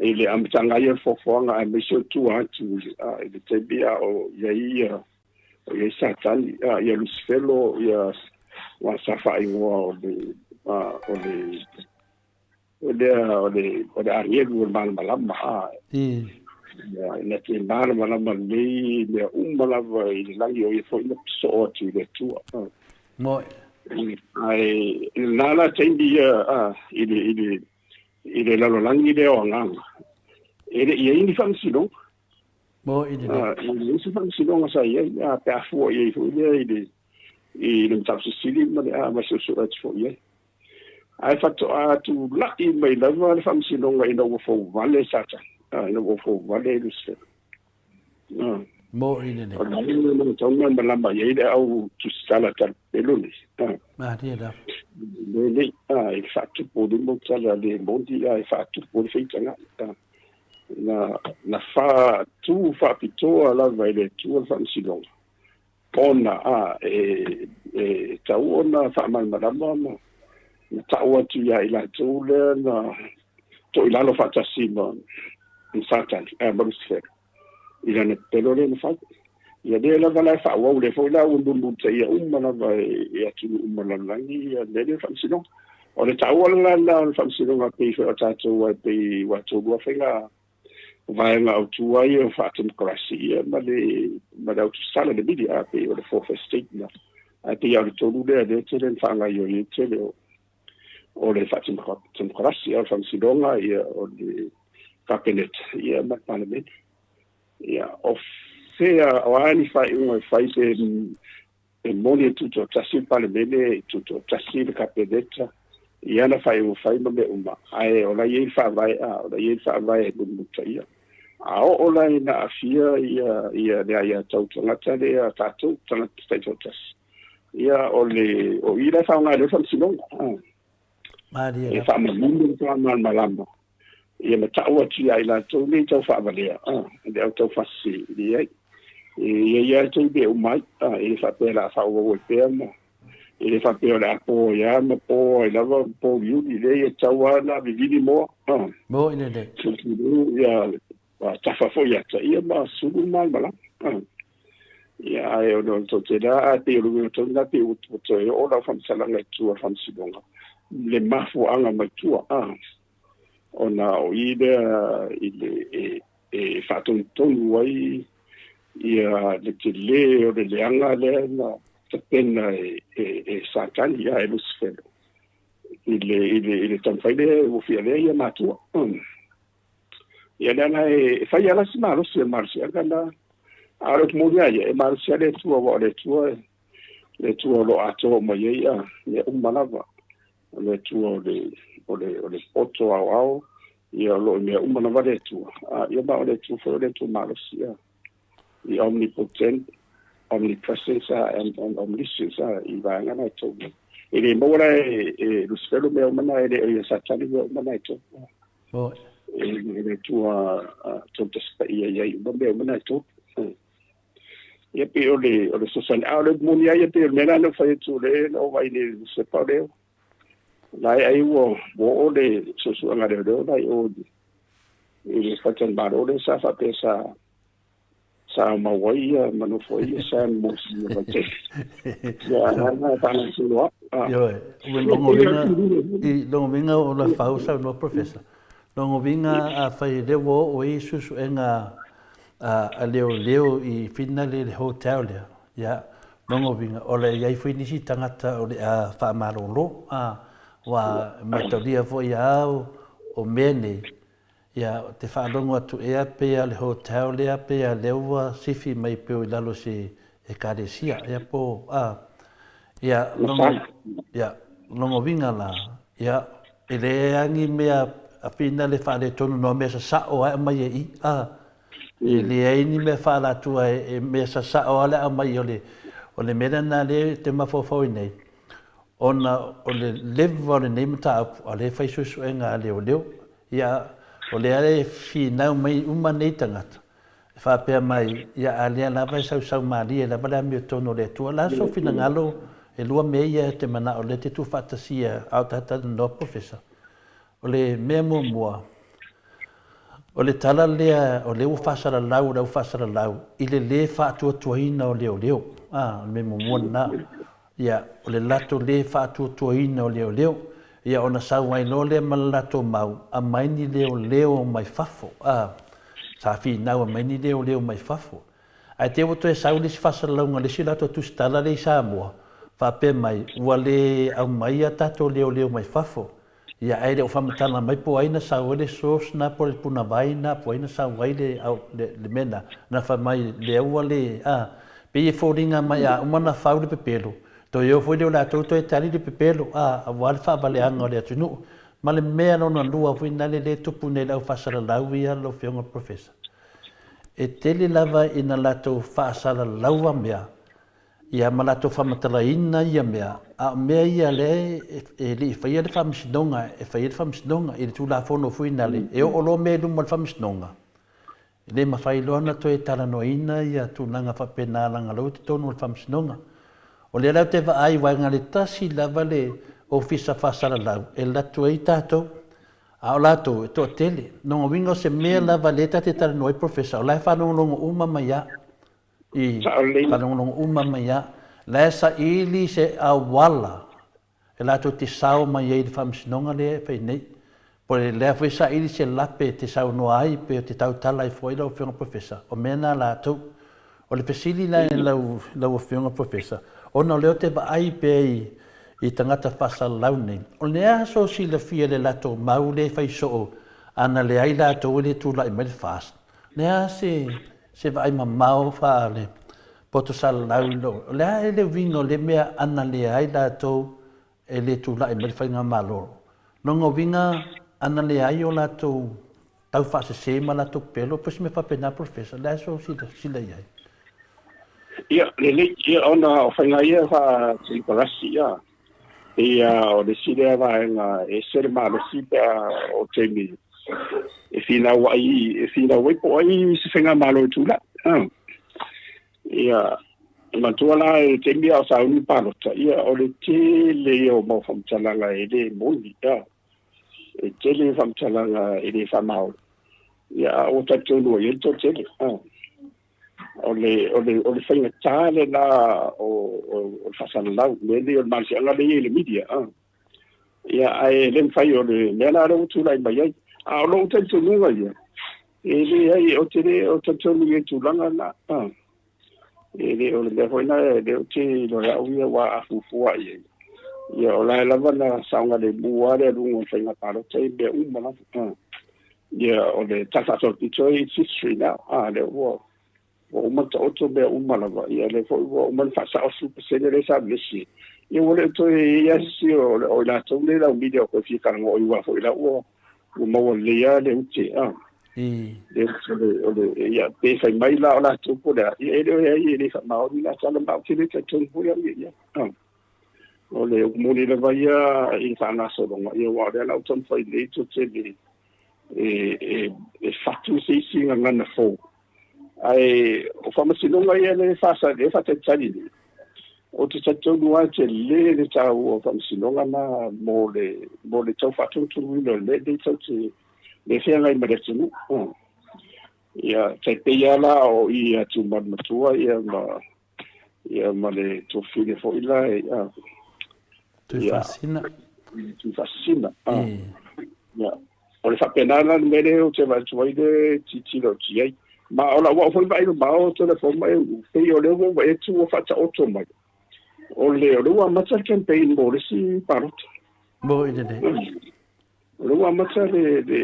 I le amataga ia o le foafoaga aemaise o tua atu i le taimi a o i ai ia o i ai Satani, a, ia Lusifelo, ia aua sa faaigoa o le, a, o le, o lea, o le, o le agelu o le malamalama, a, ia, na te malamalama lelei mea uma lava i le lagi, o ia foi na sosoo atu i le Atua. A. Moe. Ae, i lena la taimi ia, a, i le, i le, i le lalolagi lea o agaga, e le i i ai ni faamasinoga. Mo i le. I leai se faamasinoga sa i ai, a pe a fua i ai foi lea i le i le mataupu silisili ma le a ma suesue atu foi i ai. Ae faatoa tula'i mai lava le faamasinoga ina ua fouvale Satani, a ina ua fouvale Lusifelo. A. Mo i le. O le mea lena e tatau ona malama i ai le au tusitala talapelo nei. A. Malie lava. Le nei, a i le faatupu o le mau tala le moni, a e faatupu le faitaga. A. Na, na faatu faapitoa lava e le Atua le faamasinoga, ona a, e, e tatau ona faamalamalama ma, ma tau atu ia i latou lea na toilalo faatasi ma, ma Satani, a, ma Lusifelo, i lana pepelo lea na fai. Ia lea lava la e faaauau, lea foi la ua mulimulitaia uma lava e, e atunuu uma o le lalolagi ia mea lea o le faamasinoga. O le taua la lena o le faamasinoga pei foi o tatou ai pei ua toalua faiga vaega autu ai o faatemokarasi ia ma le ma le autusala le media pei o le fourth estate na. Ae pei lava o le tolu lea lea tele na faagaoioi ai tele o o le faatemokarasi o le faamasinoga ia o le Kapeneta ia ma le Palemene. Ia o fea o a ni faaiuga e fai pe E moni e tutoatasi le Palemene, e tutoatasi le Kapeneta i ana faaiuga fai ma mea uma, ae o la e i ai le Faavae, a, o la e i ai le Faavae e mulimulitaia. A oo la ina aafia ia, ia le aiatatau tagata lea a tatou, tagata taitoatasi, ia o le, o i la e faaaoga ai loa le Faamasinoga, a. Malie E lava. faamanino ma faamalamalama, ia ma tau atu ia i latou nei tau faavalea, a, le au tau faasese, e leai. E i ai lava le taimi e uma ai, a, e le faapea o le a faaauau ai pea ma, e le faapea o le a po ai lava ma po ai lava ma po uliuli, e leai, e tatau lava ona vivili moa, a. Mo i lelei. Tulou, ia, tafa foi ia te ia ma sulu le malamalama. A. Ia, ae ona o le tou te la, ae pei o le uiga tonu lena, pei ua toe oo lau faamatalaga i tua o le faamasinoga, le mafuaaga mai tua, a, ona o i lea i le, e, e faatonutonu ai ia le tele o le leaga lea na tapena e, e, e Satani, a e Lusifelo, i le, i le, i le taumafai lea ua fia lea ia matua. Ia lea e fai lava si malosi o le malosiaga lena. A o le upu moni lava ia, e malosi lava le Atua, aua o le Atua, le Atua o lo o atoa uma i ai ia mea uma lava. O le Atua o le, o le, o le poto aoao, ia o lo o i mea uma lava le Atua. A, ia ma o le Atua foi o le Atua malosi, ia. The omnipotent, omnipresence, and, and omniscience, i vaega na e tolu. E le maua la e, e Lusifelo mea uma na, e le o ia Satani mea uma na e tolu. Oi. E le Atua tou te paia i ai uma mea uma na e tolu. Ia pei o le o le fesoasoani. A o le moni ai, ia pei o le mea lena na ou fai atu o le na ou vaai i le nusipepa o lea. La e ai ua ua oo le suesuega a leoleo la i o i le faletalimalo lea sa faapea sa sa mau ai ia ma nofo ai ia Sam mo si vaitaimi. Ia na na faagasolo atu. Ioe, ua logo vinga, i logo vinga o la fau saunoa Professor. Logo vinga a fai lea ua oo ai suesuega a leoleo i Finale le hotel lea. Ia, logo vinga o le iai foi nisi tagata o le a faamalolo, a, ua mataulia foi a au o mea nei, Ia, te faalogo atu ea pea le hotel lea pea lea ua sifi mai peo i lalo se ekalesia, ia po, a, ia, logo, ia, logo winga la, ia, e le agi mea a whina le faaletonu noa mea sasao ae aumai e i, a, e leai ni mea faalatua e mea sasao a le aumai o le, O le mea lena lea e te mafaufau ai nei, ona o le leva o lenei mataupu, a o lea e fai suesuega a leoleo. Ia, o lea e finau mai uma nei tagata, e faapea mai, ia a lea lava e sausau malie lava le amiotonu o le Atua. O le a sou finagalo, e lua mea ia e te manao o lea e te tuufaatasia a o talatalanoa Professor. O le mea muamua, o le tala lea o lea ua faasalalau e le au faasalalau i le lē faatuatuaina o leoleo. A, o le mea muamua lena. Ia, o le latou lē faatuatuaina o leoleo. Ia, ona sau ai loa lea ma le latou mau, aumai ni leoleo mai fafo. A, sa finau aumai ni leoleo mai fafo. Ae te i ua toe sau le isi faasalalauga a le isi latou tusitala lea i Samoa, faapea mai, ua le aumai a tatou leoleo mai fafo. Ia, ae le o faamatala mai po o ai na sau ai le source na po o le punavai na po o ai na sau ai le, le, le mea na, na fai mai lea ua le, a, pei e foliga mai a uma na fau le pepelo, toe o foi lea o latou toe tali le pepelo, a, aua le faavaleaga o le atunuu. Ma le mea lona lua foi nale lea e tupu nei i le au faasalalau ia lau Afioga i le Professor, e tele lava ina latou faasalalaua mea, ia ma latou faamatalaina ia mea, a o mea ia lea e le i faia le faamasinoga, e fai ai le faamasinoga i le Tulafono foi nale, e oo loa mea i luma o le faamasinoga, e le mafai loa ona toe talanoaina ia tulaga faapena leaga o la ua i totonu o le faamasinoga. O lea la ou te vaai aua e na o le tasi lava le Ofisa Faasalalau e alu atu ai tatou, a o latou e toatele. Lona uiga o se mea lava lea ta te talanoa ai Professor, o la e faalogologo uma mai lava. I faalogologo uma mai a. La e saili se auala e latou te sao mai ai i le faamasinoga lea e fai nei. Po o lea foi e saili se lape e te saunoa ai pe te tautala ai foi lau Afioga Professor, o mea na a latou. O le fesili la i lau Afioga Professor, ona o lea ou te vaai pea i tagata faasalalau nei, o le a sou silafia i le latou mau lea e fai soo ana leai latou e le tulai mai le FAST? O le a se se vaai mamao faa le poto salalau i lou, o le a le uiga o lea mea ana leai latou e le tulai mai le faigamalo? Lona uiga ana leai o latou tau faasese ma latou pelo, po o se mea faapena Professor, o le a sou silasila i ai? Ia, lelei, ia, ona o faiga ia faa-temokarasi, ia, Ia, o le isi lea vaega e ese le malosi pe a o taimi e finau ai, e finau ai po o ai se faigamalo e tulai. Ah. Ia, e manatua la i le taimi a o sauni palota, ia, o le tele ia o mau faamatalaga e le moni, ah. E tele faamatalaga e le faamaoni. Ia, a ua talitonu ai le toatele. Ah. O le, o le, o le faigata lena o, o, o le faasalalau, mea nei o le malosiaga lea e i ai i le media. Ah. Ia, ae le mafai o le mea la lea ua tulai mai ai. A o lou talitonuga ia, e leai, ou te le o talitonu i tulaga na. Ah. E le o le mea foi na, e le o te iloa e au ia ua a fuafua i ai. Ia, o la e lava na saogalemu lava le aluga o le faiga palota i mea uma lava. Ah. Ia, o le Tala Faasolopito it's history now. Ah, lea ua ua uma ona taoto mea uma lava. Ia, lea foi ua uma ona faasao 10% lea sa vevesi. Ia, ua le o toe i ai lava se isi o i latou nei lau media o toe fia talanoa i aua foi la ua ua maua lelei lava le ute. Ah. Le ute o le, o le, ia, pe fai mai la o latou po o le a, ia, e le o ai e le faamaoni la tala ma ou te le talitonu foi au ia i ai. Ah. O le upu moni lava ia i le faagasologa, ia aua o lea la ua taumafai nei tou te le e, e, e fatu se isi gagana fou. Ae o faamasinoga ia lea e faasa, lea e faatalitali nei, ou te talitonu lava e tele le taua o faamasinoga na mo le, mo le tau faatonutonuina o le mea lenei tou te le feagai ma le atunuu. Ia, tai pei lava la o i a Tumalumatua ia ma ia ma le tuafafine foi la ia Tuifaasisina. Tuifaasisina. Ia o le faapena la le mea lea ou te vaai atu ai le tilotilo atu i ai. Ma o lau au foi vaai mamao telefoni ma e pei o lea ua ou vaai atu ua faataoto mai. O le o lea ua amata le campaign mo le isi palota. Mo i lelei. O lea ua amata le le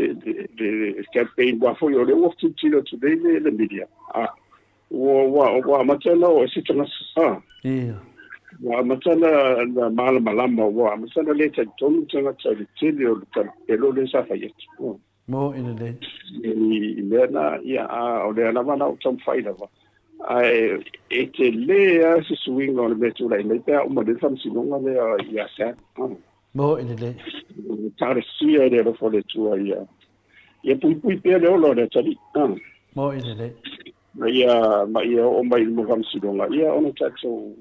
le le campaign aua foi o lea ua tilotilo atu nei le le media. A ua ua ua amata ona oo ese tagata. A. Ia. Ua amata na na malamalama, ua amata na le talitonu tagata i le tele o le talapelo lea sa fai atu. Mo i lelei. I mea na, ia, a o lea lava na ou taumafai lava. Ae e tele lava se suiga o le mea e tulai mai pe a uma nei le faamasinoga lea ia Sam. Mo i lelei. Talosia i le alofa o le Atua ia ia puipui pea le ola o le atalii. Mo i lelei. Ma ia ma ia oo mai i luma o le faamasinoga ia ona tatou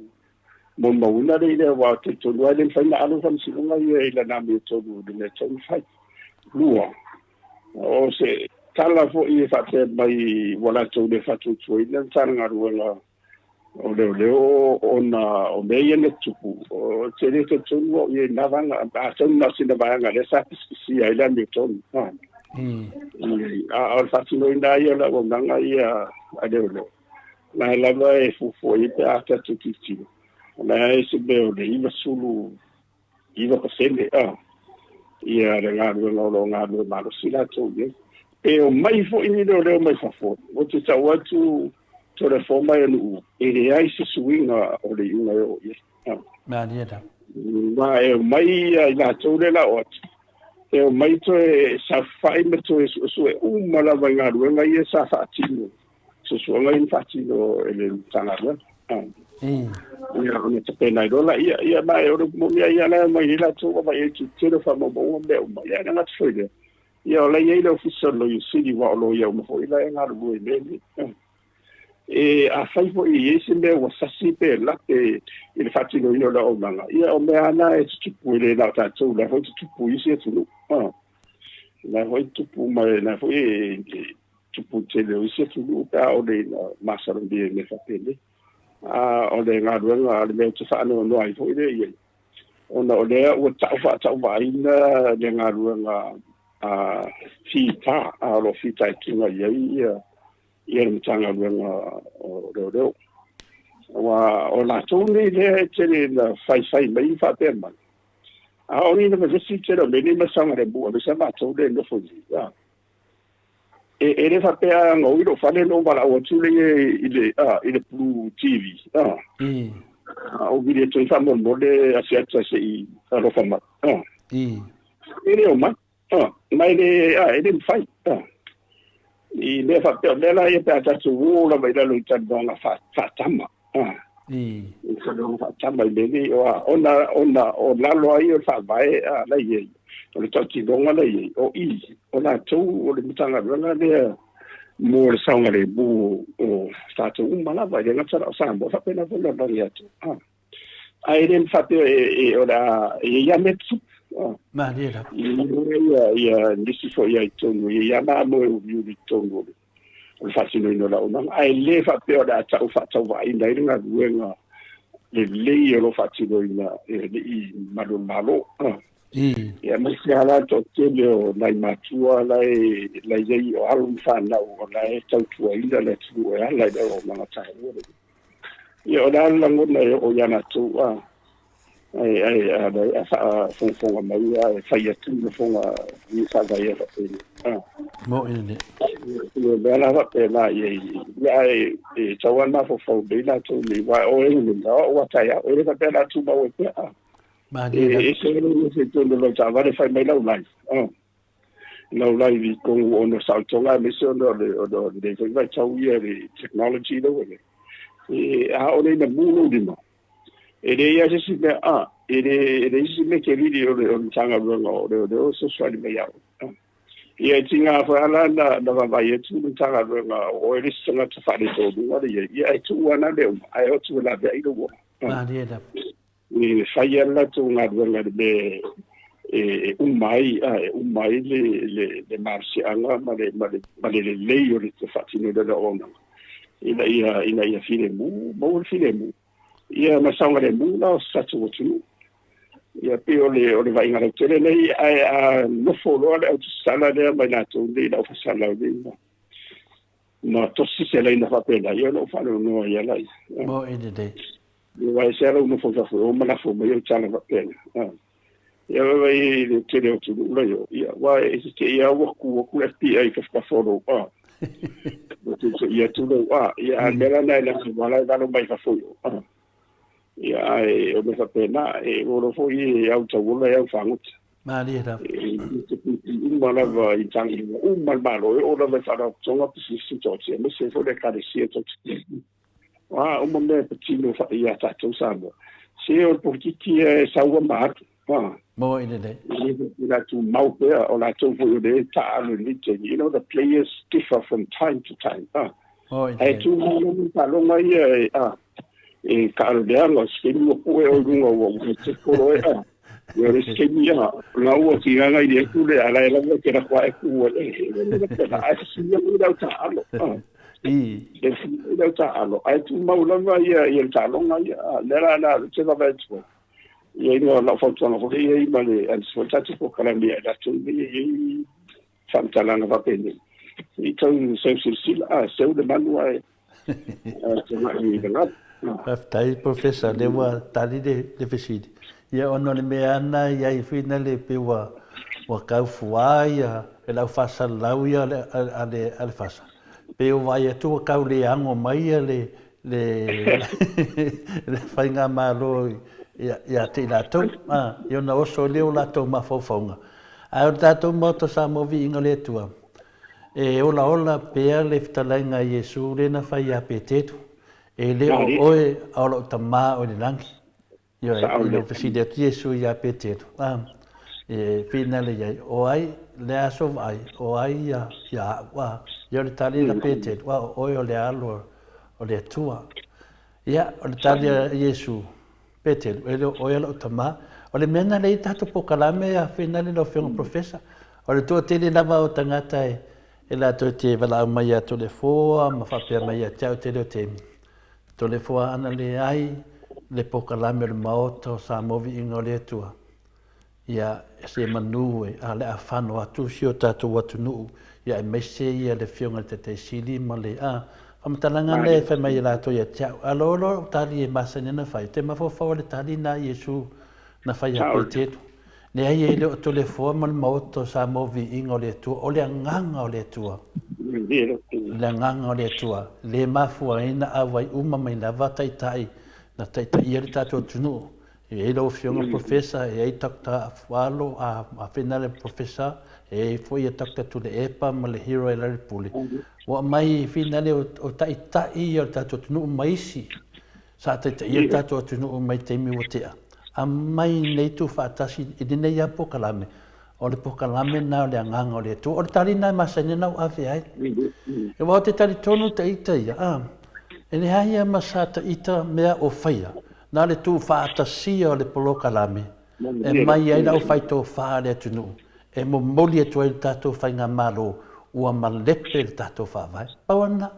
molimauina lea i le aua talitonu lava e le mafai ona alu le faamasinoga ia i lana amiotonu i le mea e tatau ona fai. Lua, O se tala foi e faapea mai ua latou le faatuatuaina le Matagaluega o Leoleo ona o mea ia na tutupu, ou te le talitonu au i ai i lena vaega. Atonu na o sina vaega lea sa pisipisia ai le amiotonu. A o le faatinoina lava ia o le auaunaga ia a leoleo, o la e lava e fuafua i ai pe a tatou tilotilo, o la e se mea o le 99% a ia le galuega o lo o galulue malosi latou i ai. Pe omai foi ni leoleo mai fafo, ou te tau atu tole mai o Nu'u, e leai se suiga o le iuga e oo i ai. Malie la. Ma e omai ia i latou lea la o atu, e omai toe saofafai ma toe suesue uma lava i galuega ia sa faatino suesuega ia na faatino e le Matagaluega. Ia, ona tapena ai loa laia, ia, ma e o le upu moni lava ia la e omai nei latou ua vaai ai i le tele o faamaumauga ma mea uma, ia ona gata foi lea, ia o la e i ai le Ofisa o le Loia Sili, aua o loia uma foi la e galulue i mea nei. E, afai foi e i ai se mea ua sasi pe lape i le faatinoina o le auaunaga, ia o mea lava na e tutupu, e le na o tatou, o la foi e tutupu i isi atunuu. O la foi e tutupu ma o la foi e tupu tele o isi atunuu pe a oo ina masalomia i mea faapenei. A o le galuega a le mea ou te faanoanoa ai foi lea i ai, ona o lea ua tau faatauvaaina le galuega a fita, a o lo o fitaituga i ai ia le Matagaluega o Leoleo. Aua o latou nei lea e tele ina faifai mai ma faapea mai, a o ni na vevesi tele o mea nei ma le saogalemu, aemaise lava matou lea e nofo i nei. E le faapea a gaoi lou fale ona ou valaau atu lea i le i le Blue TV. Ou vili atu ai faamolemole Asiata se i alofa mai. E le omai. Ma e le mafai. I mea faapea, o mea la ia pe a tatou o lava i lalo i talanoaga faatama. I talanoaga faatama i mea nei, ona o lalo ai o le faavae la i ai, o le tautinoga la i ai, o i, o latou o le Matagaluega lea mo le saogalemu o tatou uma lava, e le gata la o Samoa, faapena foi le lalolagi atoa. Ae le faapea o le a e i ai lava mea tutupu. Malie lava. Ia nisi foi ai totonu, e i ai lava mamoe uliuli i totonu o le faatinoina o le auaunaga, ae le faapea o le a tau faatauvaaina ai le galuega lelei o lo o faatinoina e alii mamalu o le Malo. Ia aemaise lava la le toatele o nai matua la e la e i ai o alo ma fanau o la e tautuaina le atunuu e ala i le auaunaga taua lenei. Ia o le a le lagona e oo ia latou a ai ai a faafogafoga mai a e fai atu lafoga i faavaea faapena. Mo i le. Ia mea la faapena ia ia ae e tau lava mafaufau nei latou nei aua o e nei o au a taeao e le faapea o le a tumau ai pea. Malie. E ese lou nofo i totonu o lau taavale fai mai lau live. Lau live i totonu ona o saolotoga aemaise ona o le ona o lenei foi vaitau ia le technology lea ua i ai. E a oo nei ina mu lou lima, e leai lava se isi mea, a, e le e leai se isi mea e te vili o le o le Matagaluega o Leoleo e fesoasoani mai ia oe. Ia e tiga foi lava la na na vaavaai atu le Matagaluega o oe le isi tagata faaletonuga lea i ai, ia ae tuu lava na mea uma ae o atu e laveai lou ola. Malie lava. E fai lava le latou galuega i le mea e uma ai, e uma ai le le malosiaga ma le ma le ma le lelei o le faatinoina o le auaunaga ina ia ina ia filemu, maua le filemu ia ma le saogalemu la o se tatou atunuu. Ia pei o le o le vaaiga lautele lenei, ae a nofo loa le autusala lea ma i latou nei le aufaisalau nei ma ma tosi se laina faapena, ia ona ou faanoanoa ai lava lea. Mo i lelei. Aua e ese lava lou nofo i fafo e o ma lafo mai au tala faapena. Ia vaai i le tele o atunuu la i o, ia, aua e te i lava ua tu atu le FBI i tafatafa o lou, a, ua tuutuia atu lou, a, ia, a o le mea la lena e leaga aua la e valo mai fafo i o, a. Ia, ae o mea faapena, e olo foi e au tauola e au fagota. Malie lava. E te pipii uma lava i tagata uma le Malo, e oo lava i faalapotopotoga, pisinisi tumaoti, aemaise foi le Ekalesia tumaoti. O a uma mea e patino ia tātou Samoa. Se o le polokiki ia e saua ma alu. Ah. Mo i lelei. I latou mau pea, o latou foi o lea e taaalo i lenei taimi. You know, the players differ from time to time. Ah. Mo i Ae lelei. tu mai lava taaloga ia e, ah, e taalo leaga, o se taimi ua pue oe i luga ua ua te kolo e, ah. Ia o le isi taimi, ah, la ua tigaga i le atu le ala e lava te lako ae ku ai, e, e, e, e, ae fesili mai le au taaalo. Ah. I. E fesili mai le au taaalo, ae tumau lava ia, ia le taaloga ia. Ah, lea la la te vaavaai atu ai. Ia ina o lau fautuaga foi ia i ma le aemaise foi le tatou polokalame ia i latou nei e i ai faamatalaga faapenei. Se i tau seu silasila, a seu le manu ae tagai i le galu. Faafetai Professor, lea ua tali le, le fesili. Ia ona o le mea lava lena e i ai foi na le pei ua ua taufuā ia e le au faasalalau ia a le a le a le FASA. Pei ua vaai atu ua tau le ano mai ia le le le faigamalo ia te i latou, a, ia ona oso lea o latou mafaufauga. Ae o le tatou Maota Samoa Viiga o le Atua, e olaola pea le fetalaiga a Iesu lea na fai ia Peteru, E le o oe a o lou Tama o i le lagi. Ioe, ina ua fesili atu Iesu iā Peteru, a, e finale i ai, o ai le aso vaai, o ai ia, ia a'u, a, ia o le tali a Peteru, a, o oe o le Alo o le Atua. Ia, o le tali a Iesu, Peteru, e le o oe a la'u Tama. O le mea na lea i tatou polokalame a finale lau Afioga Professor, o le toatele lava o tagata e, e latou te valaau mai ia Toleafoa ma faapea mai ia te au tele o taimi. Toleafoa ana leai le polokalame o le Maota o Samoa Viiga o le Atua. Ia se manu e, a le a fano atu si o tatou atunuu, ia aemaise ia le Afioga i le Taitai Sili ma le, a, faamatalaga lea e fai mai e latou ia te au. A loa loa ou tali e masani ana fai, te mafaufau o le tali na Iesu na fai ia Peteru. Leai e le o Toleafoa ma le Maota o Samoa Viiga o le Atua, o le Agaga o le Atua. Le Agaga o le Atua, le mafua ai na auai uma mai lava taitai na taitaia le tatou atunuu. E i ai lau Afioga Professor, e i ai Doctor Afualo, a a le Professor, e i ai foi ia Doctor Tuilaepa ma le Hero e Larry Pule. Ua aumai finale o taitai ia o le tatou atunuu ma isi Sa taitaia le tatou atunuu mai taimi ua tea. Aumai nei tuufaatasi i lenei lava polokalame, o le polokalame lena o le Agaga o le Atua. O le tali lena e masani ana ou ave ai. Aua ou te talitonu ta ita ia, a, e leai lava ma sa ta ita mea o faia, na o le tuufaatasia o le polokalame e mai ai le aufaitofa a le atunuu e momoli atu ai le tatou faigamalo ua malepe le tatou faavae. Pau lava lena.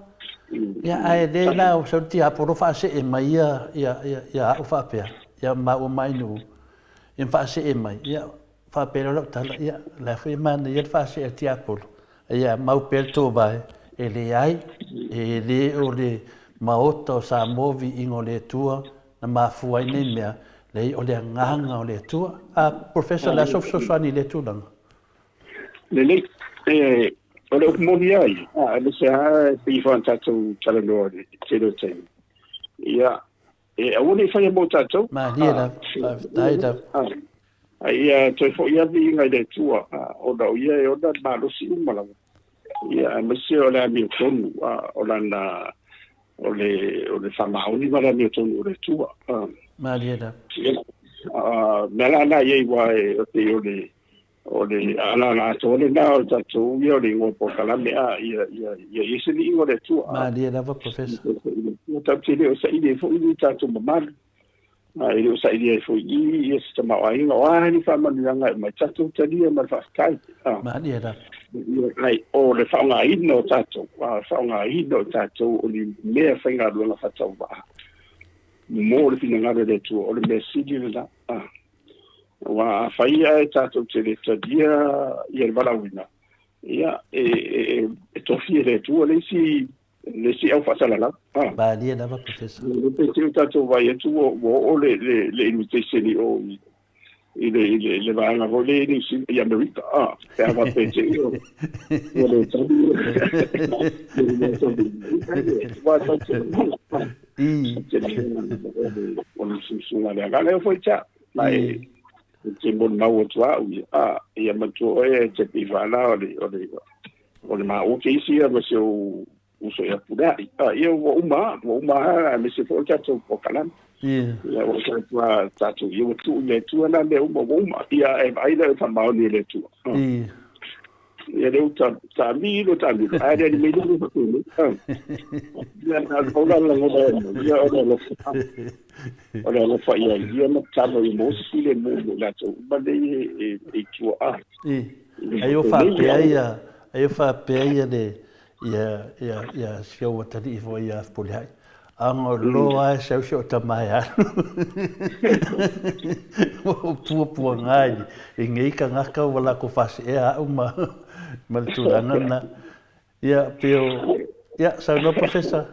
Ia, ae le la o sau le tiapolo faasee mai ia, ia, ia, ia au faapea, ia maua ma Ainuu, ia ma faasee mai, ia, faapea lea o lau tala, ia, o la foi e manaia le faasee a le tiapolo, ia mau pea le toovae, e leai, e le o le Maota o Samoa Viiga o le Atua na mafua ai nei mea, leai o le Agaga o le Atua. A, Professor, o le a sou fesoasoani i lea tulaga? Lelei. E, o le upu moni lava ia, a, aemaise lava e pei foi ona tatou talanoa i le tele o taimi. Ia, e aua ne i faia mo tatou. Malie lava, faafetai lava. A, a ia toe foi lava viiga i le Atua, a, ona o ia e ona le malosi uma lava. Ia, aemaise o le amiotonu, a, o lana, o le, o le faamaoni ma le amiotonu o le Atua. A, Malie lava. Ia, a, mea la na i ai aua e, pei o le, o le alaga atoa lena o le tatou ia o le igoa polokalame a ia ia ia i ai se viiga o le Atua. Malie lava Professor. Ua tatou te le o saili ai foi ni tatou mamalu. A e le o saili ai foi i ia se tamaoaiga o a ni faamanuiaga e aumai tatou talia ma le faafetai. A. Malie lava. Ai, o le faaaogaina o tatou, a faaaogaina o tatou o ni mea faigaluega faatauvaa mo le finagalo o le Atua, o le mea sili lena. A. Aua afai ae tatou te le talia ia le valaauina, ia, e, e, e tofi e le Atua le isi, le isi au faasalalau. Ah. Malie lava, Professor. Le pe te o tatou vaai atu ua, ua oo le, le, le invitation i o i, i le, i le, le vaega foi le i, i Amerika. Ah, pe a faapea te i o, ua le tali. Le tali. Ua tau te mana. I. Te mana o le susuga le agaga e foi te Ma e te molimau atu au ia, a, ia matua oe e te pei faala o le, o le, o le maʻu ke isi ia ma se ou Uso ia Pulea'i. Ia ua uma, ua uma lava aemaise foi o le tatou polokalame. Ia ua tatou tatou ia ua tuu i le Atua na mea uma ua uma. Ia e vaai lea i le faamaoni o le Atua. Ia lea ua taamilo taamilo ae le mai le faapena. Ia na o la lagona ia o le alofa. O le alofa ia ia ma tatalo ia maua se filemu mo i latou uma nei e i tua. Ai o faapea ia, ai o faapea ia le ia ia ia si ou atalii foi ia Fepuleai. Aga loa e sau si o tama e alu. Ua puapuaga i, i nei tagata ua latou faaseea au ma, ma le tulaga lena. Ia, pei o, ia, saunoa Professor.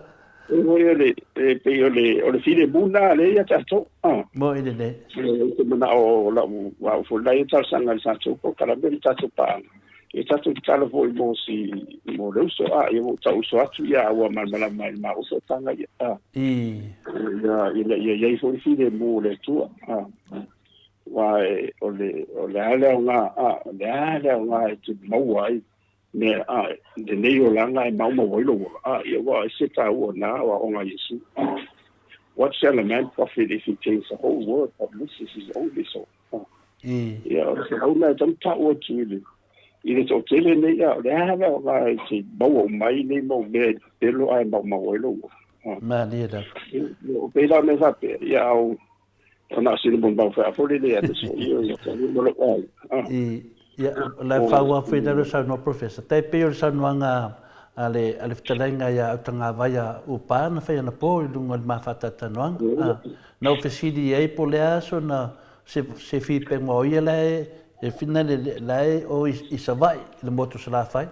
E foi o le, e pei o le, o le filemu lena lea ia tatou. Ah. Mo i lenei. Ou te manao o lau, au foi la ia talosaga i le tatou polokalame le tatou paaga. Ia tatou tatalo foi mo si mo le uso a ia ua tau uso atu ia ua malamalama i le ma uso tanga ia a ia ina ia iai foi le filemu o le Atua a aua e o le o le a le aoga a o le a le aoga e te maua ai mea a lenei olaga e maumau ai lou ola a ia ua ese taua na o aoga a Iesu a What shall a man profit if he gains the whole world but loses his only soul? Ia, o le feau lena e tatau ona tau atu i le, i le toatele nei, a o le a le aoga e te maua uma ai nei mau mea i le pepelo ae maumau ai lou ola. Malie lava. O pei la o mea faapea, ia au, o na o sina molimau faafolele ia te so ia, ia te ma lou aiga. Ia, o la e faaauau foi lalo le saunoa Professor. Tai pei o le saunoaga a le, a le fetalaiga ia Autagavaia Upa na fai anapo i luga o le ma faatalatalanoaga. Na ou fesili i ai po o le a sona se, se fipega o ia la e, e finale la e o i, i Savaii, i le motu o Salafai.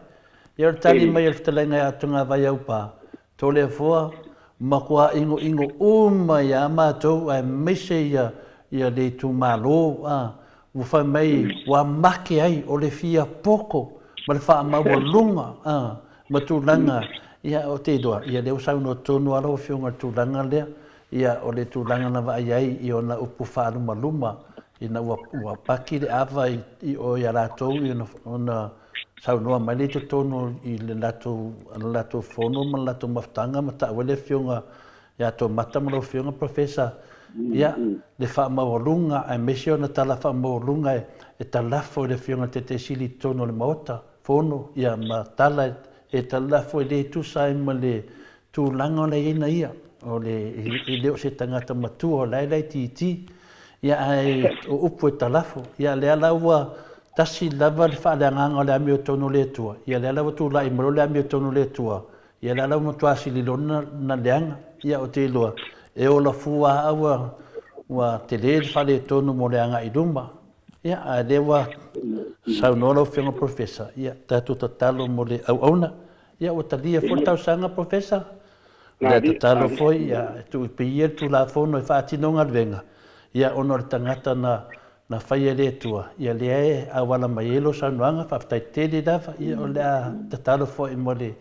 Ia o le tali mai a le fetalaiga ia Autagavaia Upa, Toleafoa, matua inoino uma ia matou aemaise ia ia le itumalo a ua fai mai ua make ai o le fia poto ma le faamaualuga a ma tulaga ia o te iloa ia lea ua saunoa tonu a lau afioga i le tulaga lea ia o le tulaga na vaai ai i ona upu faalumaluma ina ua ua paki le ava i i o ia latou i ona ona saunoa mai lea i totonu i le latou, le latou fono ma le latou mafutaga ma ta'u ai le Afioga ia Tomata ma lau Afioga Professor, ia, le faamaualuga aemaise ona tala faamaualuga e talafo i le Afioga i le Taitaisili i totonu o le Maota Fono, ia, ma tala e talafo e le tusa ai ma le tulaga o la e i ai na ia, o le, e le o se tagata matua o la e laitiiti, ia ae o upu e talafo. Ia lea la ua tasi lava le faaleagaga o le amiotonu o le Atua, ia lea la ua tulai mai loa le amiotonu o le Atua, ia lea la ua matua sili loa ona leaga. Ia ou te iloa, e ola fua lava ua, ua tele le faaletonu mo le agai i luma. Ia, a lea ua saunoa lau Afioga Professor, ia tatou tatalo mo le auauna. Ia ua talia foi le talosaga Professor. O lea tatalo foi ia e tuu pei ia le Tulafono e faatino galuega, ia ona o le tagata na na faia e le Atua, ia lea e auala mai ai lou saunoaga, faafetai tele lava, ia o le a tatalo foi mo le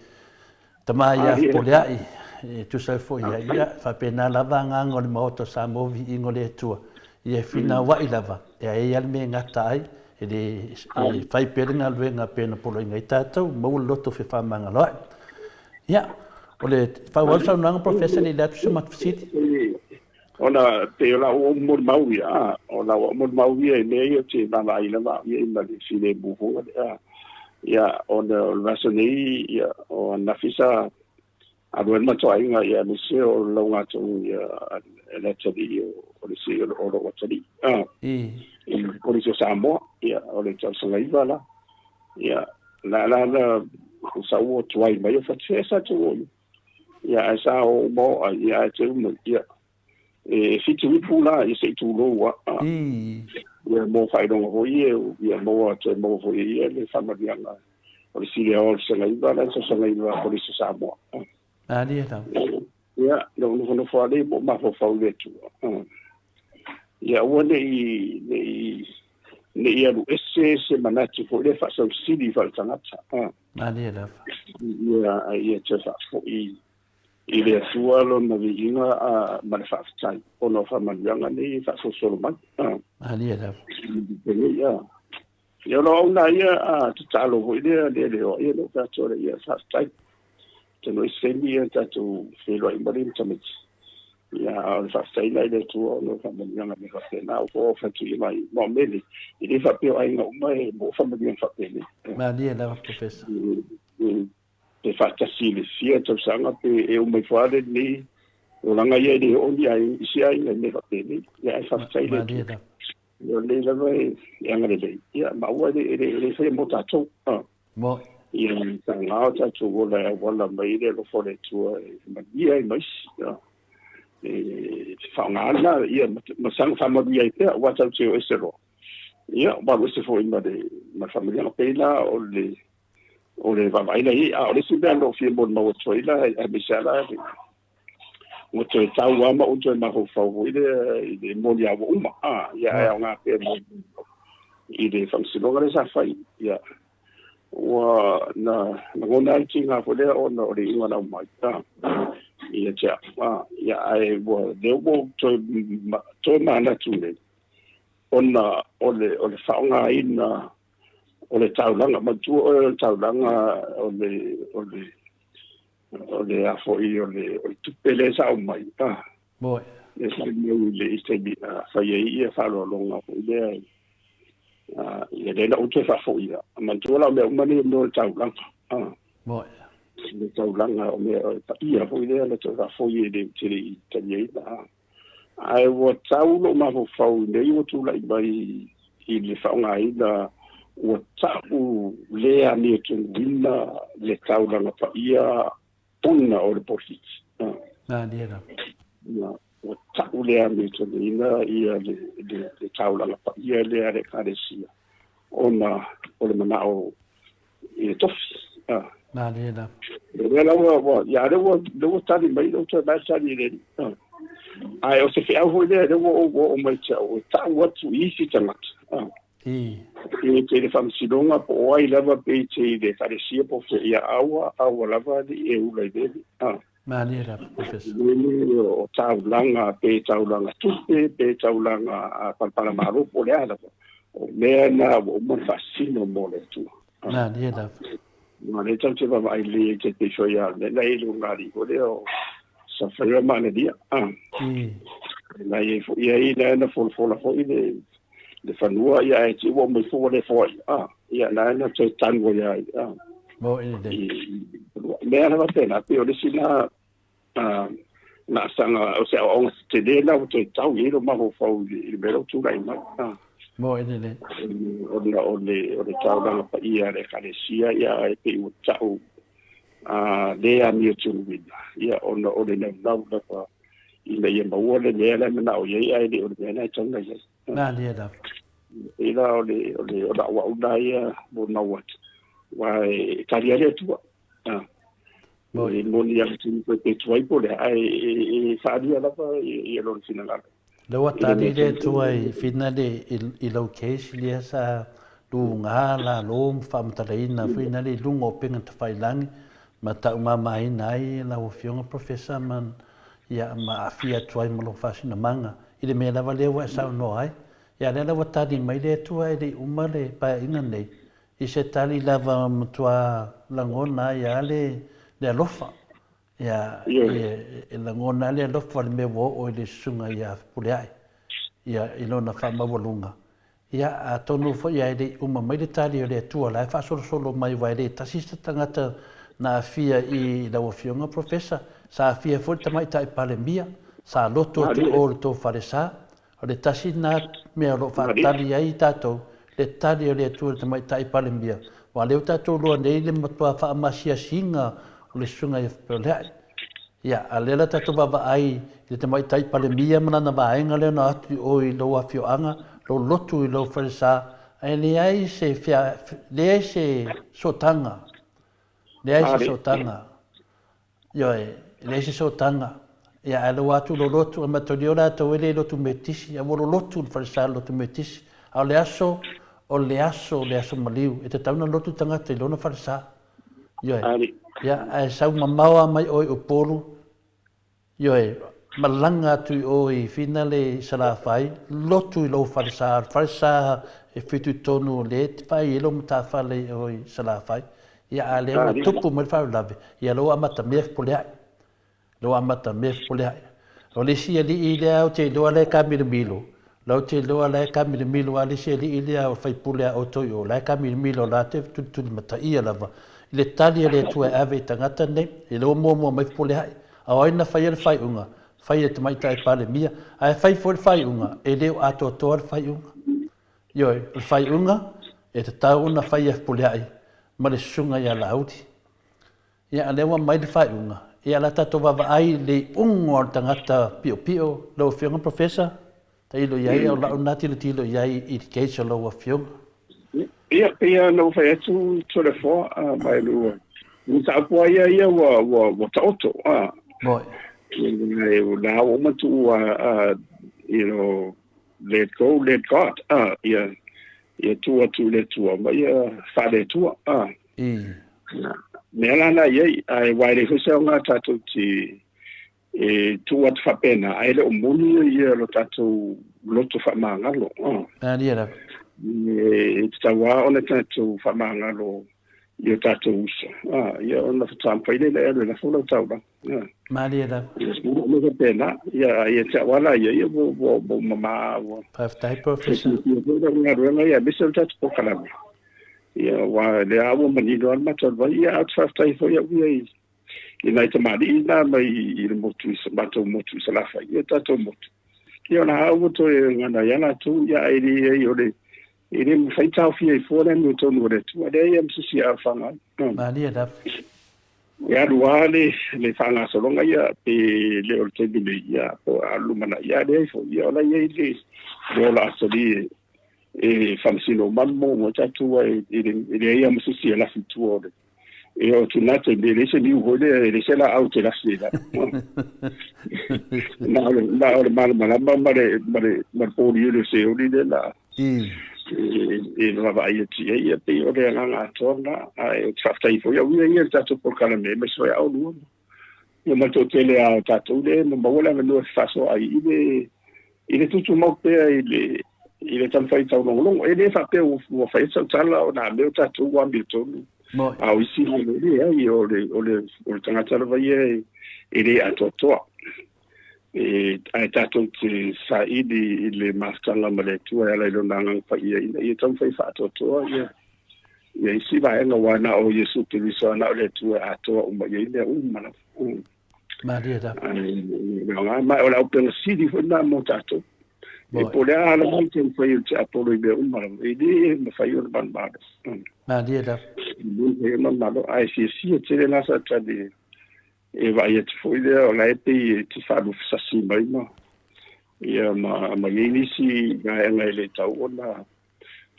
tama ia Fepuleai e tusa ai foi ia, ia faapena lava agaga o le Maota o Samoa viiga o le Atua, ia e finauai lava, e ai lava le mea e gata ai, E le e fai pea le galuega pei ona poloaiga ai tatou, maua le loto fefaamagaloa'i. Ia, o le faaauau le saunoaga Professor ne i le atu se matou fesili. Ona pei o lau molimau ia, o lau molimau ia i mea ia ou te vaavaai lava au ia ma le filemu foi lea. Ia, ona o le vaiaso nei, ia, o ananafi sa alu ai le matou aiga, ia, aemaise o le lauga ia le atalii o le sui o lou atalii i le Kolisi o Samoa, ia, o le tausaga iva la. Ia, la la na sa ua tuai mai o fatifea sa tu o ia, ae sa o uma o ai, ia, ae te uma, ia, e fitu ipu la, ia se i tulou a. Ia, mo faailoga foi ia, ia, maua toe maua foi ia le faamanuiaga o le sili o le tausaga iva la, tausaga iva Kolisi o Samoa. Malie lava. Ia, lou nofonofo lava lea mo mafaufau i le Atua. Ia aua ne i, ne i, ne i alu ese se manatu foi lea faasausili faaletagata. Malie lava. Ia, ia toe faafoi i le Atua lona viiga ma le faafetai ona o faamanuiaga nei e faasolosolo mai. Malie lava. Ia, ia o lau auna ia tatalo foi lea le le o ia lou fai atu ia faafetai. Atonu ai se taimi ia tatou feiloai uma lea ma tamaiti. Ia, a o le faafetai la i le Atua ona o faamanuiaga mea faapena ua oo atu i mai. Ma o mea nei, e le faapea o aiga uma e maua faamanuiaga faapenei. Malie lava Professor. Pe faatasi i le fia tausaga pe e uma ifo lava lenei olaga ia e le oo ni aiga, isi aiga i mea faapenei. Ia ae faafetai i le Atua. O lenei lava e agalelei, ia ma aua e le faia mo tatou. Moe. Ia taga o tatou ola e auala mai le alofa o le Atua e manuia ai ma isi. E faaaoga ana ia ma saga faamanuia ai pea, aua tatou te o ese loa. Ia, ua alu ese foi ma le ma le faamanuiaga. Pei la o le o le vaavaai la i ai. A o le isi mea o lo o fia molimau atu ai la, aemaise lava la ua toe tau lava ma ou toe mafaufau foi lea i le moliaga ua uma, ia ae aoga pea i le faamasinoga lea sa fai. Ia, ua na lagona ai le tiga foi lea ona o le iuga na aumai ia te au, ia ae ua lea ua ou toe, toe manatu nei ona o le, o le faaaogaina o le taulaga, manatua oe o le taulaga o le, o le O le a foi o le, o le tupe lea sa aumai, a. Moe. Lea sa aumai i le i taimi na fai ai ia faaaloaloga foi lea, a, ia lea na ou toe faafoia. Manatua la o mea uma nei o mea o le taulaga, a. Moe. Le taulaga o mea o le paia foi lea na toe faafoi e le ou te le i taliaina, a. Ae ua tau lou mafaufau i mea ia ua tulai mai i le faaaogaina ua ta'u le amiotonuina le taulaga paia ona o le polokiki. Malie lava. Ua ta'u le amiotonuina ia le, le, le taulaga paia lea a le Ekalesia ona o le mana'o i le tofi. Malie lava. O lea la ua, ia lea ua, lea ua tali mai, lea ua toe mai tali i le Alii. Ae o se feau foi lea, lea ua ou oo mai te au, e ta'u atu i isi tagata. I te i le faamasinoga po o ai lava pe i te i le Ekalesia po o fea, ia aua, aua lava alii e ula i le Alii. Malie lava, Professor. Le o taulaga, pe taulaga tupe, pe taulaga palapalamalo po o le a lava, o mea na ua uma ona faasino mo le Atua. Malie lava. Ma lea tatou te vaavaai lelei ai te pei foi a le mea la e i luga alii foi lea o Safaira ma Anania. Na i ai foi ai na na folafola foi le le fanua ia ae te ua mai foi le foi. Ia na na toe tanu ai ai. Mo i le. Mea lava tēnā, pei o le isi na laasaga o se aoaoga tele la ua toe tau i ai lou mafaufau i le mea lea ua tulai mai. Mo i le. Ona o le o le taulaga paia a le Ekalesia ia e pei ua ta'u le amiotonuina ia ona o le naunau lava ina ia maua le mea la e mana'o i ai ae le o le mea la e tatau ona i ai. Malie lava. E la o le o le o la'u au la ia molimau atu aua e tali lava le Atua. E moni lava te pe tuai po o le a, ae e faaalia lava ia lona finagalo. Lea ua tali le Atua i finale i lau case lea sa luga lalo ma faamatalaina foi nale i luga o upega tafailagi ma taumamaina ai lau Afioga Professor ma ia ma aafia atu ai ma lou faasinamaga i le mea lava lea ua e saunoa ai. Ia lea la ua tali mai le Atua e le i uma le paeaiga nei i se tali lava matua lagona ai lava le le alofa. Ia e lagona ai le alofa o le mea ua oo i le susuga ia Fepuleai ia i lona faamaualuga. Ia atonu foi ae le i uma mai le tali o le Atua la e faasolosolo mai aua e le tasi se tagata na aafia i lau Afioga Professor, sa aafia foi le Tamaitai Palemia, sa loto atu i o i le tou falesa. O le tasi lena mea o lo o faatali ai tatou, le tali o le Atua i le Tamaitai Palemia, aua o lea ua tatou iloa nei le matua faamasiasiga o le Susuga ia Fepuleai. Ia, a o lea la tatou vaavaai i le Tamaitai Palemia ma lana vaega lea na o atu i o i lou afioaga, lou lotu i lou falesa, ae leai se leai se sootaga, leai se sootaga. Ioe, e leai se sootaga. Ia, ae lau atu lolotu, e matolia latou e le lotu metisi, a ua lolotu le falesa le lotu metisi. A o le aso, o le aso, le aso maliu, e tatau ona lotu tagata i lona falesa. Ioe. Ia, ae sau mamao lava mai oe i Upolu, ioe, malaga atu i o i Finale i Salafai, lotu i lou falesa, o le falesa e 73 o lea e te vaai ai lou matafale i o i Salafai. Ia, a lea ua tupu mai le faalavelave, ia lea ua amatamea Fepuleai. Lea ua amatamea Fepuleai. O le isi alii lea ou te iloa la e kamilomilo, la ou te iloa la e kamilomilo lava le isi alii lea o le faipule a outou i o, la e kamilomilo la te tulitulimataia lava i le tali a le Atua e ave i tagata nei. Ia lea ua muamua mai Fepuleai. A o ai na faia le faaiuga? Fai e le Tamaitai Palemia. Ae fai foi le faaiuga, e le o atoatoa le faaiuga. Ioe, o le faaiuga e tatau ona fai e Fepuleai ma le Susuga ia Laauli. Ia, a o lea ua aumai le faaiuga, ia o le a tatou vaavaai i le iuga o le tagata piopio, lau Afioga Professor, tailo i ai, o lau lena tilotilo i ai i le case o lau Afioga. Ia, pei lava ona ou fai atu Toleafoa, ma ua mataupu lava ia ia ua, ua, ua taoto. Moi. La ua uma tuu, you know, let go, let God, ia, ia tuu atu i le Atua ma ia faale-Atua. Mea la na i ai, ae aua e leai foi se aoga tatou te e tuu atu faapena, ae le o moni ia lo tatou loto faamagalo. Malie lava. E tatau lava ona tatou faamagalo i o tatou uso, ia ona faatoa mafai lea ona e alu e lafo lau taulaga. Malie lava. Ia faapena, ia ia te au lava la ia, ia ua ua ua mama ua. Faafetai Professor. Ia foi lau galuega ia aemaise o le tatou polokalame. Ia aua o lea lava ua manino lava le matou alu ai, ia ae ou te faafetai foi au ia i i nai tamalii na mai i le motu i matou motu i Salafai, ia tatou motu. Ia o la lava ua toe gana ai lava latou, ia ae leai o le e le mafai taofia ai fua le amiotonu a le Atua, leai lava ma se isi e alofaga ai. Malie lava. E alu lava le le faagasologa ia pe le o le taimi nei, ia po o le lumanai, ia leai foi, ia o la e i ai le le ola asali e e faamasino uma mo mo tatou e leai lava ma se isi e lafi i tua o le E oo atu na taimi, e leai se niu foi lea, e leai se laau e te lasi ai lalo. Na o le, na o le malamalama ma le, ma le, ma le pōliuli o Seoli lea la e, e vaavaai atu i ai. Ia pei o le agaga atoa lena. Ae ou te faafetai foi au ia ia i le tatou polokalame, aemaise foi a oulua. Ia ma le toatele lava o tatou lea e maua le avanoa e fefaasoaai i le, i le tutumau pea i le, i le taumafai taulogologo. E le faapea ua, ua fai atu sau tala o nā mea o tatou ua amiotonu. A o isi mea, leai, o le, o le, o le tagata lava ia e, e le atoatoa. E, ae tatou te saili i le mafutaga ma le Atua e ala i lona Agaga Paia ina ia taumafai faatoatoa ia, ia isi vaega, aua na o Iesu Keriso na o le Atua e atoa uma i ai mea uma lava. Malie lava. Ae, ma o le auupega sili foi lena mo tatou. E po o le a lava le taumafai o le tiapolo i mea uma lava, e le mafai ona manumalo. Malie lava. E le mafai ona manumalo, ae fiafia tele la Satani e vaai atu foi lea o la e pei e te faalufesasi mai ma ia ma ma i ai nisi vaega e le tau ona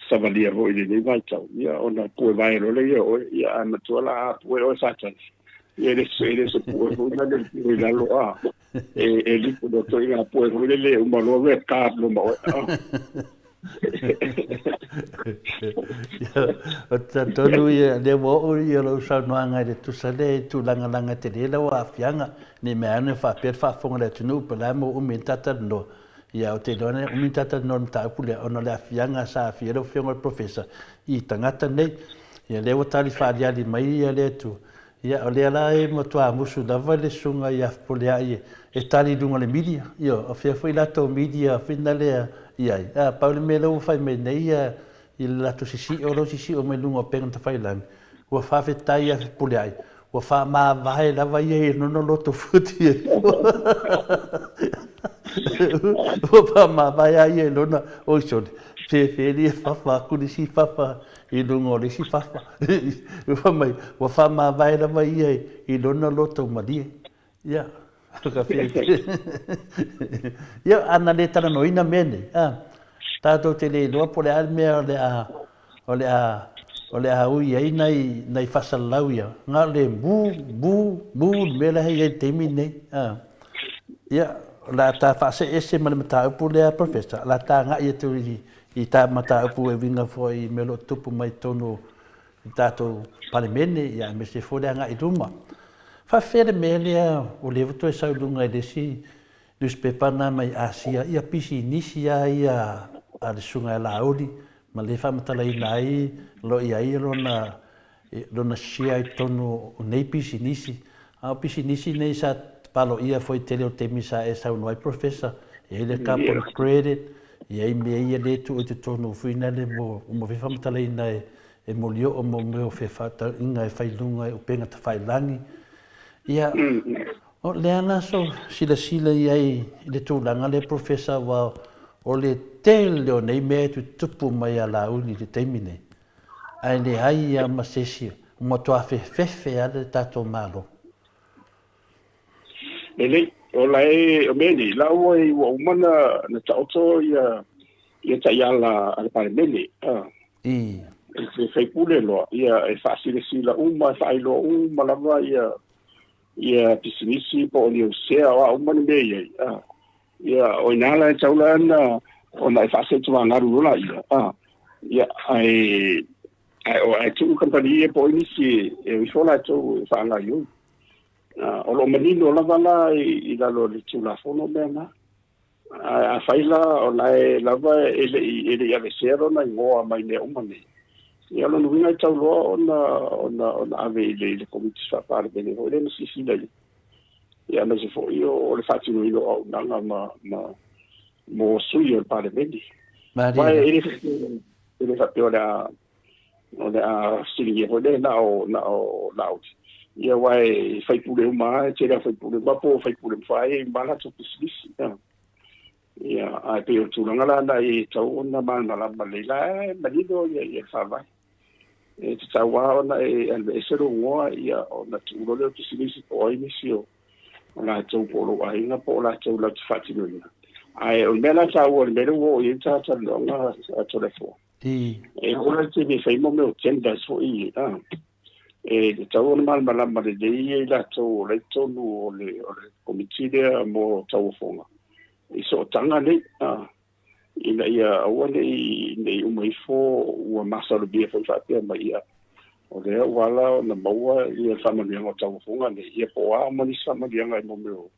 savalia foi i lenei vaitau, ia ona pue vae loa lea ia oe, ia ae matua la a pue oe Satani, ia e le e le se pue foi lea le pue i lalo a e e lipo loa ituaiga pue foi lele e uma loa red card loa ma oe. Ou te talitonu ia lea ua oo ia lou saunoaga i le tusa lea i tulagalanga tele lau aafiaga, ne i mea ane faapea le faafofoga a le atunuu pe o le a mo umi ai le ta talanoa. Ia, ou te iloa na umi ta talanoa i le mataupu lea ona o le aafiaga sa aafia ai lau Afioga i le Professor i tagata nei. Ia, lea ua tali faaaliali mai ia le Atua. Ia, o lea la e matua musu lava le susuga ia Fepuleai e tali i luga o le media. Ioe, o fea foi latou media whina lea i ai. A, pau le mea lea ua fai mai nei ia i le latou sisi'o lea ua sisi'o mai luga o upega tafailagi, ua faafetai ia Fepuleai, ua faamavae lava ia i lona loto futi e Ua faamavae lava ia i lona, oi sole, fefeli e fafa aku le isi fafa i luga o le isi fafa. Fai mai, ua faamavae lava ia i lona loto malie. Ia, ka fefeli. Ia, a na le talanoaina mea nei, a, tatou te le iloa po o le a le mea o le a, o le a, o le a ui ai nai, nai faasalalau ia, na o le mu, mu, mu le mea la e i ai i le taimi lenei. A. Ia, o le a ta faasee ese ma le mataupu lea, Professor, o le a ta agai atu i, i ta mataupu e uiga foi i mea o lo o tutupu mai totonu i le tatou Palemene, ia aemaise foi le agai i luma. Faafefea le mea lea o lea ua toe sau i luga i le isi newspaper na mai Asia, ia pisinisi lava ia a le Susuga ia Laauli ma le faamatalaina ai o lo o i ai lona lona share i totonu o nei pisinisi. A o pisinisi nei sa paloia foi i tele o taimi sa e saunoa ai Professor, e i ai le carbon credit, e i ai mea ia le tuu i totonu foi lale mo uma foi faamatalaina e molioo mo mea o fefaatauaiga e fai i luga i upega tafailagi. Ia, o le a la so silasila i ai i le tulaga lea Professor aua o le tele o nei mea e tutupu mai ia Laauli i le taimi nei, ae leai lava ma se isi, ua matua fefefe lava le tatou Malo. Lelei, o la e, o mea nei, la ua ua uma na taoto ia taiala a le Palemene, I. E faipule loa, ia e faasilasila uma, e faailoa uma lava ia pisinisi po o ni ou sea o a uma ni mea i ai. Ia, o ina la e tau la na ona e faasetuagalu loa ia. Ia, ae o ae tuu kampani ia po o nisi e ifo latou e faagaioi. O lo o manino lava la i lalo o le Tulafono mea na. Ae afai la o la e lava e le i aveesea lona igoa mai mea uma nei, ia o lona uiga e tau loa ona ave i le Komiti Faa-Palemene foi lea na silasila i ai. Ia aemaise foi o le faatinoina o auaunaga ma mo sui o le Palemene. Malie la. E le faapea o le a fesiligia foi lea na o Laauli. Ia aua e faipule uma lava, e tele lava faipule uma po o faipule mafai e uma latou pisinisi. Ia, ae pei o le tulaga la na e tatau ona malamalama lelei la e manino ia le faavae. E tatau lava ona e aveese lou igoa ia ona tuu loa lea o pisinisi po o ai nisi o latou po o lou aiga po o latou latou te faatinoina. Ae o le mea la taua o le mea lea ua oo i ai le talatalanoaga a Toleafoa, e oo la i le taimi e fai mo mea o tenders foi e tatau ona malamalama lelei i latou o la i totonu o le komiti lea mo tauofoga i sootaga nei, ina ia aua ne i uma ifo ua masalomia foi faapea mai ia o lea ua ala ona maua ia le faamanuiaga o tauofoga nei ia po o a ma nisi faamanuiaga i mo mea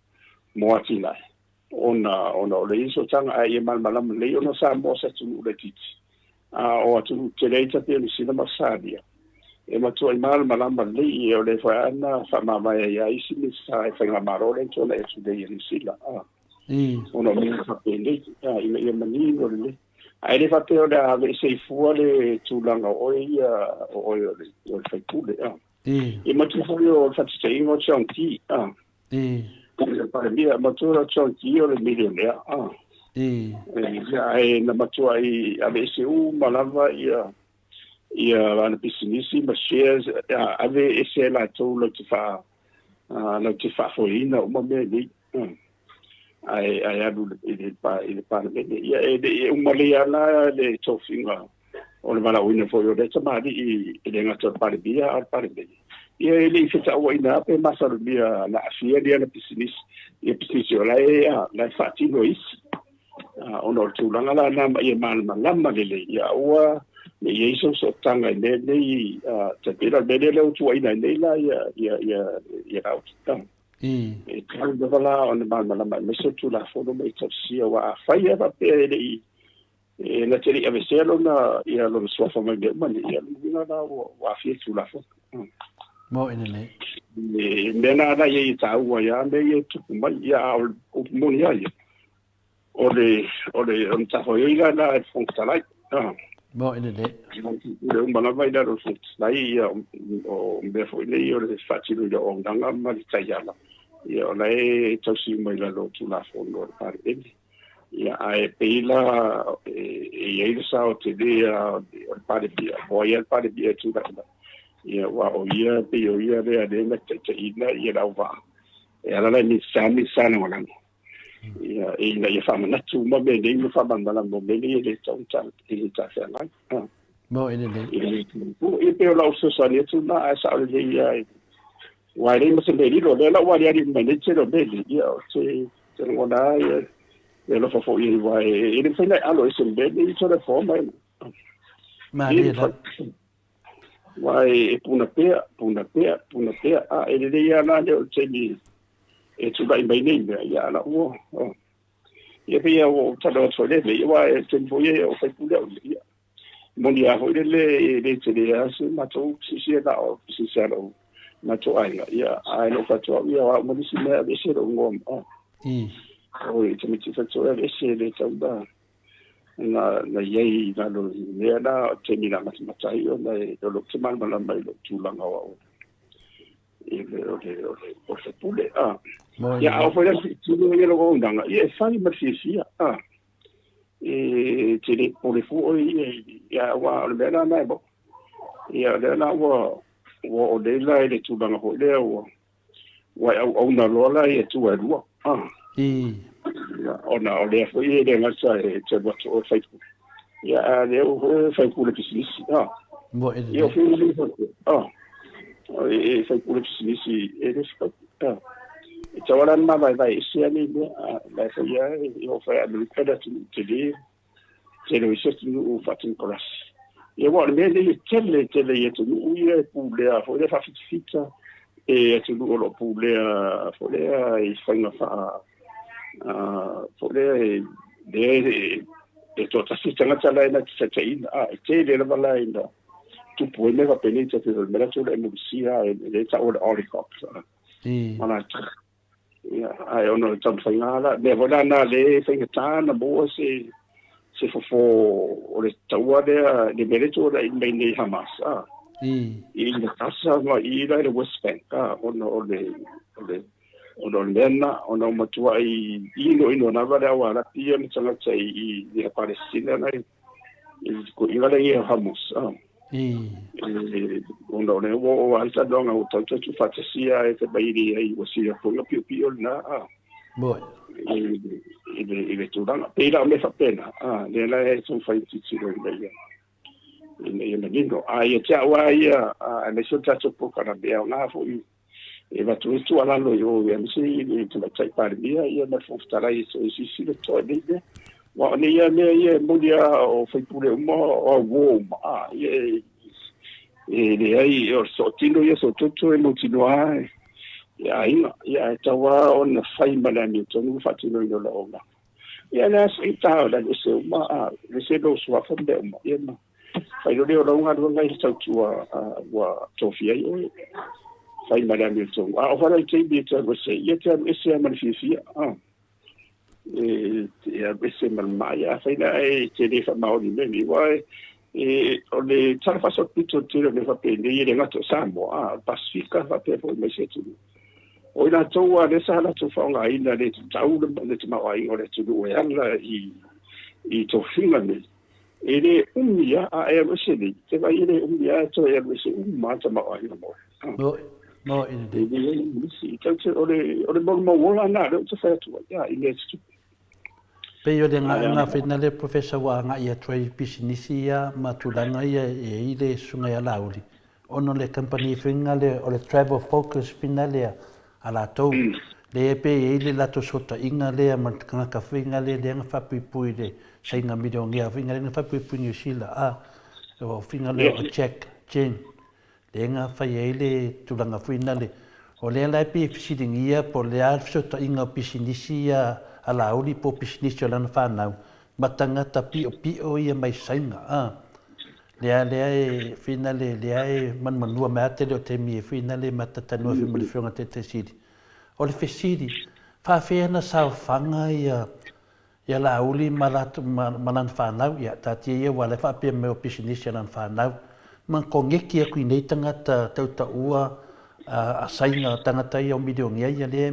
mo atinae ona o le i sootaga, ae ia malamalama lelei ona Samoa se atunuu laitiiti. A o atunuu tele ai ta pei o Niu Sila ma Australia e matuai malamalama lelei ia o le foi ana faamavae ai a isi Minisita e faigamalo lea tuanai atu nei a Niu Sila ona o mea faapenei ina ia manino lelei. Ae le faapea o le a aveese i fua le tulaga o oe ia o oe o le faipule. Ia matua foi o le faataitaiga o John Key. Le Palemia, matua o John Key o le milionea. Ae na matuai aveese uma lava ia lana pisinisi ma shares, ave ese latou lau te faafoeina uma mea nei. Ae alu i le Palemene. Ia e le uma lelei lava le tofiga o le valaauina foi o lea tamalii e le gata o le Palemia a o le Palemene. Ia e le i fetauaiina pe masalomia na aafia ni ana pisinisi, ia pisinisi o la e faatino e isi. Ona o le tulaga la na ma ia malamalama lelei, ia aua ne i ai se sootaga i mea nei, tai pei la o le mea lea ua tuuaina ai nei la ia Laauli. E tatau lava la ona malamalama aemaise o le Tulafono ma ia tausia aua afai lava faapea e le i e na te le i aveesea lona ia lona suafa mai mea uma nei, ia lona uiga la ua aafia le Tulafono. Moe lelei. E mea na ala ia i taua ia mea ia e tupu mai ia a o le upu moni lava ia o le matafaioi la na e le Fofoga Fetalai. Moe lelei. Le uma lava i lalo o le Fofoga Fetalai ia o mea foi nei o le faatinoina o auaunaga ma le taiala ia o la e tausi uma i lalo o Tulafono a le Palemene. Ia ae pei la e i ai le sao tele o le Palemia, po o ai lava le Palemia e tulai mai. Ia aua o ia pei o ia lea na taitaiina ia le auvaa e ala la i Minisita Minisita Lagolago. Ia ina ia faamanatu uma mea nei ma faamalamalama o mea nei e le tatau ona e le talafeagai. Moe lelei. Ia pei o lau fesoasoani atu lena ae sao lelei lava aua e leai ma se mea lilo, o lea la ua aliali mai nei le tele o mea nei, ia ou te lagona lava ia e alofa foi i ai aua e le mafai ona e alo ese i le mea lenei i Toleafoa ma e Malie la. Aua e puna pea, puna pea, puna pea, a e lelei lava la lea o le taimi e tulai mai nei mea, ia ala ua. Ia pei ua ou talanoa atu foi i lea mea, aua e taimi foi e o faipule au ia. Moni lava foi lele e le tele lava se matou pisinisi e na o pisinisi a lou matou aiga, ia, ae lou fai atu au ia, o au ma nisi mea e aveese lou igoa ma o tamaiti fai atu e aveese e le tau na na i ai i lalo i mea la o taimi na matamata ai ona e o lou te malamalama i lou tulaga o au i le o le o le o le pule a. Ia, a o foi la tino ia lou auaunaga, ia e fai ma le fiafia a. E te le popole fua oe ia ia aua o le mea la na e maua. Ia o lea la ua ua oo nei la i le tulaga foi lea ua ua e auauna loa la i atua e lua. Ah. Ia, ona o lea foi e le gata e te alu atu oe faipule. Ia, a lea ua foi e faipule pisinisi. Ah. Ia, o fia le faipule. Ah. E faipule pisinisi e le faipule. Ah. E tau ala na mavaevae ese a nei mea. Ah, la e foi a e o fai Amerika le atunuu tele. Tele o isi atunuu faatemokarasi. Ia, aua o le mea lenei e tele tele i atunuu ia e pulea foi lea faafitafita e atunuu o lo o pulea foi lea i faiga faa foi lea e lea e toatasi tagata la e na te taitaiina a e tele lava la ina tupu ai mea faapenei ta te o le mea la le emulisia e le ta'u o le oligarchs ma latou. Ia, ae ona o le taumafaiga la, mea foi la na le faigata na maua se fofo o le taua lea, le mea lea tulai mai nei Hamas, a. I le Gaza ma i la i le West Bank, a, ona o le, o le, ona o le mea na, ona ua matuai inoino lava le au Arapi ia ma tagata i i Palestina na i i tukuiga lea i Hamas, a. Ona o lea ua oo lava le talanoaga ua tau tuufaatasia e te mai i ai ua sili atu ona piopio lena a. I le tulaga. Pei la o mea faapena, a, lea la e taumafai e tilotilo ina ia manino. A ia te au lava ia, aemaise o le tatou polokalame, e aoga foi e avatu ai tuualalo i o aemaise i le Tamaitai Palemia ia ma le Fofoga Fetalai e toe silasila totoa i nei mea. Aua o nei lava mea ia e moni lava o sui usufono uma o auo uma, a, ia e leai o le sootino ia soototo e mautinoa lava e aiga, ia ae tatau lava ona fai ma le amiotonu le faatinoina o le auaunaga. Ia le a se i ta o le alu ese uma, a, le ese lou suafa ma mea uma, ia ma fai loa lea o lau galuega i le tautua ua tofia ai oe, fai ma le amiotonu. A oo foi la i le taimi e te alu ese ai, ia te alu ese lava ma le fiafia, a, e alu ese ma le mai. Afai la e te le faamaoni i mea nei, aua e o le tala faasolopito o le tele o mea faapenei, e le gata o Samoa, a o le Pasefika faapea foi ma isi atunuu. O i latou lava lea sa latou faaaogaina le tatau le tamaoaiga o le atunuu e ala i tofiga nei, e le umi lava, a e alu ese nei, te vaai e le umi lava e toe alu ese uma lava le tamaoaiga mo oe. E leai nisi, o le molimau ola lena lea ou te fai atu ai, i mea e tutupu. Pei o le agaga foi lena lea Professor ua agai atu ai i pisinisi ia ma tulaga ia e i ai le Susuga ia Laauli, ona o le kamupani foi lea o le Travel Focus foi lea a latou, lea pei e i ai le latou fesootaiga lea ma le tagata foi lea lea na faapuipui i le saina milionea foi lea na faapuipui i Niu Sila, a, o foi lea o Jack Chen. Lea na fai ai le tulaga foi nale, o lea la e pei e fesiligia po o le a le fesootaiga o pisinisi ia a Laauli po o pisinisi o lana fanau ma tagata piopio ia mai Saina a. Lea lea e foi nale lea e manumanua mai a tele o taimi e foi nale ma talatalanoa foi ma le Afioga Taitai Sili. O le fesili, faafefea na saofaga ia Ia Laauli ma latou ma lana fanau, ia, taatia ia aua o la e faapea mai o pisinisi a lana fanau, ma koneki atu i nei tagata tautaua a Saina, tagata ia o milionea ia lea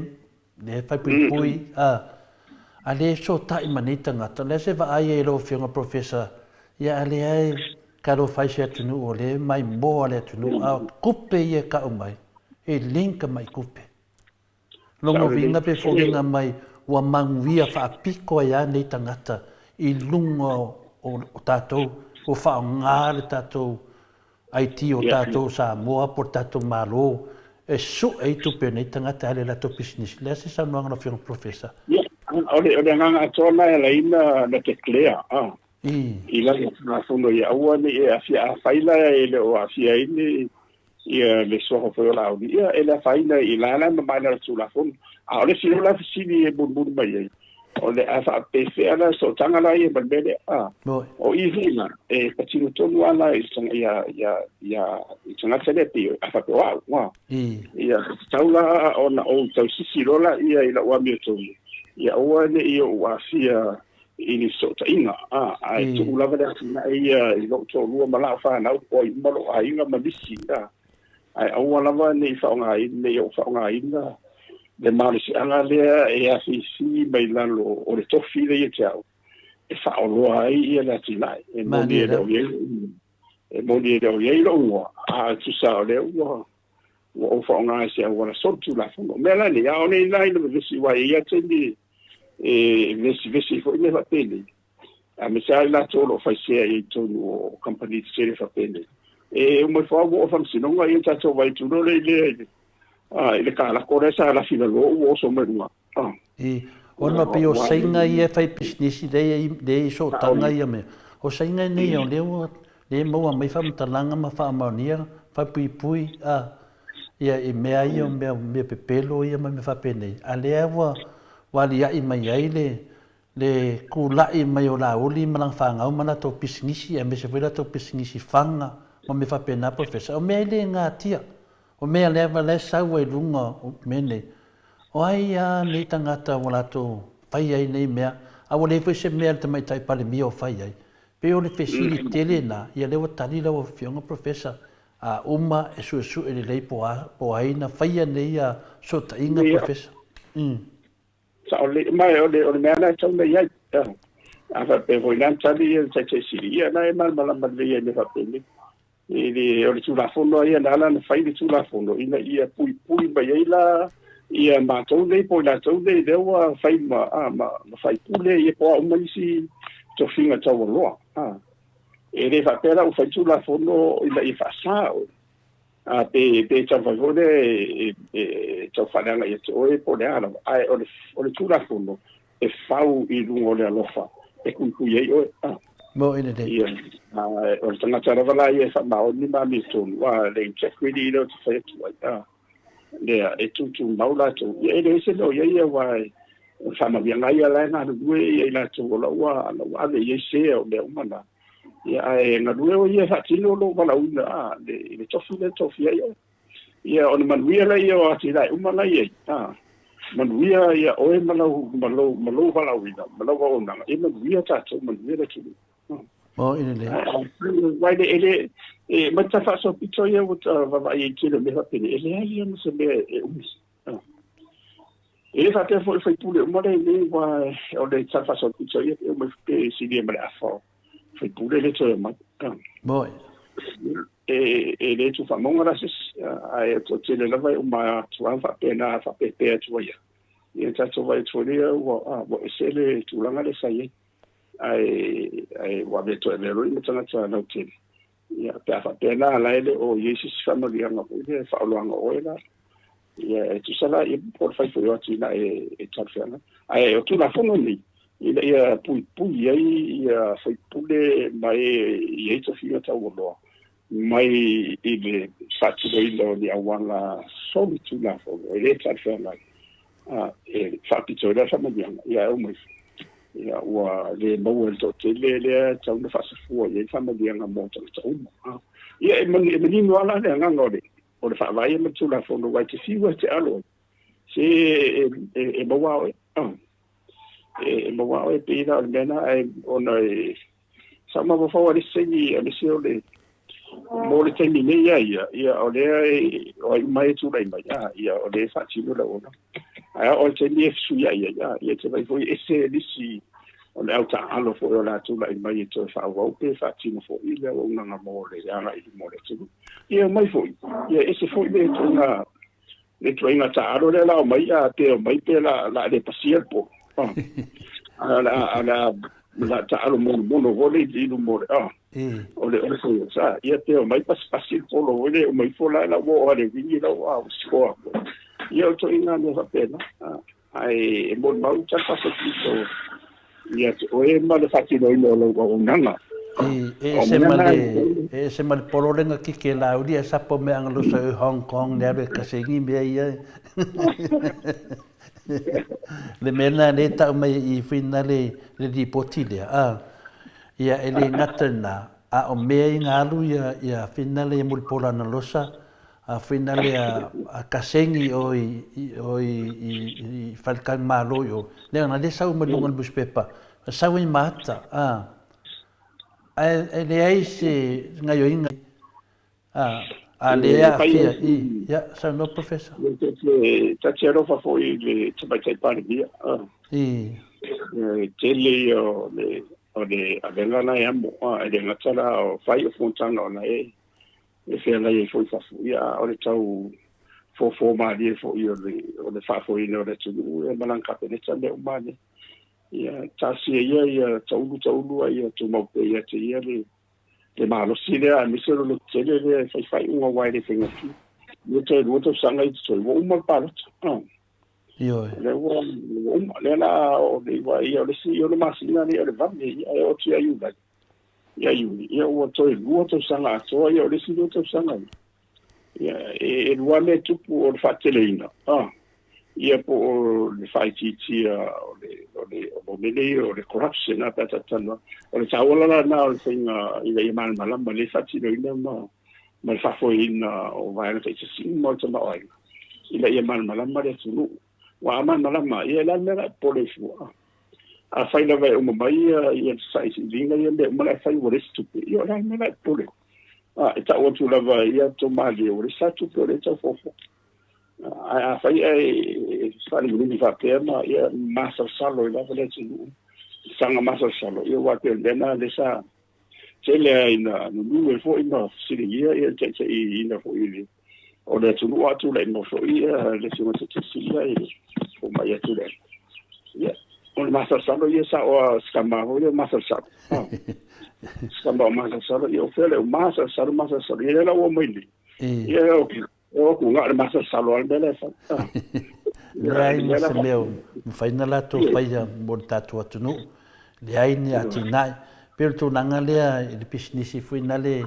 lea e faipuipui, a, a lea e fesootai ma nei tagata, o le a se vaai ai i lau Afioga Professor, ia a lea e talofa ai se atunuu o lea e maimoa le atunuu, a o tupe ia e tau mai, e link mai tupe. Lona uiga pe foliga mai ua manuia faapito ai lava nei tagata i luga o tatou, ua faaaoga le tatou IT o tatou Samoa po o le tatou Malo e sue ai tupe o nei tagata e ala i latou pisinisi. O le a se saunoaga lau Afioga Professor? Ia, o le agaga atoa lena e ala ai na declare i lalo o Tulafono ia aua ne i e aafia. Afai la e le o aafia ai le ia le suafa foi o Laauli, ia e le afaina i la la e mamae i lalo o le Tulafono. A o le isi loa la fesili e mulimuli mai ai, O le a faapefea la sootaga la ia ma le mea lea a. O i foi la e patino tonu lava la i ia ia ia i tagata lea pei a faapea o au a. Ia e tatau la ona ou tausisi loa laia i lau amiotonu ia aua ne i ou aafia i ni fesootaiga a, ae tuu lava le atinae ia i lou toalua ma lau fanau po o ai uma lou aiga ma nisi a. Ae aua lava ne i faaaogaina, ne i ou faaaogaina le malosiaga lea e afifi mai lalo o le tofi lea ia te au e faaoloa ai ia le atinae. E moni e le o i ai, e moni e le o i ai lou igoa, a tusa o lea ua ua ou faaaoga i se auala solitulafono. O mea la nei, a o nei la ina vevesi, aua e i ai lava taimi e vesivesi ai foi mea faapenei, aemaise lava i latou o lo o fai sea i ai i totonu o kamupani tetele faapenei. E uma ifo lava ua oo i le faamasinoga, ia tatou vaai atu loa lea i le, i le kalako lea sa lafi i lalo ua oso mai luga. I, ona pei o Saina ia e fai pisinisi lea i lea i sootaga ia mea. O Saina nei o lea ua lea e maua mai faamatalaga ma faamaonia, faapuipui a ia i mea ia o mea mea pepelo ia ma mea faapenei. A lea ua ua aliaʻi mai ai le le kulaʻi mai o Laauli ma lana fanau ma latou pisinisi aemaise foi latou pisinisi faga ma mea faapena Professor. O mea e le gatia. O mea lea la e sau ai luga o mea nei. O ai a nei tagata ua latou fai ai nei mea, a ua leai foi se mea a le Tamaitai Palemia o fai ai. Pei o le fesili tele lena, ia lea ua tali lau Afioga Professor, a uma e suesue lelei po o ai na faia nei fesootaiga Professor. Sao lelei, ma o le, o le mea lena e tatau ona i ai. A faapea foi la na tali ia le Taitai Sili, ia na e malamalama lelei ai i mea faapenei. I le, o le Tulafono lava ia na ala ona fai le Tulafono ina ia puipui mai ai la ia matou nei po o i latou nei lea ua fai ma, a, ma, ma faipule ia po o a uma isi tofiga taualoa. A, e le faapea la ua fai Tulafono ina ia faasa oe. A, pe, pe taumafai foi lea e, e, e tau faaleaga ia te oe po o le a lava, ae o le, o le Tulafono e fau i luga o le alofa e kuikui ai oe. A. Moʻi lelei. Ia, a, o le tagata lava la ia e faamaoni ma amiotonu, a, le integrity lea ou te fai atu ai, a, lea, e tutumau latou. Ia, e leai se mea o i ai aua e, o le faamanuiaga ia la e galulue ia i latou o la ua, la ua ave i ai sea o mea uma na. Ia, ae galue oe ia e faatino lou valaauina, a, le, le tofi lea e tofia ai oe. Ia, ona manuia lea o atinae uma la e i ai, a, manuia ia oe ma lau, ma lou, ma lou valaauina, ma lau auaunaga, ia manuia tatou, manuia le atunuu. Oh, i lelei. Vai le, e le, e, ma ta faasoapito ia ua ta vaavaai ai tele o mea faapena, e leai ia ma se mea e umi. E le faapea foi faipule uma le nei ua o le tala faasoapito ia pe uma pe silia ma le afa o faipule le toe omai. Moi. E, e le tuufaamauga la se isi, ae o toatele lava e uma atu lava faapena faapeapea atu ai lava. Ia tatou vaai atu foi lea ua, a, ua ese le tulaga lea sa i ai. Ae, ae ua avea toe avea loa ma tagata lautele. Ia, pe a faapena la e le o i ai se isi faamanuiaga foi lea e faaoloaga oe la. Ia, e tusa la, ia, po o le fai foi o atinae e talafeagai. Ae o Tulafono nei, ina ia puipui ai ia faipule ma e i ai tofiga taualoa mai i le faatinoina o ni auala solitulafono e le talafeagai, a, e faapito ai la le faamanuiaga, ia e uma ifo. Ia, ua le maua e le toatele lea e tatau ona faasafua i ai le faamanuiaga mo tagata uma. A, ia, e manino lava la le agaga o le o le faavae ma le Tulafono, aua e te fiu lava e te alo ai, se e maua oe. E maua oe pei la o le mea lena, ae ona e sa mafaufau lava i le isi taimi, aemaise o le mo le taimi nei ia ia, ia o lea e o ai uma e tulai mai, a, ia o lea e faatino le auaunaga. Ae oo i le taimi e fesuiai ai, a, ia e te vaai foi e ese nisi o le au taaalo foi o le a tulai mai e toe faaauau pe faatino foi le auaunaga mo le agai i luma o le atunuu. Ia omai foi, ia ese foi le ituaiga le ituaiga taaalo lea la omai a pe omai pe la la le pasia le polo. A la a la la taaalo monomono foi le i luma o le a o le o le foi sa ia pe omai pasipasi le polo foi le omai fo la la ua oo le wingi la ua sikoa. Ia o ituaiga mea faapena. Ae e molimau tala faasopito ia te oe ma le faatinoina o lau auaunaga. E ese ma le, e ese ma le pololega kike lauli ae sapo mea agalosa i Hong Kong le alu e kasegi mea ia. Le mea lena lea e tau mai i fuina le lipoti lea, a. Ia e le gata i lena, a o mea ia na alu ia ia fuina le Mulipola Analosa, a fuina le a kasegi o i o i faletalimalo i o, lea na lea sau mai luga o le nusipepa, sau ai ma ata, a. Ae e leai se gaioiga a a le aafia i ia saunoa Professor. Ta te alofa foi i le Tamaitai Palemia. I. E tele ia o le o le avega la e amo, e le gata la o fai o fonotaga ona e e feagai ai foi i fafo, ia a o le tau fofo malie foi o le o le faafoeina o le atunuu ia ma lana Kapeneta mea uma nei. Ia talosia ia ia taulu taulu a ia tumau pea ia te ia le le malosi lea aemaise o le lototele lea e fai faaiuga aua e le faigofie. Ia toe 2 tausaga i totoe ua uma le palota. Ioe. Lea ua uma. Lea la o le iwa ia o le isi o le masina lea o le vave ia e oo atu ia Iulai. Ia Iuni ia ua toe 2 tausaga atoa ia o le isi 2 tausaga ia. Ia e lua mea e tupu o le faateleina. Ia po o le faaitiitia o le o le o le mea ia o le corruption a pe a tatou talanoa. O le taua la lena o le faiga ina ia malamalama lelei faatinoina ma ma le faafoeina o vaega taitasi uma o le tamaoaiga ina ia malamalama le atunuu. Aua a malamalama, ia e le a le mea o le a e popole ai fua. Afai lava e uma mai ia ia le sailiiliga ia mea uma la e fai ua leai se tupe, ia o le a le mea o le a e popole ai. E tau atu lava ia tou malie ua leai sa tupe o lea e tau fuafua. Ae afai ae faalimalima faapea ma ia masalosalo ai lava le atunuu, saga masalosalo, ia aua e pei o le mea lena lea sa tele lava ina nunu ai foi ma fesiligia ia le taitaiina foi i le o le atunuu a tulai mai foi ia le Afioga i le Taitaifono e fomai atu le ia o le masalosalo ia sa o sikama foi lea o masalosalo. Sikama o masalosalo ia o fea le o masalosalo masalosalo ia lea la ua mai nei. Ia o O atu na o le masalosalo lava le mea la e fai. Leai ma se mea o mafai ona latou faia mo le tatou atunuu, leai ni atinae. Pei o le tulaga lea i le pisinisi foi nale,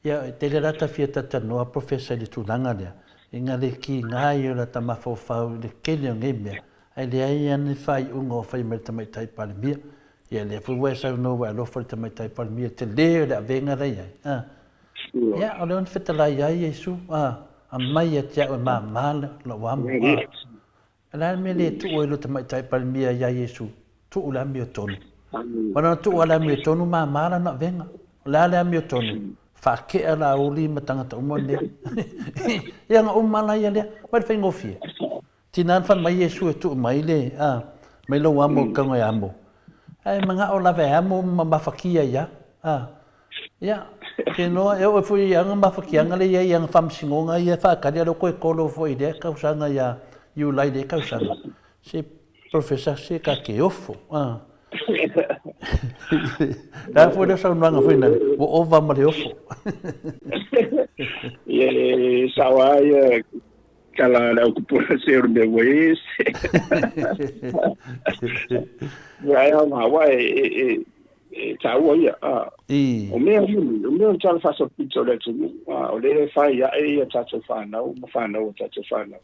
ia e tele la ta fia talatalanoa Professor i le tulaga lea, ina le kiga ai o lata mafaufau i le tele o nei mea, ae leai lava ni faaiuga o fai mai e le Tamaitai Palemia. Ia lea foi ua e saunoa ua e alofa i le Tamaitai Palemia i le tele o le avega la e i ai. Ia, o lea na fetalai ai Iesu, a, aumai ia te au e māmā lou amo, a. O le a le mea le tuu ai lo tamaitai Palemia iā Iesu? Tuu le amiotonu. Aua na tuu lava le amiotonu, māmā lana avega. O le a le amiotonu? Faakea Laauli ma tagata uma nei. Ia, na uma la ia lea. Vaai le faigofie. Tina na fai mai Iesu e tuu mai le, a, mai lou amo i tauga e amo. Ae manao lava e amo ma mafatia ia, a. Ia, ke noa, e oo foi i ana mafatiaga lea e i ai i ana faamasinoga ia e faatali, a o lea ua toe tolo foi i lea tausaga ia Iulai i lea tausaga. Se Professor, se ta te ofo, a. Le a foi lea saunoaga foi nale, ua ova ma le ofo. Ia, e sao lava ia Tala a le au kupuna se o le mea ua ese. Ia ai au ngā wai e, e, e tāua ia. A, I. O mea moni, o mea o tala whasapito le atunuu, a, o le whai ae ia tātou whānau, ma whānau o tātou whānau.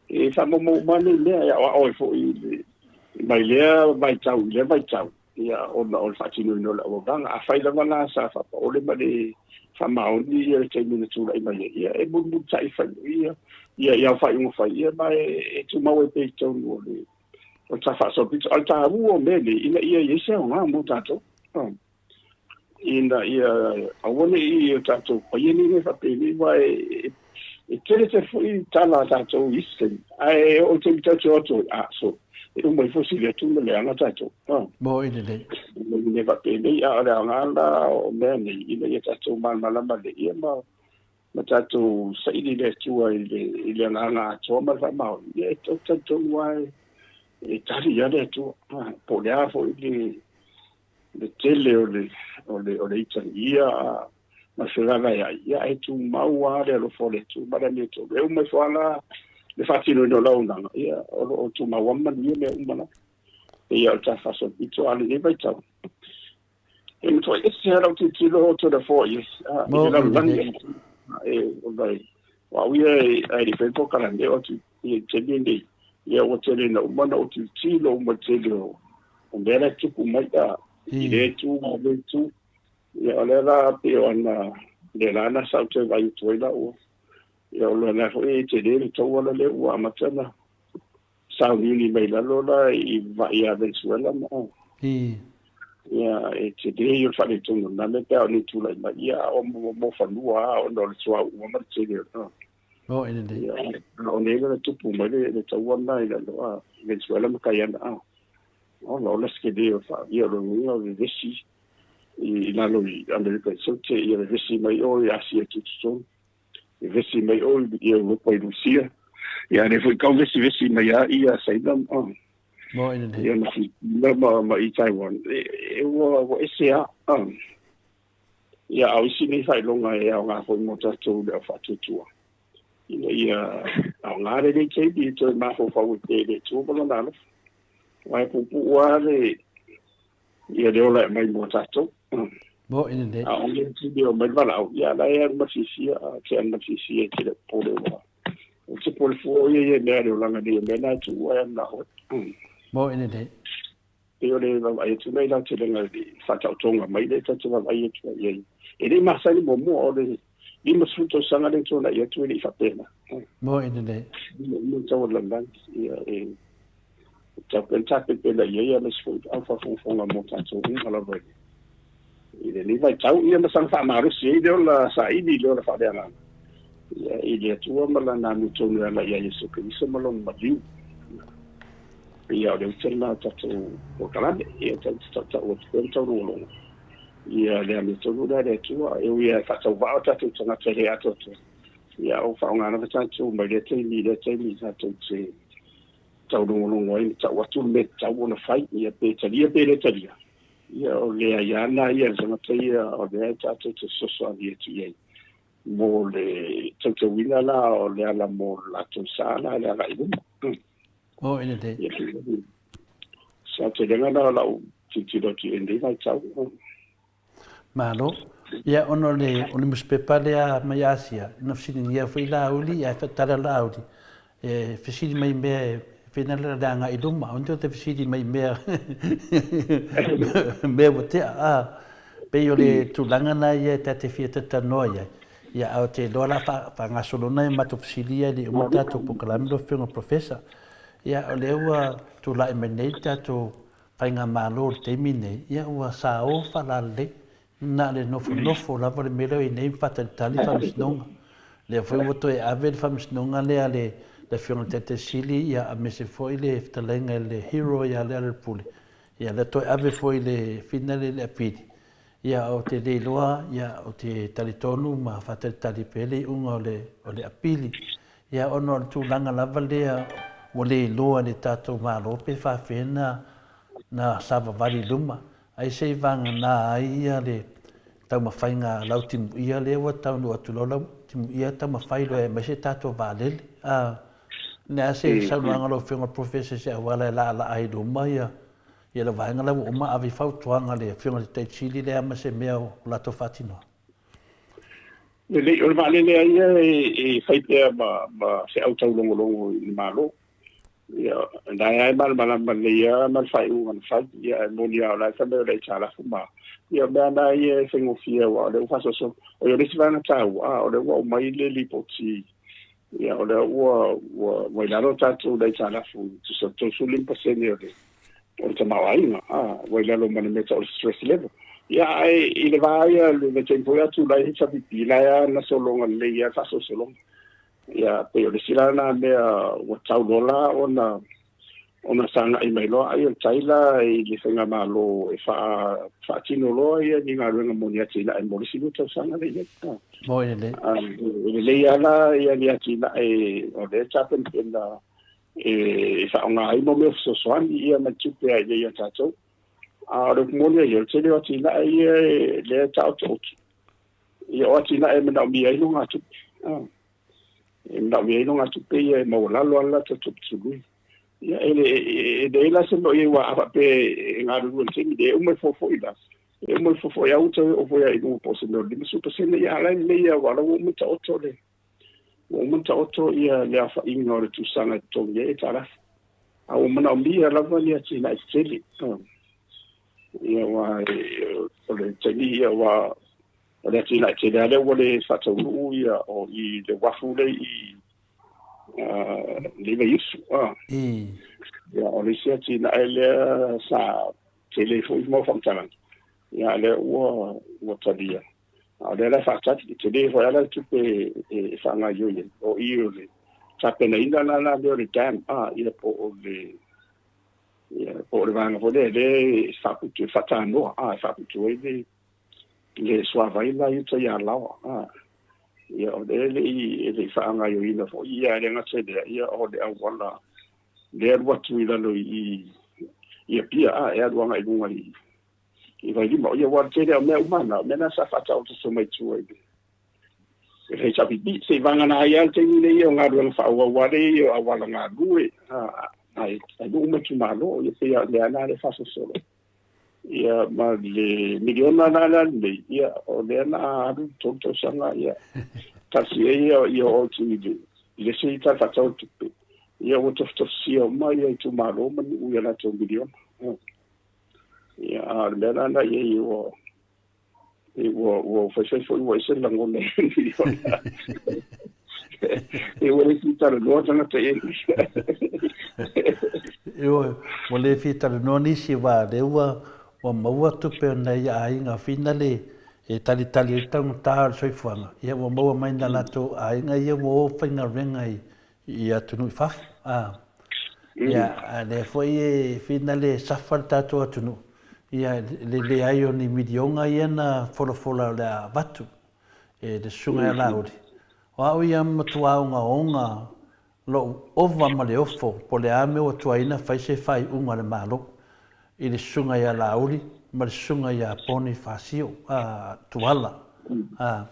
E whamomo uma nei mea, e ao e fo i le, mai lea vaitau, i lea vaitau. Ia, ona o le faatinoina o le auaunaga. Afai lava la sa faapaole ma le faamaoni ia le taimi na tulai mai ai, ia e mulimulitai fai ia, ia i au faaiuga fai, ia ma e tumau ai pea i totonu o le o le ta faasolopito. A o le taua o mea nei, ina ia i ai se aoga mo tatou. Ina ia aua ne i o tatou paia nei mea faapenei, aua e tele tele foi tala a tatou i isi taimi, ae oo i le taimi tatou te o atu ai, a, so, e uma ifo sili atu ona leaga tatou. Moi lelei. Mea faapenei, a o le aoga la o mea nei, ina ia tatou malamalama lelei ia ma tatou saili i le Atua i le, i le agaga atoa ma le faamaoni, ia e talitonu lava e tali lava le Atua. Po o le a foi le le tele o le o le o le itagia ma fevaveai, ia e tumau lava le alofa o le Atua ma le amiotonu. E uma ifo lava la le faatinoina o le auaunaga, ia o lo o tumau lava ma manuia mea uma lava. Pei o le ta faasolopito a lenei vaitau. E matuai ese lava lau tilotilo 24 years i le lalolagi e ona o au ia ae le i faia polokalame o atu i le taimi lenei, ia ua tele ina uma ona ou tilotilo uma i le tele o mea la e tupu mai i lea itu ma lea itu. Ia o lea la pei o ana lea la na sa ou toe vaai atu ai lau ia o lea foi e tele le taua lea ua amata ona sauniuni mai lalo la i vai ia Venezuela ma ia e tele ia o le faaletonu o lena mea pe a o nei tulai mai ia a o mo fanua a ona o le suauu ma le tele o Oh, e lelei. Ia, a o nei la tupu mai le taua lena i lalo a Venezuela ma Kaiana a. Ola, o le se tele o fa, ia o le uiga o vevesi i lalo i Amerika i Saute, ia vevesi mai o i Asia tutotonu, vevesi mai o i Europa i Rusia, ia lea foi kau vesivesi mai a ia Saina ma Mo e lelei. ia ma Filipina ma i Taiwan. E ua ese a. Ia, a o isi nei faailoga e aoga foi mo tatou le au faatuatua, ina ia aoga lenei taimi e toe mafaufau ai pea i le Atua ma Lona alofa, aua e puupuu lava le, ia le ola e aumai mo tatou. Mo e lelei. A o le taimi e omai le valaau, ia la e alu ma le fiafia, a te alu ma le fiafia e te le o popole ua ou te popole fua o ia ia mea le olaga nei, o mea na e tuua e alu na oe. Mo e lelei. Pei o le vaavaai atu lea i le aotelega i le faataotoga mai lea tatou te vaavaai atu ai i ai. E le i masani muamua, o le 50 tausaga lea na tuanai atu e le i faapena. Moe lelei. Mo tau o le lalolagi, ia e tau pea ona tapepela i ai aemaise foi au faafogafoga mo tatou uma lava i lenei vaitau, ia ma saga faamalosi ai le ola saili i le ola faaleagaga ia i le Atua ma Lana amiotonu e ala ia Iesu Keriso ma Lona maliu. Ia o le uta lena o tatou polokalame, ia tatou te tautau atu pea ma taulogologo ia le amiotonu lea a le Atua, e ui lava e faatauvaa o tatou tagata e le atoatoa, ia a ua faaaoga lava tatou mai lea taimi i lea taimi tatou te taulogologo ai ma tau atu le mea e tatau ona fai, ia pe talia pe le talia, ia o le aia lena ia a le tagata ia o lea tatou te fesoasoani atu i ai mo le tautauina la o le ala mo le latou sa la le agai i luma. Oh, e lelei. Ia, se aotelega la o lau tilotilo atu i lenei vaitau. Malo. Ia, ona o le, o le nusipepa lea mai Asia, na fesiligia foi Laauli, ae tala Laauli, e fesili mai mea e fena le agai i luma, aua te fesili mai mea, mea ua tea, a. Pei o le tulaga na ia e ta te fia talatalanoa i ai, ia, ae ou te iloa la faagasolo nai matou fesili ia e le i uma le tatou polokalame lau Afioga i le Professor. Ia, o lea ua tulai mai nei le tatou Faigamalo i le taimi lenei, ia ua sao faalalelei, na o le nofonofo lava le mea lea o i ai nei ma faatalitali le Faamasinoga. Lea foi ua toe ave le Faamasinoga lea a le Afioga i le Taitai Sili, ia aemaise foi le fetalaiga i le Hero ia Lealailepule, ia lea toe ave foi le fina lea i le apili. Ia ou te le iloa, ia ou te talitonu ma faatalitali pea le iuga o le, o le apili. Ia ona o le tulaga lava lea ua le iloa e le tatou Malo pe faafefea na, na savavali i luma. Ai se i vagana ai ia le taumafaiga a Lautimuia lea ua taunuu atu loa Lautimuia taumafai loa e aumai se tatou vaalele. A, le a se saunoaga a lau Afioga i le Professor i se auala e laalaa ai i luma ia Ia le vaega lea ua uma ave i fautuaga a le Afioga i le Taitai Sili lea ma se mea o latou faatinoa. Lelei, o le vaalele lava ia e fai pea ma feau taulogologo i le Malo. Ia, o lena lava e malamalama lelei lava ma le faaiuga na fai. Ia, ae moni lava o la e fai mai o le aitalafu ma... Ia, o mea na ia e faigofie aua o lea ua faasoasoa. Oi, o le isi vaega taua, o lea ua aumai le lipoti Ia, o lea ua, ua, ua i lalo tatou i le aitalafu, tusa 35% o le, o le tamaoaiga, a, ua i lalo ma le mea tau o le stress level. Ia, ae i le va ia, le vaitaimi foi a tulai HRPP, la e na sologa lelei lava le faasolosologa. Ia, pei o le isi la lena mea ua tau loa la ona, ona sagai mai loa ai o le tai la i le faigamalo e faatino loa ia ni galuega mo ni atinae mo le isi 2 tausaga lea i ai. Mo e lelei. E lelei lava la ia ni atinae o lea e tapenapena e faaaoga ai mo mea fesoasoani ia ma le tupe a i ai ia tatou. A o le upu moni ai, o le tele o atinae ia lea e taotooto, ia o atinae e manaomia ai nogatupe. E manaomia ai nogatupe ia e maualalo lava le latou tuputului. Ia, e leai la se mea o i ai aua a faapea e galulue i le taimi lea, e uma ifo foi la, E uma ifo foi au toe oo foi lava i luga po o se mea o le 50%, ia a o la e lelei lava aua o la ua uma ona taoto le ua uma ona taoto ia le aofaiga o le tausaga e totogi ai aitalafu. A ua manaomia lava ni atinae tetele. Ia aua o le taimi ia aua o le atinae tele lava lea ua le faataunuu ia o i le uafu lea i le Vaiusu. Ia o le isi atinae lea sa tele foi mau faamatalaga, ia a o lea ua talia. A o lea la e faatali, e tele foi lava le tupe e faagaoioi ai, o i o le tapenaina la la mea o le dam, ia po o le ia po o le vaega foi lea lea e faaputu e faatanoa, e faaputu ai le le suavai la i uta i Alaoa. Ia o lea e le i faagaoioina foi, ia e le gata i lea, ia o le auala lea alu atu i lalo i i Apia, e alu agai i luga i i Vailima. Ia aua o le tele o mea uma na, o mea na sa faataototo mai tua i le le HRPP. Seiavagana ai lava le taimi nei o galuega faaauau lava lea o auala galue a nuu ma itumalo. Ia pei lava o le mea lena lea e faasolosolo. Ia ma le miliona la la lenei, ia o lea na alu le 3 tausaga, ia tasi ai ia ia oo atu i le i le isi Tala Faatatau o le Tupe, ia ua tofutofisia uma ia itumalo ma nuu i a latou miliona. Ia, a o le mea la lena i ai ua ua ua faifai foi ua ese le lagona i le miliona. E ua le fia talanoa tagata i ai. Ioe, ua le fia talanoa nisi aua o lea ua ua maua tupe o nai aiga finale e talitali ai le taugata o le soifuaga, ia ua maua mai nai latou aiga ia ua o faigaluega i i atunuu i fafo. A, ia, a lea foi e finale e safa le tatou atunuu, ia, le leai o ni miliona ia na folafola o le a avatu e le Susuga ia Laauli. O au ia matua ogaoga lou ova ma le ofo po o le a mea ua tuai ona fai se faaiuga a le Malo i le Susuga ia Laauli ma le Susuga ia Ponifasio, a, Tuala. A,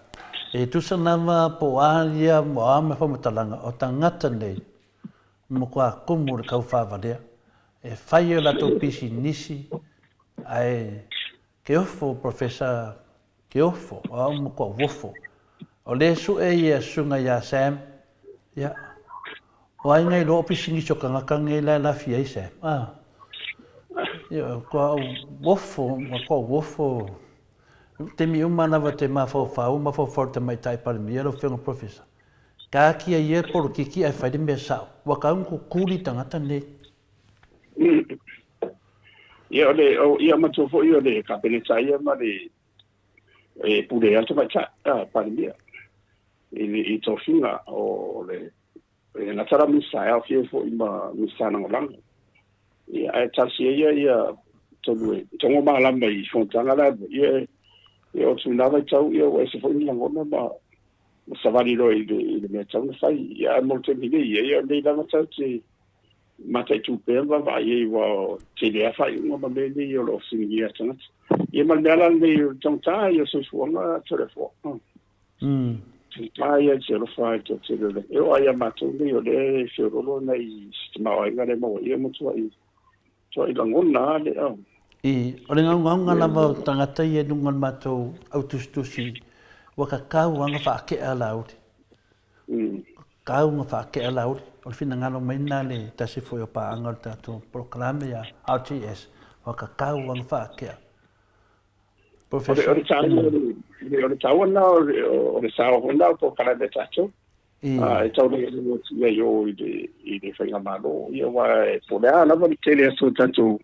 e tusa lava po o a ia o a mea faamatalaga, o tagata nei, matua kumu i le kaufaavalea, e fai o latou pisinisi, ae ke ofo Professor ke ofo, o au matua uofo. O lea e sue ia Susuga ia Sam, ia, o ai ngai loa o pisinisi o tagata nei la e lafia ai Sam? A, ia, matua uofo, matua uofo. Taimi uma lava te mafaufau, mafaufau le Tamaitai Palemia, lau Afioga Professor, taatia ia le polokiki ae fai le mea sao. Ua tau ona kukuli tagata nei. Ia, o le, o, ia matua foi o le Kapeneta ia ma le e pule ai le Tamaitai Palemia i, i tofiga o le E le gata la Minisita, e aofia ai foi ma Minisita Lagolago. Ia, ae talosia ia ia tonu e togo malama i fonotaga la ia e o atu i na vaitau ia ua ese foi ni lagona ma ma savali loa i le i le mea tatau ona fai. Ia ae mo le taimi nei ia, ia o lenei lava tatou te mataitu pea ma vaavaai ai aua tele lava faaiuga ma mea nei o lo o fesiligia e tagata. Ia ma le mea la lenei o le taugata ia o le soifuaga Toleafoa. Tauta ia i te alofa i toatele o le e oo lava ia matou nei o lea e feoloolo nai si tamaoaiga lea e maua ia matuai matuai lagona lava le au. I, o le gaugauga lava o tagata ia i luga o le matou au tusitusi, ua kakau lava ona faakea Laauli. Kakau ona faakea Laauli. O le finagalo mai lena le tasi foi o paaga o le tatou polokalame ia RTS, ua kakau lava ona faakea. O le taua o le taua lena o le sao foi lena o polokalame a tatou. E tau le alu atu i ai o i le i le faigamalo. Ia aua po o le a lava le tele atu o tatou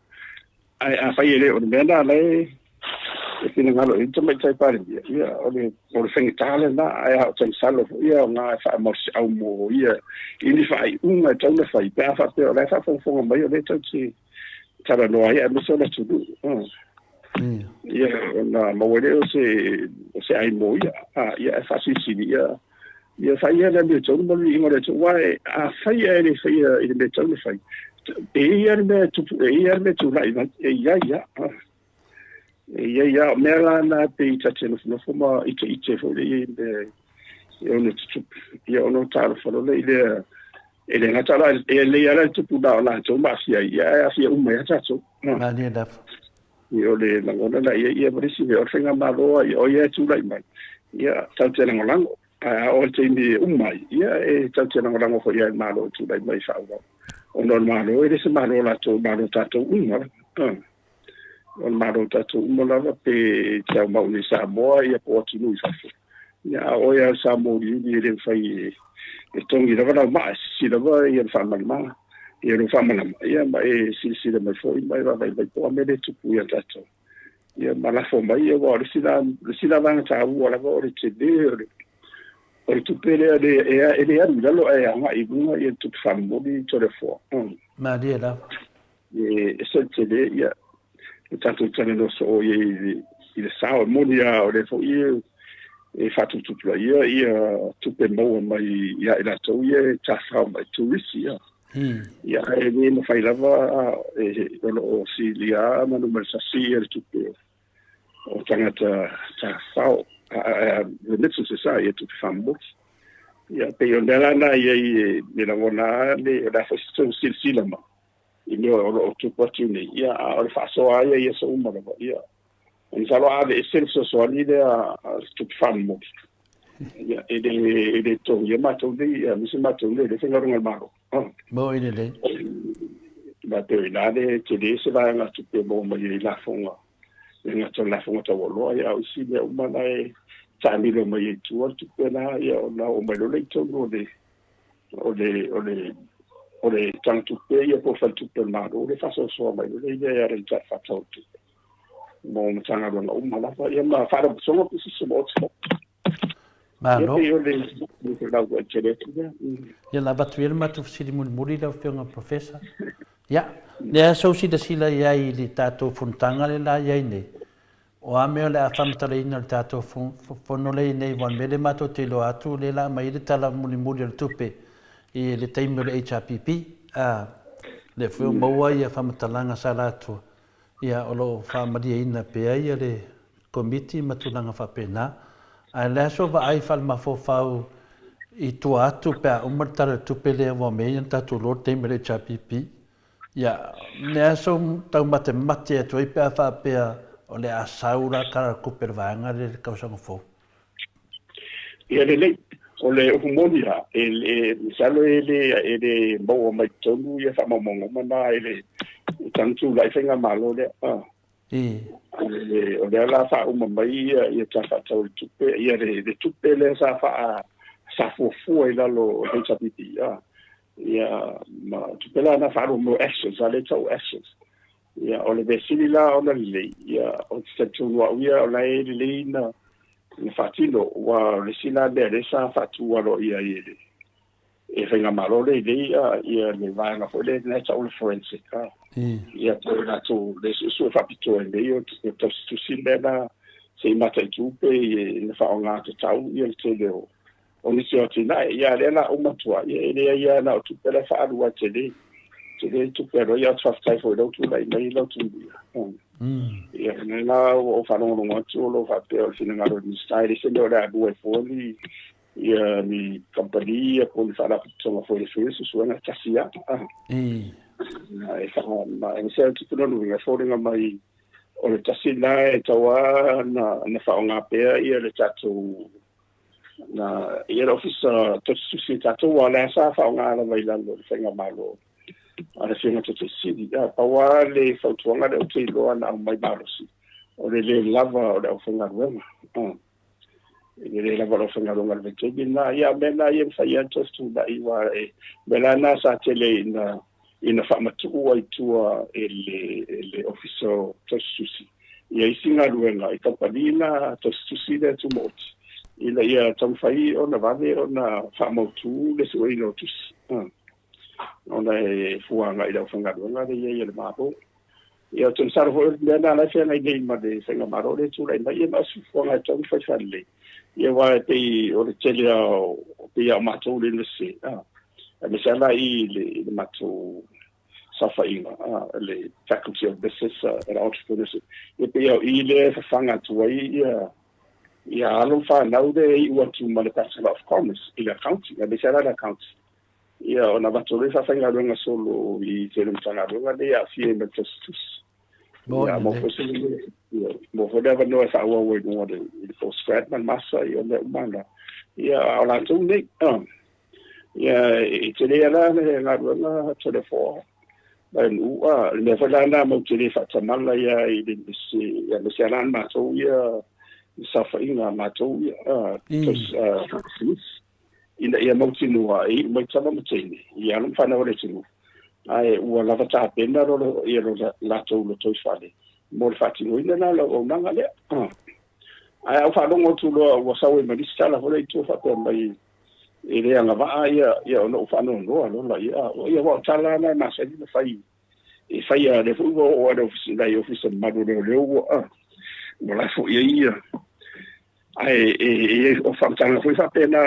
ae afai e le o le mea lena o la e e finagalo i ai le Tamaitai Palemia, ia o le o le faigata lena, ae a o tamasalo foi ia aoga e faamalosi mo ia i ni faaiuga e tatau ona fai pe a faapea o la e faafogafoga mai o lea e tatou te talanoa ai aemaise o le atunuu. Ia, ona maua ai lea o se, o se ai mo ia. A, ia, e faasilisili, ia, ia fai ia le amiotonu ma le viiga o le Atua. Aua e, afai ae le faia i le mea e tatau ona fai, e i ai lava le mea e tupu, e i ai lava le mea e tulai mai, e i ai lava. E i ai lava. O mea la na pei ta te nofonofo ma iteite foi lea i mea e ono tutupu. Ia ona talofa loa lea i lea, e le gata la, e lelei lava la le tupu na o latou ma aafia ai, ia ae aafia uma ai lava tatou. Malie lava. Ia o le lagona la ia ia ma le isi mea o le faigamalo a ia o ia e tulai mai ia tatou te lagolago ae a oo i le taimi e uma ai ia e tatou te lagolago foi i le Malo e tulai mai e faaauau ona o le Malo e le se Malo o latou o le Malo o tatou uma lava. O le Malo o tatou uma lava pe e te aumau i Samoa ia po o atunuu i fafo. Ia a o oe lava o le Samoa uliuli e le mafai e togi lava lau maa, e sisi lava ia le faamalamaga, ia lou faamalama, ia ma e silasila mai foi ma e vaavaai mai po o a mea lea e tupu ia tatou. Ia ma lafo mai, ia aua o le isi la, le isi la vaega taua lava o le tele o le o le tupe lea le e le alu i lalo ae agai i luga ia le tupe faamomoli i Toleafoa. Malie lava. E ese le tele ia le tatou talanoa soo i ai i le sao. E moni lava o lea foi e e faatuputupulaia ia tupe maua mai ia i latou ia e tafao mai turisi ia. Ia ae le mafai lava e o lo o silia ma numera tasi ia le tupe o tagata tafao remittances ia tupe faamomoli. Ia pei o le mea la lena i ai e lagona lava le o le a foi se tou silasila mai i mea o lo o tupu atu nei, ia, a o le faasoa lava ia i aso uma lava, ia, masalo a aveese le fesoasoani lea a le tupe faamomoli, ia, e le, e le totogia matou nei, ia, aemaise matou nei, le faigaluega a le Malo. Mo i lelei. Ma pei o i ina le tele se vaega tupe e maua mai ai lafoga, e le gata o le lafoga taualoa, ia, a o isi mea uma la e taamilo mai ai i tua le tupe la, ia, ona oo mai loa lea i totonu o le o le o le o le tagatupe ia po o faletupe o le Malo le faasoasoa mai loa lea e ala i tala faatatau o le tupe mo Matagaluega uma lava ia ma Faalapotopotoga po o se maoti foi. Malo. Ia pei o le lau e tele atu lea. Ia na avatu ia le matou fesili mulimuli lau Afioga Professor. Ia, lea sou silasila i ai i le tatou fonotaga lea la i ai nei, O a mea o le a faamatalaina i le tatou fono lea i nei aua o le mea lea matou te iloa atu o lea la aumai ai le tala mulimuli o le tupe i le taimi o le HRPP a lea foi ua maua ia faamatalaga sa latou ia o lo o faamalieina pea ia le Komiti ma tulaga faapena. Ae o le a sou vaai faalemafaofau i tua atu pe a uma le tala o le tupe lea ua aumai ai na tatou iloa le taimi o le HRPP Ia, le aso taumatemate atu ai pe a faapea o le a sau la tala o le tupe a le vaega lea i le tausaga fou. Ia lelei, o le upu moni lava, e, e, masalo e le, e le maua mai totonu ia faamaumauga uma na e le taga tulai faigamalo lea. Ah. O lea la faauma mai ia ia Tala Faatatau o le Tupe, ia le, le tupe lea sa faa sa fuafua i lalo o le HRPP, ah. Ia ma tupe la na faalua mo assets, a lea tau assets. Ia o le measili la ona lelei, ia ou te talitonu au ia o la e lelei na na faatino, aua o le isi la mea lea sa faatu aloaia ai e le e faigamalo lea nei ia le vaega foi lea na tau le forensic ia po o latou le suesue faapitoa i mea ia o tausitusi mea na se i mataitu pe na faaaoga tatau ia le tele o o nisi o atinae. Ia lea la uma atu ai, ia e leai lava na o tupe la e faaalu ai tele tele tupe alu ai. Ia ou te faafetai foi i lou tulai mai lau Tumuia. Ia o lea la ua ou faalogologo atu o lo o faapea o le finagalo o le Minisita e le se mea o le a alu ai fua ni ia ni kamupani ia po o ni faalapotopotoga foi e faia suesuega e tasi lava. E wha, ma e se atu tuna luinga e foliga mai o le tasi la e tau lava na, na faaaoga pea ia le tatou na ia le ofisa tausitusi tatou aua o lea sa faaaoga lava i lalo o le faigamalo a le Afioga Taitaisili. A pau lava le fautuaga lea ou te iloa na aumai malosi o le le lava o le aufaigaluega. I le le lava o le aufaigaluega i le vaitaimi lena. Ia, o mea na ia e mafai lava ona toe fetuunai aua e mea la na sa tele ina ina faamatuu ai tua e le e le Ofisa o Tausitusi ia isi galuega i kamupani na tausitusi lea tumaoti ina ia taumafai ona vave ona faamautu le sueina o tusi ona e fua agai i le aufaigaluega lea e i ai a le Malo. Ia, ou te masalo foi o le mea lena la e feagai nei ma le faigamalo lea e tulai mai, ia ma o se fuafuaga e tatau ona fai faalelei. Ia aua e pei o le tele lava o pei lava o matou le Iunivesite, a, aemaise lava la i le, i le matou saofaiga, a, le Faculty of Business and Entrepreneurship, ia pei lava o i lea e fafaga atu ai ia ia alo ma fanau lea e iu atu ma le Bachelor of Commerce i le Accounting, aemaise lava la le Accounting. Ia, ona avatu loa faafaigaluega solo i tele o Matagaluega lea e aafia ai ma le tausitusi. Ia, maua foi se ia, maua foi le avanoa e faaauau ai i luga o le i le postgrad ma le master, ia o mea uma na. Ia, a o latou nei, ia, e tele lava la le galuega Toleafoa ma le nuu, le mea foi la lena matou te le faatamala ia i le ia aemaise lava la matou ia i saofaiga a matou ia, ina ia mautinoa e iu mai tama ma teine i alo ma fanau a le atunuu, ae ua lava tapena lo, ia lo latou lotoifale mo le faatinoina la o le auaunaga lea. Ae a ou faalogo atu loa ua sau ai ma nisi tala foi lea i tua faapea mai e le agavaa ia, ia ona ou faanoanoa loa laia, ia aua o tala lava na e masani ona fai e faia lea foi ua oo lava i le ofisa, nai ofisa mamalu o leoleo ua, ua lafo i ai ia. Ae e i ai o faamatalaga foi faapena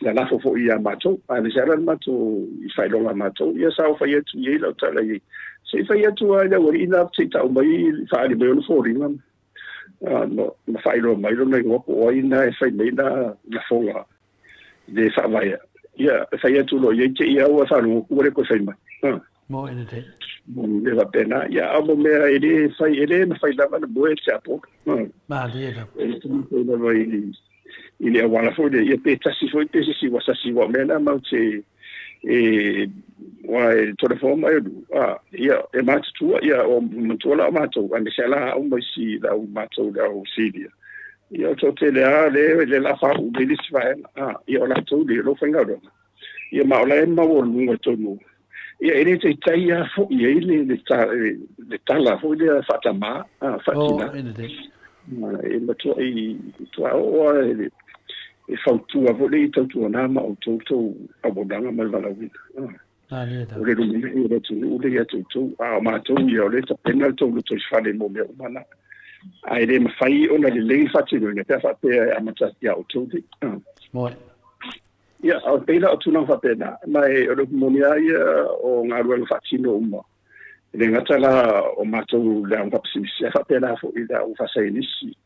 na lafo foi ia matou, aemaise lava le matou i faailoga a matou, ia sa ou fai atu i ai lau tala i ai, se i fai atu lava i le aualii na se i tau mai, faaali mai ona foliga ma faailoa mai lona igoa po o ai na e fai mai na lafoga le faavaea. Ia, e fai atu loa i ai te i au e faalogo atu ua le toe fai mai. Mo ene te. Le faapena, ia a mo mea e le fai, e le mafai lava ona moe le tiapolo. Malie lava. E le mafai lava i, i le auala foi le, ia pe tasi foi pe se isi ua sasi, ua o mea na matou te, e, ua e Toleafoa ma e lu, a, ia, e matutua, ia, o matua la o matou, aemaise lava au ma isi le au matou le au senior. Ia o toatele lava le, le la faauu mai le isi vaega, a, ia o latou le, lou faigaluega. Ia ma o la e maualuga tonu. Ia e le taitai lava foi i ai le, le, le tala foi lea faatamā, a, faatinā. Oh, e matuai tuaoo lava e le e fautua foi le i tautuana ma outou tou auaunaga ma le valaauina. O le lumanai o le atunuu lea ia te outou, a o matou ia o lea e tapena le tou lotoifale mo mea uma na. Ae le mafai ona lelei le faatinoina pe a faapea e amata atu ia outou nei. Moe. Ia, o pei la o tulaga faapena, ma e o le upu moni lava ia o galuega faatino uma. E le gata la o matou le aoga faapisinisi, ae faapena foi le aoga faasaienisi,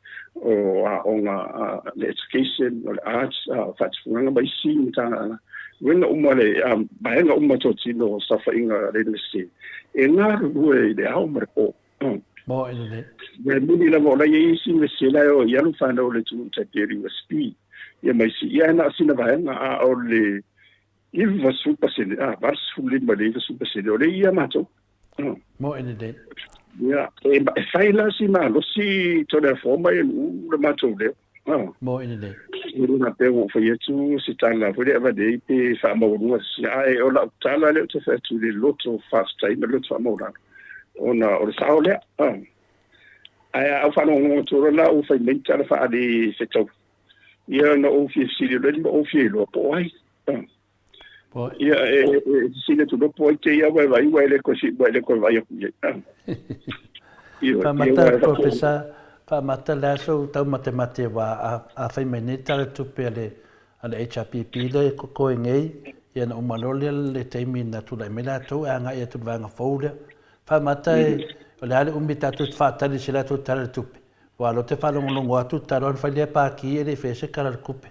o aoga le education, o le arts, o faatupugaga ma isi matagaluega. Uiga uma le vaega uma totino o saofaiga a le Iunivesite, e galulue i le ao ma le po. Mo e lelei. Mea moni lava o la e i ai isi Iunivesite la e o ai alo fanau o le atunuu tai pei o le USP ia ma isi, ia na o sina vaega, a o le 90%, a 85 i le 90% o lea e i ia matou. Mo e lelei. Ia, e fai la si malosi Toleafoa ma Ienu'u le matou leo. Mo e lelei. E le faapea ua ou fai atu se tala foi lea avane ai pe faamaualuga se ae o lau tala lea ou te fai atu i le loto faafetai ma le loto faamaualalo ona o le sao lea. Ae a ou faalogologo atu loa la ua fai mai tala faale fetau, ia ona ou fia fesili loa lea ma ou fia iloa po o ai. Ia e fesili atu loa po o ai te ia ua e vaai ua e le toe ua e le toe vaai atu i ai. Faamata Professor, faamata le aso taumatemate aua a fai mai nei tala tupe a le a le HRPP lea e kokoe nei, ia ona uma loa lea le taimi na tulai mai latou e agai atu i le vaega fou lea. Faamata o le a le umi tatou te faatali i se latou tala o le tupe, aua o lea ou te faalogologo atu talu lava ona fai lea pati e le i faia se tala o le tupe.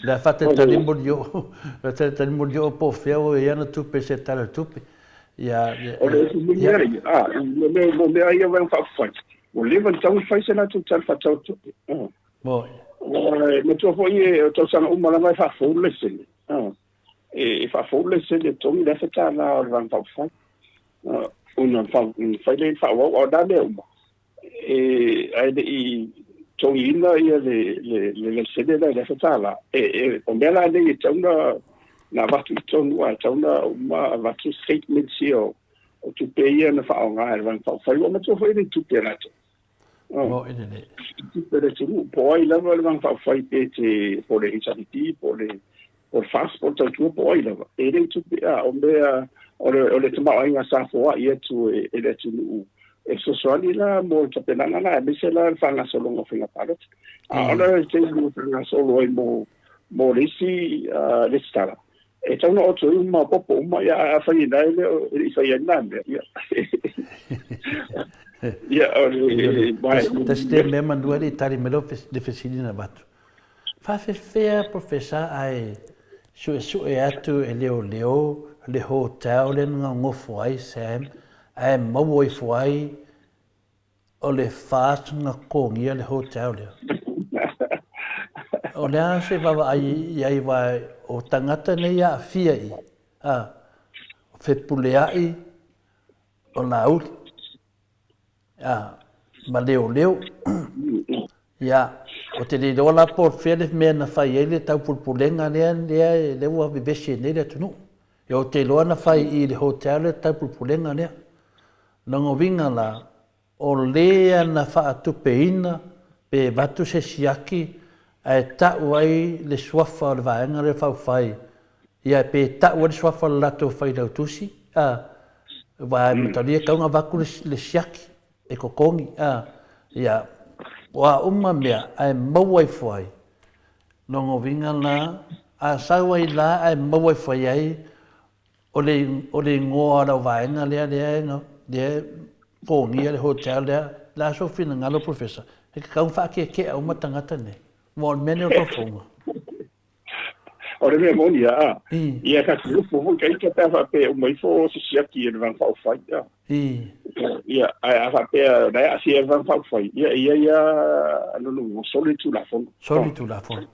Le a faatalitali molioo, le faatalitali molioo po o fea ua i ai ana tupe i se tala o le tupe. Ia, O le upu moni ia, a, mo mea, mo mea ia Vaega Faaupufai, ua leva ona tatau ona fai se latou tala faatatau o le tupe. Moi. Aua e matua foi e, o tausaga uma lava e faafou le laisene. E faafou le laisene e totogi le $1,000 o le Vaega Faaupufai. Ona fai lea i le faaauau, a o na mea uma, e, ae le i totogiina ia le, le, le laisene lea i le $1,000. E, e, o mea la nei e tatau ona na avatu i totonu, ae tatau ona uma avatu statements ia o, o tupe ia na faaaoga e le Vaega Faaupufai. Ua matua foi e le i tupe a latou. Oh. lelei. Tupe a le atunuu, po o ai lava le Vaega Faaupufai pe te, po o le HRPP, po o le, po o le FAST, po o le Tautua, po o ai lava. E le i tupe, a, o mea, o le, o le tamaoaiga sa foai atu e, e le atunuu e fesoasoani la mo le tapenaga la, aemaise la le faagasologa o faiga palota. A o le taimi ua faagasolo ai mo, mo le isi uh, lesitala, e tatau ona oto uma maopoopo uma, ia, ae afai ina e le o, e le i faia ai na mea, ia. Ia, o le, Tasi lea mea manu e le i tali mai le fesili na avatu. Faafefea Professor ae suesue atu e leoleo le hotel lea na nonofo ai Sam ae maua ifo ai o le FAST na totogia le hotel lea. O le a se vaavaai i ai aua o tagata nei e aafia i i, a, o Fepuleai, o Laauli, a, ma Leoleo. Ia, ou te le iloa la po o fea le mea na fai ai le taupulepulega lea, lea, lea ua vevesi ai nei le atunuu. Ia, ou te iloa na fai i le hotel le taupulepulega lea. Lona uiga la, o lea na faatupeina pe avatu se siaki ae tau ai le suafa o le vaega lea faufai, ia pe tau ai le suafa o le latou failautusi, a, aua e mataulia e tatau ona avatu le siaki e totogi, a, ia, o a uma mea ae maua ifo ai. Lona uiga la, a sau ai la ae maua ifo ai O le, o le igoa o lau vaega lea, lea e, lea e totogia le hotel lea, o le a sou finagalo Professor, e tatau ona faakeakea uma tagata nei, aua o le mea lenei o le faufauga. O le mea moni lava, a. Ia ta te nofo foi ta ita pe a faapea e uma ifo se siaki e le Vaega Faaupufai, a. Ia, ae a faapea o la e aafia e le Vaega Faaupufai, ia e i ai lava lona uiga, soli le Tulafono. Soli le Tulafono.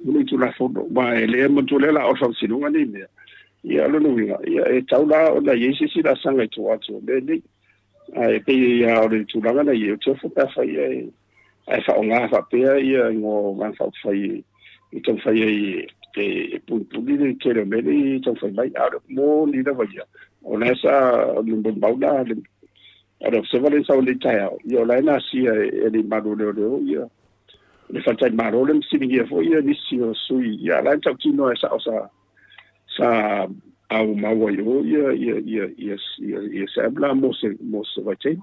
Le Tulafono, aua e le manatua lea la o le Faamasinoga nei mea. Ia, o lona uiga, ia, e tatau la ona i ai se isi laasaga i tua atu o mea nei. Ae pei lava o le tulaga na i ai, ou te ofo pe afai ae, ae faaaoga faapea ia igoa o Vaega Faaupufai e taumafai ai e punipuni le tele o mea nei e taumafai mai. A o le moni lava ia, o la e sa molimau la le o le Observer lea na sau nei i le taeao, ia o la e na asia e le malu o leoleo ia le faletalimalo lea ma fesiligia foi ia nisi o sui, ia la e tautino e sao sa sa au maua i o ia ia ia ia ia ia Sam la mo se mo se vaitaimi.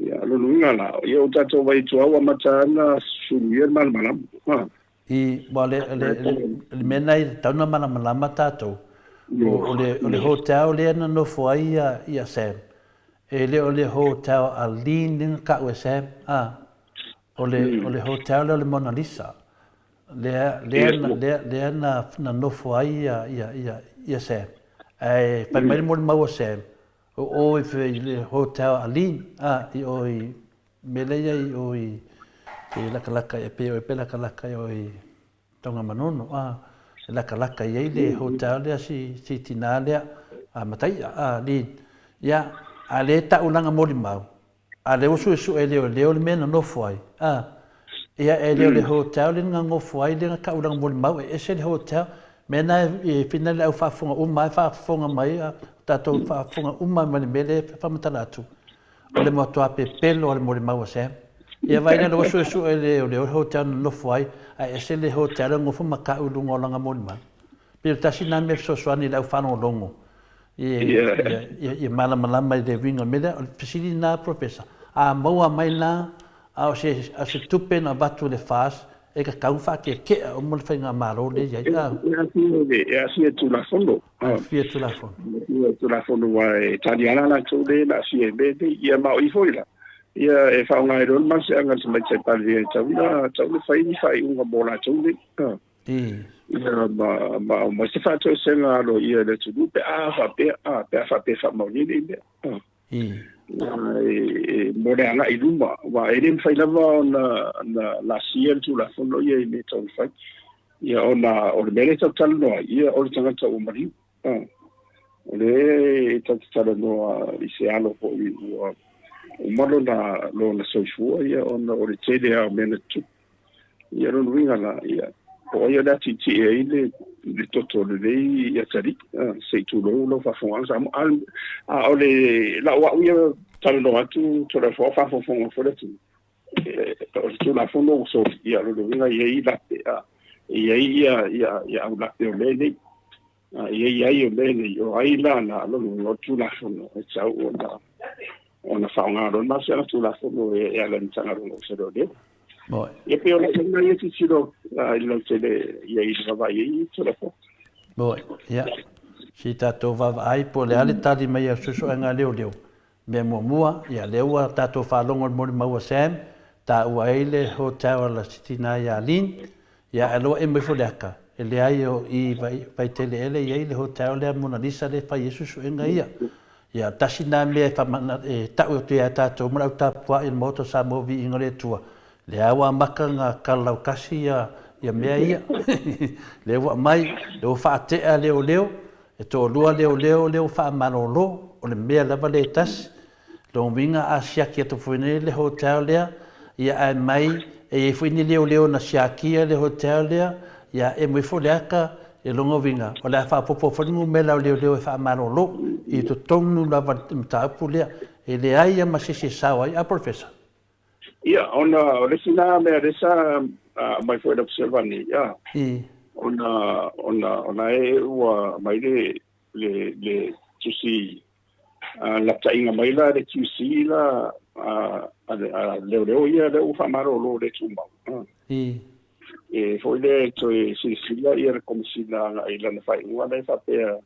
Ia lona uiga la, ia o tatou vai tua ua amata ana suluia le malamalama. Ha. I, ua le, le, le, le mea lena e tatau ona malamalama tatou, o, o le, o le hotel lea na nofo ai ia, ia Sam, e le o le hotel a Lean lea na tau e Sam, a, o le, o le hotel lea o le Mona Lisa. Lea, lea, lea, lea na, na nofo ai ia, ia, ia, ia Sam. Ae fai mai le molimau a Sam, o o i i le hotel a Lin, a, i o i mea lea i o i, i lakalaka e pei o pe lakalaka i o i Taungamanono, a, e lakalaka i ai le hotel lea si, si tinā lea, a Mataia, a Lin. Ia, a lea e tau lana molimau, A lea ua suesue e leoleo le mea na nofo ai, a. Ia, e le o le hotel lea na nofo ai lea na tau lana molimau, e ese le hotel. Mea na e whina le au faafofoga uma e faafofoga mai, a tatou faafofoga uma mai le mea lea e faamatala atu. O le matua pepelo o le molimau a Sam. Ia vaai la ua suesue e leoleo le hotel na nofo ai, ae ese le hotel lea na nofo ma tau i luga o lana molimau. Pei o le tasi lena mea fesoasoani i le au faalogologo ia malamalama i le uiga o le mea lea. O le fesili lena Professor, a maua mai la a o se, a o se tupe na avatu e le FAS e tatau ona faakeakea uma le faigamalo lea e i ai? E aafia i le Tulafono. Aafia i le Tulafono. E aafia i le Tulafono aua e tali lava latou lea na aafia i mea nei. Ia ma o i foi la, ia e faaaoga ai loa le malosiaga a le Tamaitai Palemia e tatau ona fai ni faaiuga mo latou nei. Ia ma ma aumai se faatoesega aloaia i le atunuu pe a faapea a pe a faapea e faamaonia nei mea. Ia, e, mo le agai i luma, aua e le mafai lava ona na laasia le Tulafono ia i mea e tatau ona fai. Ia ona o le mea lea e tatou talanoa ai, ia o le tagata ua maliu. O lea e tatou te talanoa i se alo foi ua uma lona lona soifua ia ona o le tele lava o mea na tutupu. Ia lona uiga la, ia, po o ai o le a tietie ai le, le toto lelei ia atalii, se i tulou lau faafofogaaga Samoa. A, a o le lau au ia talanoa atu Toleafoa o faafogafoga foi le atunuu, o le Tulafono ua soli, ia lona uiga e i ai lape, a, e i ai ia, ia, ia au lape o mea nei. A, e i ai ai o mea nei, o ai la na, lona uiga o le Tulafono e tatau ona ona faaaoga loa le malosiaga Tulafono e ala i le Matagaluega o Leoleo. Ia pei o lau lena ia tilotilo i le lautele ia i le vaavaai ai i Toleafoa. Moi, ia. Se i tatou vaavaai po o le a le tali mai a suesuega a leoleo. Mea muamua, ia lea ua tatou faalogo i le molimau a Sam, taua ai le hotel a la Sitina ia Lin, ia ae loa emo ifo le aka, e leai o i Vaitele ea lea e i ai le hotel lea Mona Lisa lea e fai ai suesuega ia. Ia, tasi lena mea e faamana, e ta'u atu ia tatou ma le au tapua'i o le Maota o Samoa Viiga o le Atua, lea ua amata ona kalalaukasi ia, ia mea ia. Lea ua aumai, lea ua faate'a leoleo, e toalua leoleo lea ua faamalolo, o le mea lava lea e tasi. Lona uiga a siaki atu foi nei le hotel lea, ia ae mai e i ai foi ni leoleo na siakia le hotel lea, ia emo ifo le ata, ia lona uiga o le a faaopoopo foi le numera o leoleo e faamalolo i totonu lava le mataupu lea. E leai lava ma se isi e sao ai, a Professor? Ia, ona o le isi na mea lea sa aumai foi e lau fesoasoani, ia, ona, ona, ona e ua aumai le, le, le tusi lapataiga mai la le QC la a leoleo ia lea ua faamalolo le tumau. E foi lea e toe silasila ia le Komesina agai i lana faaiuga lea e faapea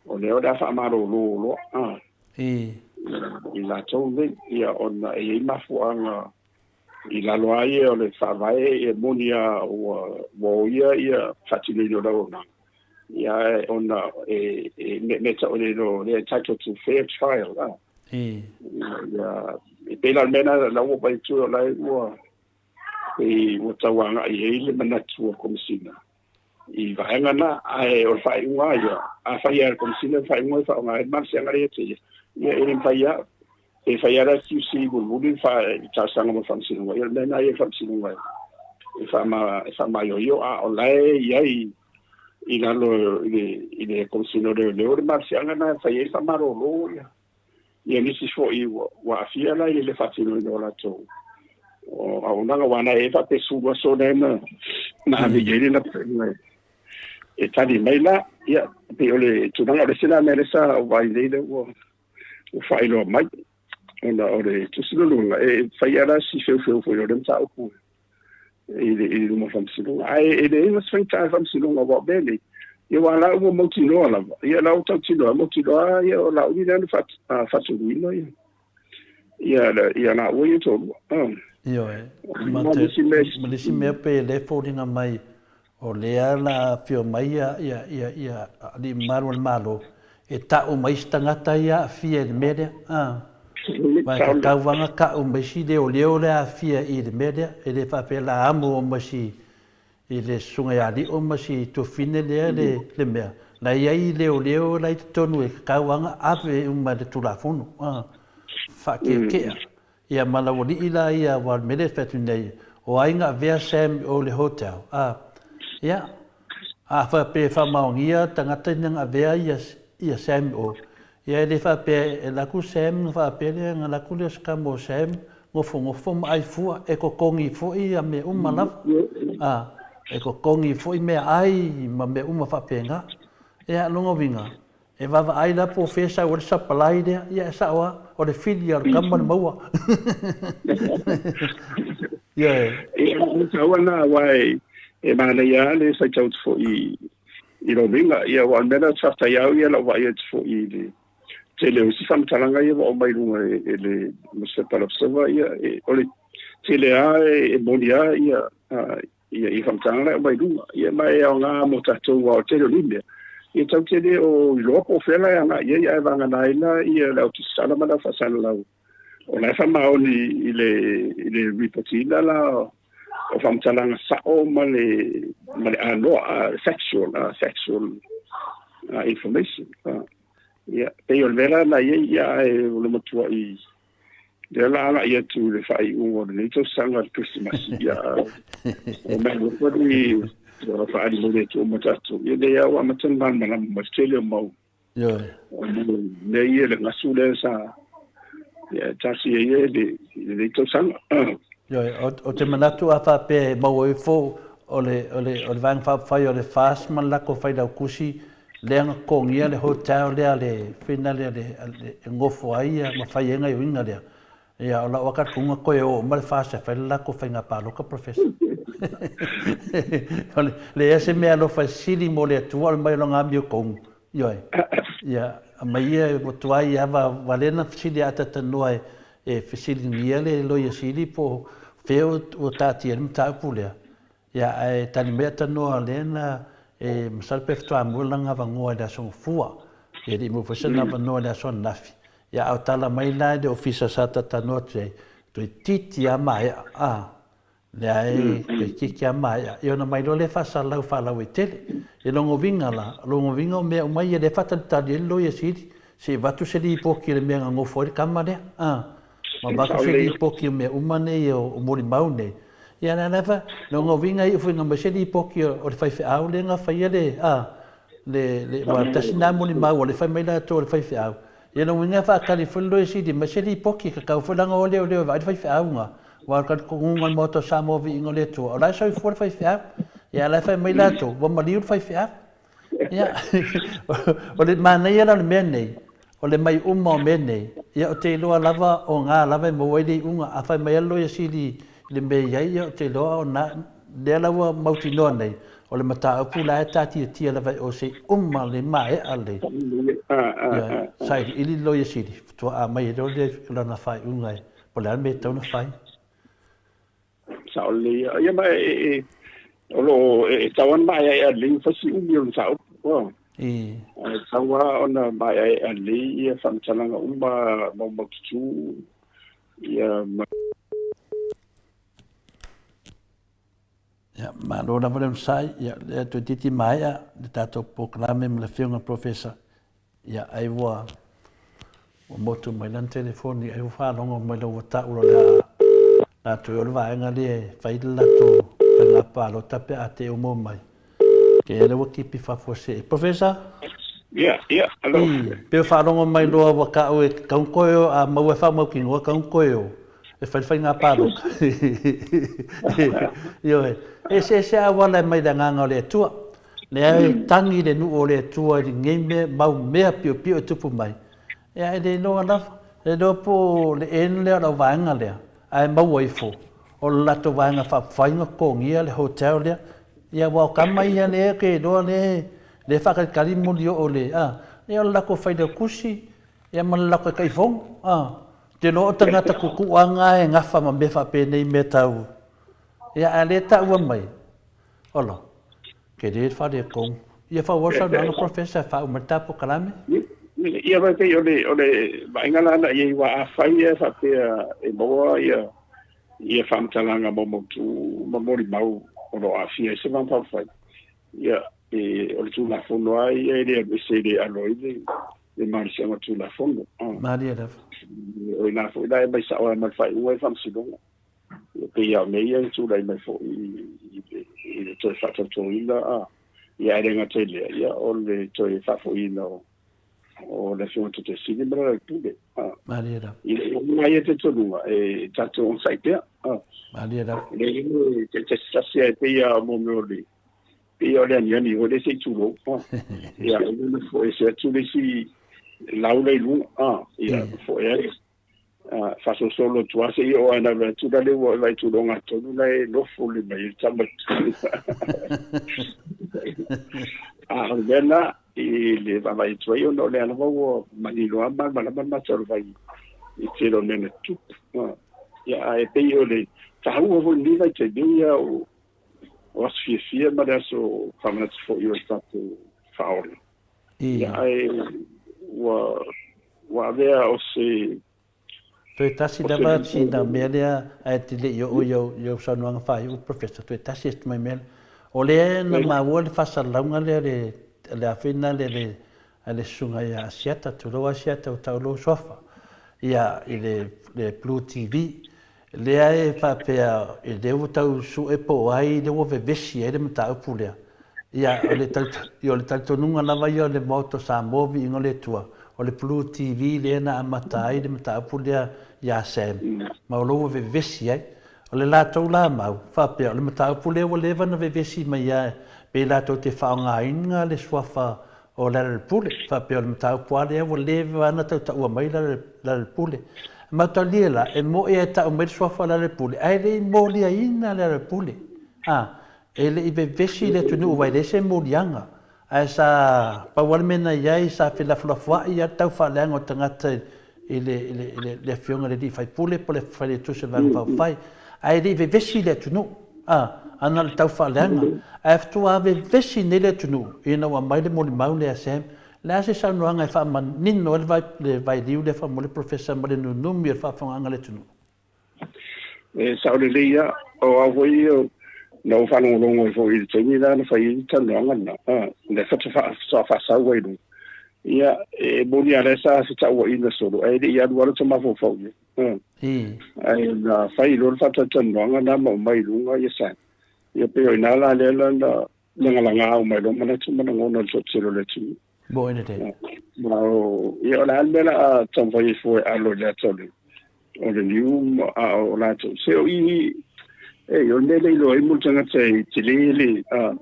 o lea o le a faamalolo loa i latou nei, ia ona e i ai mafuaaga i lalo lava ia o le faavae e moni lava ua oia ia faatinoina o le auaunaga, ia ae ona e mea tau le le entitled to fair trial a. Ia e pei la o le mea lena la ua vaai atu o la e ua pei ua tau agai i ai le manatu o le Komesina i vaega na, ae o le faaiuga lava ia, afai lava e le Komesina le faaiuga e faaaoga ai le malosiaga lea ia te ia, ia e le mafai lava. Pe fai lava la QC mulimuli le talosaga mo le faamasinoga, ia o le mea lena ia i le faamasinoga e faamaioio, a o la e i ai i lalo i le Komesina o Leoleo le malosiaga lena e fai ai le faamalolo ia. Ia nisi foi ua aafia la i le le faatinoina o latou auaunaga, aua na e faapea 10 aso lea na ave i ai le lapataiga e tali mai la. Ia, pei o le tulaga o le isi la mea lea sa ou vaai nei lea ua faailoa mai, ona o le tusi lona e fai lava la si feufeu foi o le mataupu i le luma o le faamasinoga. Ae e leai ma se faigata i le faamasinoga, aua o mea nei, ia aua la ua mautinoa lava, ia la ua tautinoa, mautinoa ia o Laauli lea na faatuluina ia, ia, ia laua ia toalua. Ioe, ma le isi mea pei e le foliga mai o lea la afio mai ia, ia, ia, ia alii mamalu o le Malo e ta'u mai isi tagata ia aafia i le mea lea. A. Ma e tatau lava ona ta'u mai isi leoleo lea aafia i le mea lea. E le faapea la amo ma si i le susuga ia Lio ma si tuafafine lea le, le mea. La i ai leoleo la i totonu e tatau lava ona ave uma i le Tulafono. A. Faakeakea. Ia ma laualii la ia aua o le mea lea e fai atu nei, o ai na avea Sam i o i le hotel? A, ia, a faapea e faamaonia tagata ina na avea ia, ia Sam i o, ia e le faapea e alu atu Sam ona faapea lea na alu atu lea o se tama o Sam, nofonofo ma ai fua, e totogi foi ia mea uma lava. A, e totogi foi meaai ma mea uma faapena. Ia, lona uiga, E vaavaai la po o fea e sau ai le sapalai lea, ia e sao lava, o le fili lava o le tama le maua. Ioe. Ia, o le taua lena, aua e manaia lava le faitau atu foi i lou uiga. Ia, aua o le mea lea ou te faafetai au ia lau vaai atu foi i le tele o isi faamatalaga ia ua aumai i luga e le Nusipepa a le Observer, ia, o le tele lava e moni lava ia Ia, i faamatalaga la e aumai i luga. Ia, ma e aoga mo tatou aua o le tele o nei mea, ia tatou te le o iloa po o fea la e agai i ai, ae vagana ai la ia le au tusisala ma le au faasalalau o la e faamaoni i le, i le ripotiina la o faamatalaga sa'o ma le, ma le anoa, factual, factual information. Ia, pei o le mea la na i ai, ia, ae o le matua'i Lea la agai atu i le faaiuga o lenei tausaga le Kerisimasi, ia, o mea alofa ni ua faaali mai le Atua mo tatou. Ia lea ua amata ona malamalama mai le tele o mau o mau mea ia le gasu lea sa ia taatia ia i lenei tausaga. Ioe, ou te manatu a faapea e maua ifo o le, o le, o le Vaega Faaupufai o le FAST ma le latou Failautusi lea na totogia le hotel lea a le fina lea le, e nofo ai ia ma fai ai gaioiga lea. Ia, o lau lava talitonuga toe o uma le FAST e fai le latou faiga palota, Professor. O le leai se mea alofa e sili mo le Atua o le mai o lana amiotonu. Ioe. Ia, aumai ia ua tuai lava, ua leva ona fesili ataatanoa e fesiligia le Loia Sili po o fea ua taatia ai le mataupu lea. Ia, ae tali mai atanoa lea na e masalo pe faatoa mua lana avanoa i le Aso Gafua. E le i maua foi sana avanoa i le aso ananafi. Ia, a o tala mai la i le ofisa sa talatalanoa atu ai, toeitiiti lava maea, a, lea e toeitiiti lava maea. Ia ona mai loa lea faasalalau faalauaitele. I lona uiga la, o lona uiga o mea uma ia lea e faatalitali ai le Loia Sili, se i avatu se lipoti i le mea na nofo ai le tama lea, a, ma avatu se lipoti o mea uma nei o molimau nei. Ia o lea lava, lona uiga e iu foi ina aumai se lipoti o le faifeau lea na faia le, a, le, le, aua tasi lena molimau o lea e fai mai latou o le faifeau. Ia lona uiga e faatali foi le Loia Sili mai se lipoti, e tatau foi la ona o leoleo e vaai le faifeau na, aua o le talitonuga o le Maota o Samoa Viiga o le Atua, o la e soifua le faifeau. Ia a o la e fai mai latou, ua maliu le faifeau. Ia, o le manaia la o le mea nei, o le mai uma o mea nei, ia ou te iloa lava o na lava e maua ai le iuga. A fai mai lava le Loia Sili i le mea e i ai, ia ou te iloa o na, lea la ua mautinoa nei, o le mataupu la e taatiatia lava i o se i uma le maea le ia, sailiili le Loia Sili, faatoa mai ai loa lea lana faaiuga e, po o le a le mea e tatau ona fai. Sao lelei ia. Ia ma e, e, o lo o e, e tau lava ona maeaea lelei ua fai si umi o le mataupu. Oh. I. E tau lava ona maeaea lelei ia faamatalaga uma maumaututu ia ma Ia, malo lava le onosai, ia, lea toeitiiti maea le tatou polokalame ma le Afioga i le Professor. Ia, ai ua, ua motu mai lana telefoni, ai ua faalogo mai loa ua tau loa le a latou o le vaega lea e fai le latou faiga palota pe a te omo mai. Ke lea ua kipi fafo se. Professor? Ia, ia, alo. I, pe o faalogo mai loa ua tau e kau koe o, a maua e faamautinoa kau koe o, e fai le faiga palota. Ioe, e eseese auala e mai le agaga o le Atua. Lea e tagi le nuu o le Atua i lenei mea, mau mea piopio e tupu mai. Ia e le iloa lava, e le iloa po o le end lea o lau vaega lea, ae maua ifo, o le latou vaega faaupufai na totogia le hotel lea. Ia aua o tama ia lea ou te iloa lea e faatalitali molioo i le, a, ia o le latou failautusi, ia ma le latou taitaifono, a. Ou te iloa o tagata tutuaga e gafa ma mea faapenei mea tau, ia ae o lea e taua mai, Ola, tele le faaletonu. Ia faaauau le saunoaga Professor e faauma ai le ta polokalame. Ia vai pei o le o le vaaiga la na i ai aua afai e faapea e maua ia ia faamatalaga maumautu ma molimau o lo o aafia ai se Vaega Faaupufai, ia e o le Tulafono lava ia e le alu ese e le alo ai le le malosiaga o le Tulafono. Malie lava. O i ina foi la e aumai sao ai ma le faaiuga i le Faamasinoga. E pei lava o mea ia e tulai mai foi i le toe faatautoina, ia ae le gata i lea, ia o le toe faafoiina o le Afioga Totoesili ma le Laupule. Malie lava. I le uiga ia talitonuga, e tatou onosai pea. Malie lava. E le tasi tasi lava e pei lava o mea o le pei o le aniani foi le se i tulou. Ia, e le foe se atu le isi lau le i luga. Ia, foe ai. Faasolosolo atu lava seia oo ina vaai atu la le ua vaai atu loga tonu la e nofo le mai le tama. A o le mea lena i le vaavaai atu ai ona o lea lava ua manino lava ma malamalama le matou vai i tele o mea na tutupu. Ia, ae pei o le taua foi i lenei vaitaimi ia o aso fiafia ma le aso faamanatu foi o le tatou faaola. Ia, ae ua ua avea o se Toe tasi lava sina mea lea ae te le i oo i au saunoaga faaiu Professor, toe tasi atu mai mea lea. O lea na maua le faasalalauga lea le le afina lea le a le susuga ia Asiata, tulou Asiata ua tau lou suafa, ia i le le Blue TV. Lea e faapea e lea ua tau sue po o ai lea ua vevesi ai le mataupu lea. Ia, o le ia o le talitonuga lava ia o le Maota o Samoa Viiga o le Atua, o le Blue TV lea na amata ai le mataupu lea ia Sam, ma o lea ua vevesi ai. O le latou la mau, faapea, o le mataupu lea ua leva ona vevesi mai lava pe latou te faaaogaina le suafa o Lealailepule, faapea o le mataupu lava lea ua leva ona tautaua mai Lealailepule. Mautalie la, e mo'i lava e tau mai le suafa o Lealailepule, ae le i moliaina Lealailepule. A, e le i vevesi le atunuu aua e leai se moliaga, ae sa pau lava le mea na i ai, sa felafolafoai lava le tau faaleaga o tagata i le, i le, i le, le afioga i le alii faipule po o le Failautusi o le Vaega Faaupufai, ae le i vevesi le atunuu, a, a na o le tau faaleaga. Ae faatoa vevesi nei le atunuu ina ua aumai le molimau lea a Sam, Le a se saunoaga e faamanino ai le vai, le vailiu lea faamolemole Professor ma le nunumi o le faafofogaaga a le atunuu? E sao lelei lava, o au foi ia, na ou faalogologo ai foi i le taimi la na fai ai le talanoaga lena, lea faatoa faasau ai i luga. Ia, e moni lava o lea sa fetauaiina solo, ae le i alu lava lota mafaufau i ai. Ae na fai loa le faatalatalanoaga lena ma aumai i luga ia sign. Ia pei o i ina la lea na lagalaga uma ai loa manatu ma lagona o le toatele o le atunuu. Moe lelei. Ma o, ia o le a le mea o le a taumafai ai fua e alo i le ata o le, o le niu ma, a o latou. Se o i, e, o le mea le iloa ai mo le tagata e tele le, a,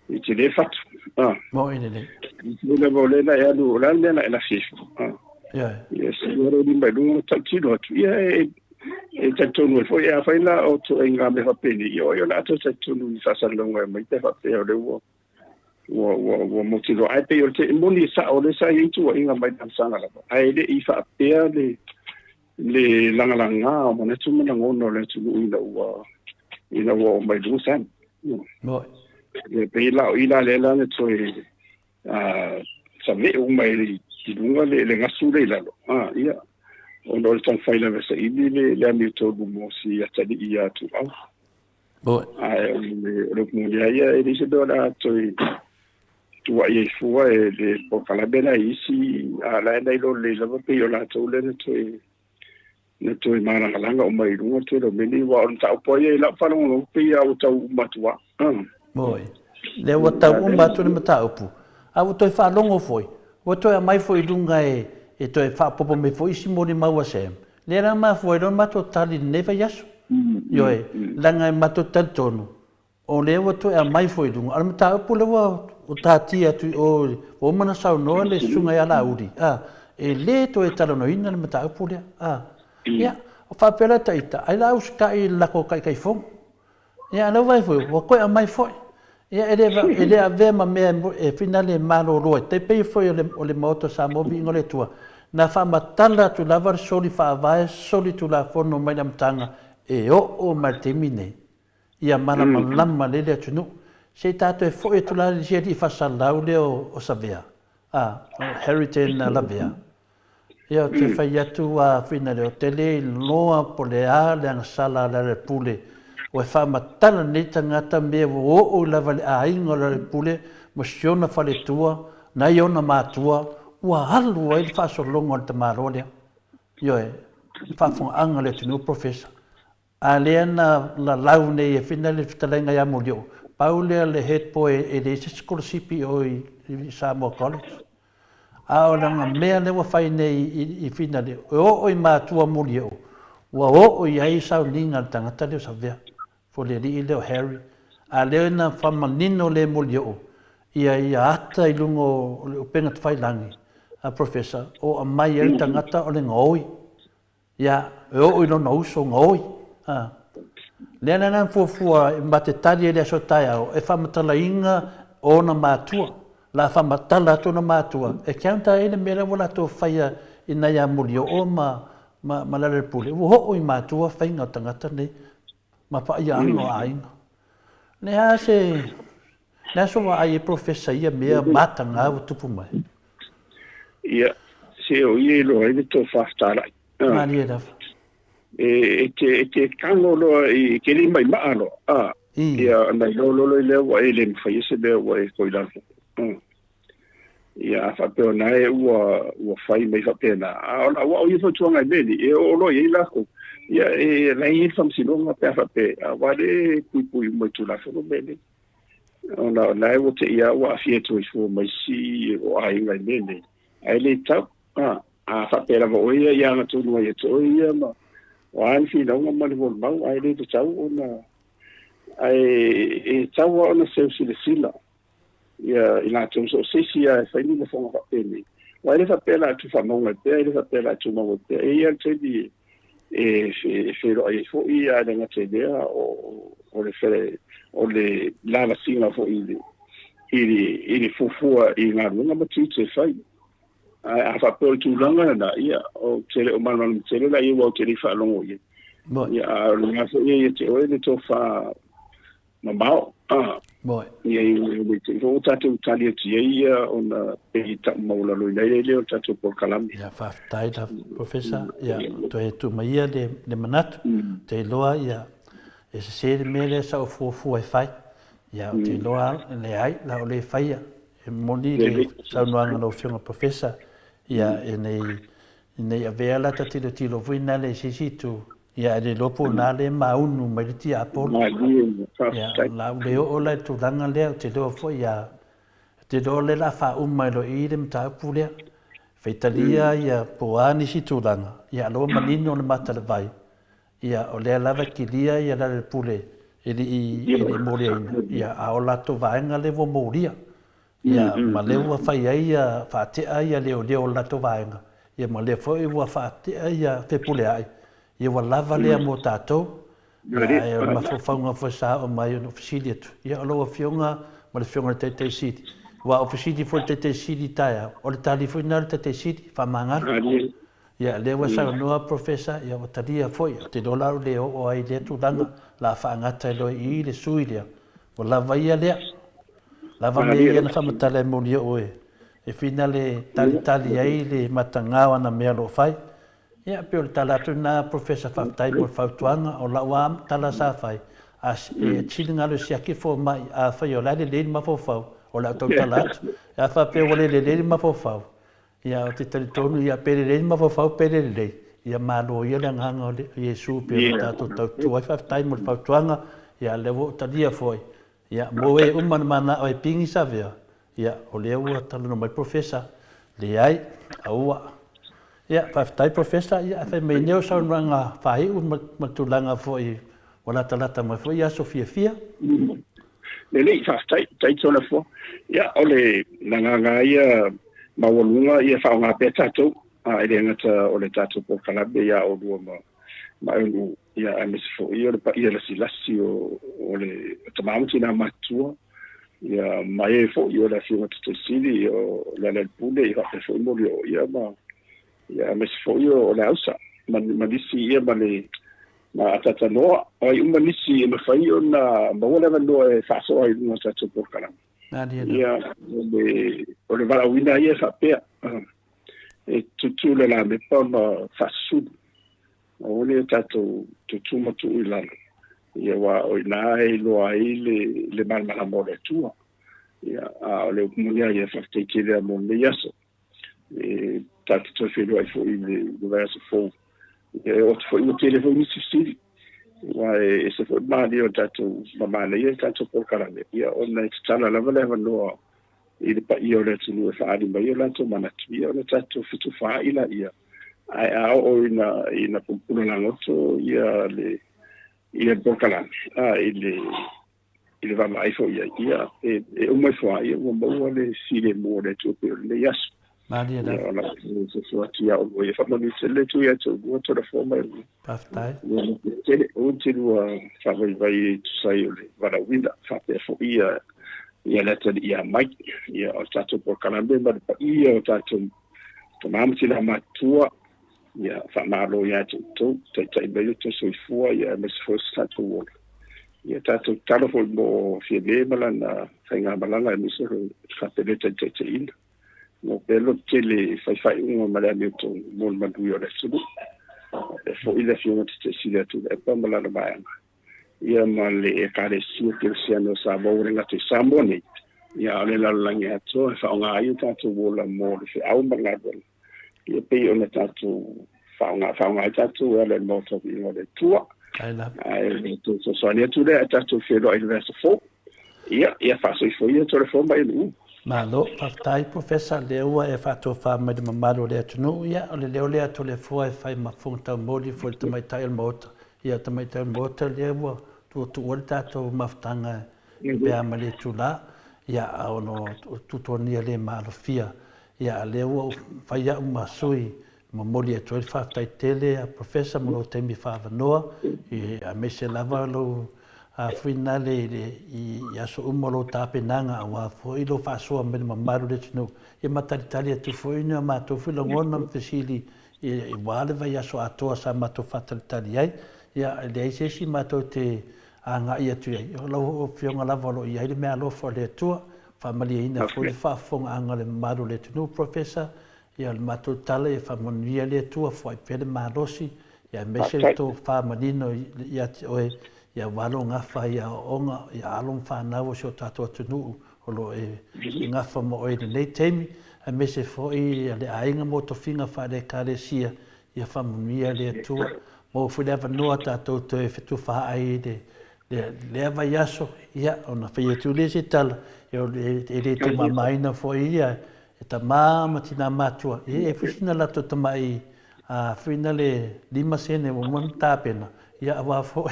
e tele fatu. A. Moe lelei. I le lava o lea la e alu, o le a le mea la e lafi ai fua. A. Ioe. Ia, se i alo lima i luga, tautino atu. Ia, e, e talitonu ai foi, afai la o ituaiga mea faapenei, ia o ai o le a toe talitonu i faasalalauga e aumai pe faapea o lea ua ua ua ua mautinoa. Ae pei o le te moni e sao o lea sa i ai tuuaiga mai le amataga lava, ae le i faapea le le lagalaga o manatu ma lagona o le atunuu ina ua ina ua oo mai luga Sam. Moi. E pei la o i la lea la na toe saveu mai i luga le, le gasu lea i lalo. Ah, ia. Ona o le taumafai lava e saili le, le amiotonu mo si atalii ia Tuuau. Moi. Ae o le, o le upu moni lava ia, e leai se mea o le a toe tuuai ai fua e le polokalame la i isi, a la e nailoa lelei lava pei o latou lea na toe na toe malagalaga uma i luga tele o mea nei, aua o le mataupu lava ia i lau faalogologo pei lava ua tau uma atu lava. Oi, lea ua tau uma atu le mataupu, a ua toe faalogo foi, ua toe aumai foi i luga e, e toe faaopoopo mai foi isi molimau a Sam. Lea la mafua ai loa le matou tali i lenei vaiaso. Ioe, leaga e matou te talitonu, O lea ua toe aumai foi i luga, a o le mataupu lea ua taatia atu i o, ua uma ona saunoa le Susuga ia Laauli, a, e le toe talanoaina le mataupu lea, a. Ia, faapea la ta ita, ai la usitai i le latou Taitaifono. Ia, a o lea ua vaai foi, ua toe aumai foi. Ia, e le, e le avea ma mea e finale e malolo ai, tai pei foi o le, o le Maota o Samoa, viiga o le Atua, na faamatala atu lava le soli faavae, soli tulafono mai le amataga e oo mai i le taimi lenei. Ia malamalama lelei le atunuu. Se i tatou e foi atu la i si alii faasalau lea o Savea, a, o Harriton Lavea. Ia, ou te fai atu a Finale, ou te le iloa po o le a le agasala a Lealailepule, ua faamatala nei tagata mea ua oo lava i le aiga o Lealailepule ma si ona faletua, nai ona matua, ua alu ai le faasologa o le tamaloa lea. Ioe, le faafofogaaga a le atunuu, Professor. A lea na lalau nei e Fina le fetalaiga ia Molioo, pau lea le head boy e leai se sikolasipi i o i Samoa College. A o lana mea lea ua fai nei i Fina e oo i matua Molioo, ua oo i ai sauniga a le tagata lea o Savea, po o le alii lea o Harry. A lea na faamanino le Molioo ia ia ata i luga o le upega tafailagi a Professor, o aumai ai le tagata o le gaoi. Ia, e oo i lona uso gaoi. A. Lea la na fuafua e ma te tali ai le aso taeao, e faamatalaina ona matua. La faamatala atu ona matua, e counter ai le mea lea ua latou faia i nai a Molioo ma, ma, ma Lealailepule. Ua oo i matua faiga o tagata nei, ma paia-ano o aiga. Le a se, le a so vaai ai Professor ia mea mataga ua tupu mai? Ia, se o ia i loa ai le tofa fetalai. Malie lava. E, e te, e te kago loa i, ke le mai maa loa. A, ia, na iloa loa loa lea ua e le mawhai e se mea ua e koi lalo. Ia, a faapea o nae ua, ua fai mai faapena. A o lau au ia fautuaga i mea nei, e oo loa i ai lakou. Ia, e la e i ai le faamasinoga pe a faapea, aua o lea e puipui uma i Tulafono mea nei. Ona o nae ua te i a ua aafia atu ai fua ma isi o aiga i mea nei. Ae le tatau, a, a faapea lava oe ia ia agatonu ai ia te oe ia ma o a ni finauga ma le molimau, ae le tatau ona, ae e tatau lava ona seu silasila ia i latou so o se isi lava e fai ni lafoga faapenei. Aua e le faapea o le a tuufaamauga ai pea, e le faapea o le a tumau ai pea. E i ai lava le taimi e feiloai ai foi, ae le gata i lea, o le o le lavasiga foi i le i le fuafua i galuega ma tiute e fai. Ae a faapea o le tulaga lena, ia, ou te le o malamalama tele la i ai, aua ou te le i faalogo i ai. Ia, a o lena foi e ia te oe le tofa mamao. Moe. Ia i le te o tatou tali atu i ai ia ona pei e tau maualaloina ai lea o le tatou polokalame. Ia, faafetai la Professor, ia toe tuu mai ia le, le manatu, ou te iloa ia e sese le mea lea sa ou fuafua e fai. Ia ou te iloa leai, la o le faia. E moni le saunoaga a lau Afioga Professor, ia e nei, nei avea la ta tilotilo foi nale i se isi itu, Ia, e le iloa po o ina lea e maunu mai le tiapolo. Ia, o le a ou le oo la i le tulaga lea, ou te iloa foi ia, ou te iloa o lea o le a faauma ai loa i i le mataupu lea. Faitalia ia po o a nisi tulaga, ia a o la ua manino le mata i le vai, ia o lea lava e kilia ia Lealailepule e le i, e le i moliaina, ia a o latou vaega lea ua molia. Ia, ma lea ua fai ai ia, faatea ia leoleo o le latou vaega, ia ma lea foi ua faatea ia Fepuleai, ia ua lava lea mo tatou. Ia, ae o le mafaufauga foi sa oo mai ona ou fesili atu, ia o lau Afioga ma le Afioga i le Taitai Sili, aua o fesili foi i le Taitai Sili i taeao, o le tali foi lena a le Taitai Sili, faamagalo. Ia, lea ua saunoa Professor, ia ua talia foi, ou te iloa la o le oo ai i lea tulaga, o le a faagata ai loa i i le sui lea, ua lava ia lea. Lava mea ia na faamatala e moni oe e finale talitali ai le mataga o ana mea o lo o fai. Ia, pei o le tala atu lena Professor, faafetai mo le fautuaga, o lau lava tala sa fai, a e finagalo e siaki fomai, afai o la e lelei le mafaufau, o le a ou tautala atu. A faapea ua le lelei le mafaufau, Ia, ou te talitonu, ia, pe lelei le mafaufau pe le lelei, ia malo ia le agaga o Iesu pei ona tatou tautua ai. Faafetai mo le fautuaga, ia, lea ua ou talia foi. Ia, mo e uma na manao e pigi savea, ia, o lea ua talanoa mai le Professor, leai, aua. Ia, faafetai Professor, ia, ae fai mai nei o saunoaga faaiu ma tulaga foi ua latalata mai foi aso fiafia. Lelei, faafetai, faafetai Toleafoa. Ia, o le agaga ia maualuga ia faaaoga pea tatou, a e le gata o le tatou polokalame ia oulua ma ma aunuu, ia aemaise foi o le paia lasilasi o, o le tama ma tina matutua, ia ma e foi o le Afioga Tataisili, o Lealailepule, ia faapea foi Molioo, ia ma ia aemaise foi o le Ausa ma, ma nisi ia ma le ma Atatanoa, o ai uma nisi e mafai ona maua le avanoa e faasoa ai i luga o tatou polokalame. Ia, o le, o le valaauina ia e faapea, e tutū le lamepa ma faasusulu. Aua ne i o tatou tutū ma tuu i lalo, ia aua o i ina e iloa ai le, le malamalama o le Atua. Ia, a o le upu moni lava ia, faafetai tele lava mo lenei aso. E tatou toe feiloai foi i le vaiaso fou. Ia, e oo atu foi ua tele foi nisi fesili. Aua e ese foi le malie o le tatou ma manaia le tatou polokalame, ia ona e tatala lava le avanoa i le paia o le atunuu e faaali mai o latou manatu, ia ona tatou fetufaai laia. Ae a oo ina ina pulapula lagoto ia le ia le polokalame a i le i le vaavaai foi i ai, ia, e, e uma ifo lava, ia, ua maua le filemu o le Atua pei o lenei aso. Malie lava. Ia, o lau soso atu ia oulua, ia faamanuia tele le Atua ia te oulua, Toleafoa ma Elua. Faafetai. Ia, manuia tele, aua te lua faavaivai e tusa ai o le valaauina, faapea foi ia, ia le atalii ia Mike, ia, o le tatou polokalame ma le paia o tatou tama ma tina matutua, Ia, faamalo ia te outou, taitai mai lo outou soifua, ia aemaise foi o se tatou ola. Ia tatou tatalo foi mo Fiame ma lana faigamalaga aemaise o le Kapeneta i taitaiina. Mo pea loto tele e fai faaiuga ma le amiotonu mo le manuia o le atunuu. Faapea foi le Afioga Tataisili Tuilaepa ma lana vaega. Ia ma le Ekalesia Kerisiano o Samoa ua le gata i Samoa nei, ia a o le lalolagi atoa e faaaoga ai o tatou ola mo le feau ma le galuega. Ia pei ona tatou faaaoga faaaoga ai tatou e ala i le Maota o Viiga o le Atua. Ae o le tou fesoasoani atu lea ae tatou feiloai i le vaiaso fou. Ia, ia faasoifua ia Toleafoa ma Eluu. Malo, faafetai Professor, lea ua e faatofa mai le mamalu o le atunuu, ia o le leo lea a Toleafoa e fai ma fofoga taumoli foi i le tamaitai o le Maota. Ia o tamaitai o le Maota lea ua tuutuua le tatou mafutaga pe a ma le itula, ia a ono tutuania le maalofia Ia, a lea ua ou fai a'u ma sui momoli atu ai le faafetai tele a Professor mo lou taimi faaavanoa, aemaise lava lou fuinale i aso uma o lou tapenaga aua foi lou faasoa mai le mamalu o le atunuu, ia ma talitali atu foi ni a matou foi lagona ma fesili aua le vaiaso atoa sa matou faatalitali ai. Ia, e leai se isi matou te agai atu i ai. O lau Afioga lava o lo o i ai le meaalofa o le Atua, faamalieina foi le faafofogaaga a le mamalu o le atunuu, Professor, ia o le matou tala ia faamanuia le Atua, foai pea le malosi, ia aemaise le tofa manino ia te oe, ia aua lou gafa i aoaoga i alo ma fanau o si o tatou atunuu o lo o e gafa ma oe i lenei taimi, aemaise foi le aiga mo tofiga faale-Ekalesia, ia faamanuia le Atua. Maua foi le avanoa tatou toe fetufaai i le lea vaiaso, ia, ona fai atu lea se tala, e le tuumamaina foi ia e tama ma tina matua, e foi sina latou tamai foi na le 5 sene ua uma ona tapena, ia, aua foi,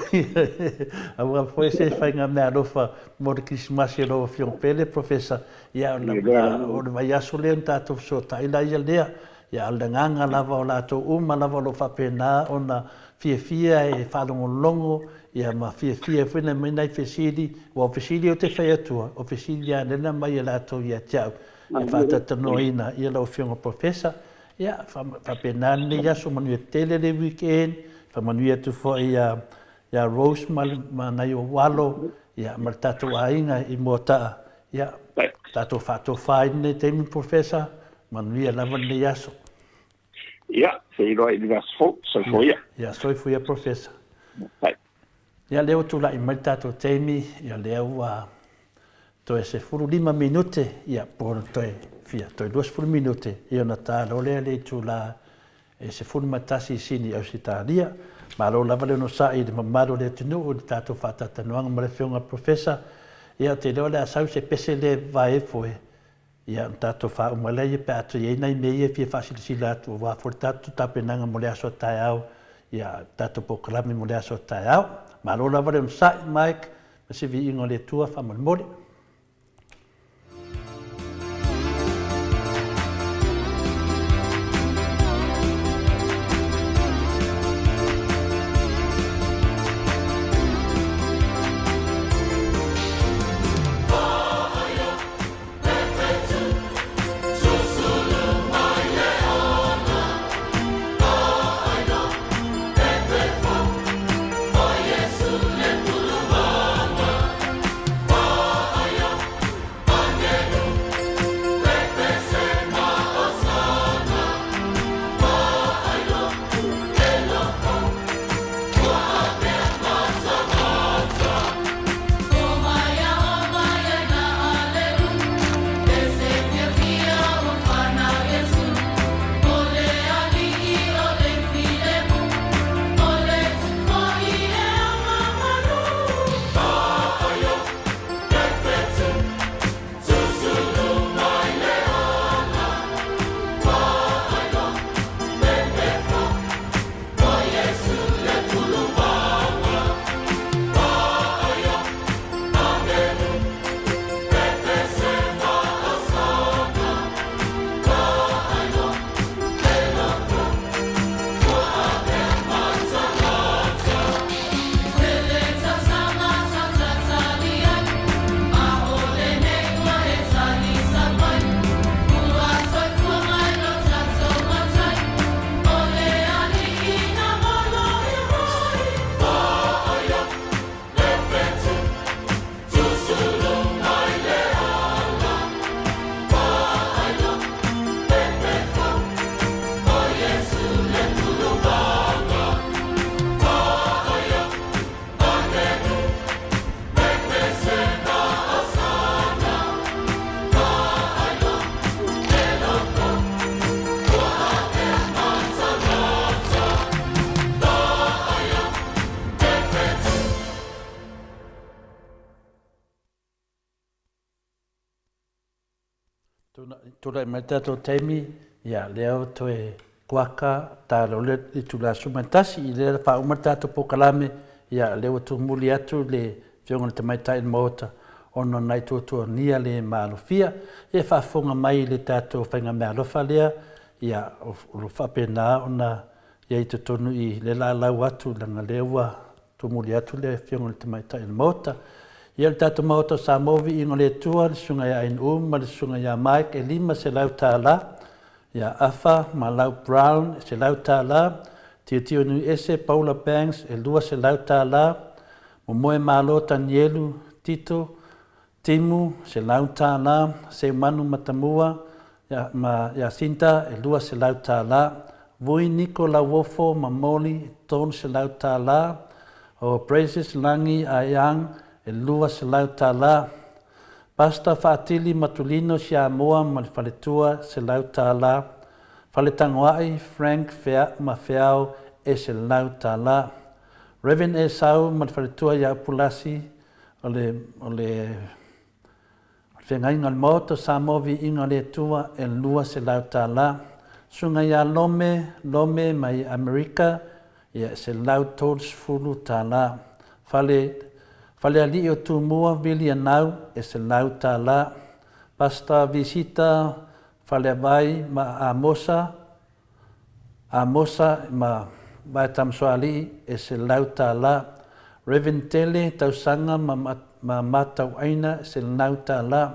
aua foi se faiga meaalofa mo le Kerisimasi a lau Afioga pele, Professor, ia, o le vaiaso lea ona tatou fesootai laia lea. Ia, a o le agaga lava o latou uma lava o lo o faapena ona fiafia e faalogologo, ia, ma fiafia foi ona aumai nai fesili, aua o fesili ou te fai atua, o fesili lava lea na aumai e latou ia te au e faatalatalanoaina, ia, lau Afioga Professor. Ia, faapena lenei aso, manuia tele le weekend, faamanuia atu foi ia ia Rose ma, ma nai ou alo, ia, ma le tatou aiga i Moataa, ia, tatou faatofa ai lenei taimi, Professor, manuia lava lenei aso. Ia, feiloai i le vaiaso fou, soifua ia. Ia, soifua ia, Professor. Ia, lea ua tulai mai le tatou taimi, ia, lea ua toe 15 minute, ia, po o toe fia, toe 20 minute, ia ona ta loa lea le itula e 11 i Sini, Ausetalia. Malo lava le onosai i le mamalu o le atunuu i le tatou faatalatalanoaga ma le Afioga i le Professor. Ia, ou te iloa o le a sau se pese lea e vae foe, ia, ona tatou faauma lea pe a toe i ai nai mea ia e fia faasilasila atu aua foi le tatou tapenaga mo le aso a taeao, ia, tatou polokalame mo le aso a taeao. Malo lava le onosai, Mike, ma se viiga o le Atua faamolemole. Tulai mai le tatou taimi, ia, lea ua toe kuaka ta loa le itula 11 i lea faauma le tatou polokalame, ia, lea ua tumuli atu le Afioga i le Tamaitai o le Maota ona o nai tuatuagia le maalofia. Ia, e faafofoga mai i le tatou faiga meaalofa lea, ia, o lo o faapena ona i ai i totonu i le laalau atu leaga lea ua tumuli atu le Afioga i le Tamaitai o le Maota. Ia, le tatou Maota o Samoa, viiga o le Atua, le Susuga ia Ainuu ma le Susuga ia Mike e $500, ia Afa ma Lau Brown e $100, Tilotilo Nuiese Paula Banks e $200. Momoe Malo Tanielu Tito Timu, $100, Seumanu Matamua ma Jacinta e $200, Vui Niko Lauofo ma Moli e $300, o Praises Lagi Aeang e $200, Pastor Faatili Matulino Siamoa ma le faletua $100, Faletagoai Frank Fea ma Feao e $100, Rev Esau ma le faletua ia Upulasi O le, o le feagaiga o le Maota o Samoa Viiga o le Atua e $200. Susuga ia Lome, Lome mai Amerika, ia e $130. Fale, Falealii o Tumua, Vili Anau, e $100. Pastor Visita Faleavai ma Amosa, Amosa ma Vaetamasoalii e $100. Rev. Tele Tausaga ma ma Matauaina e $100.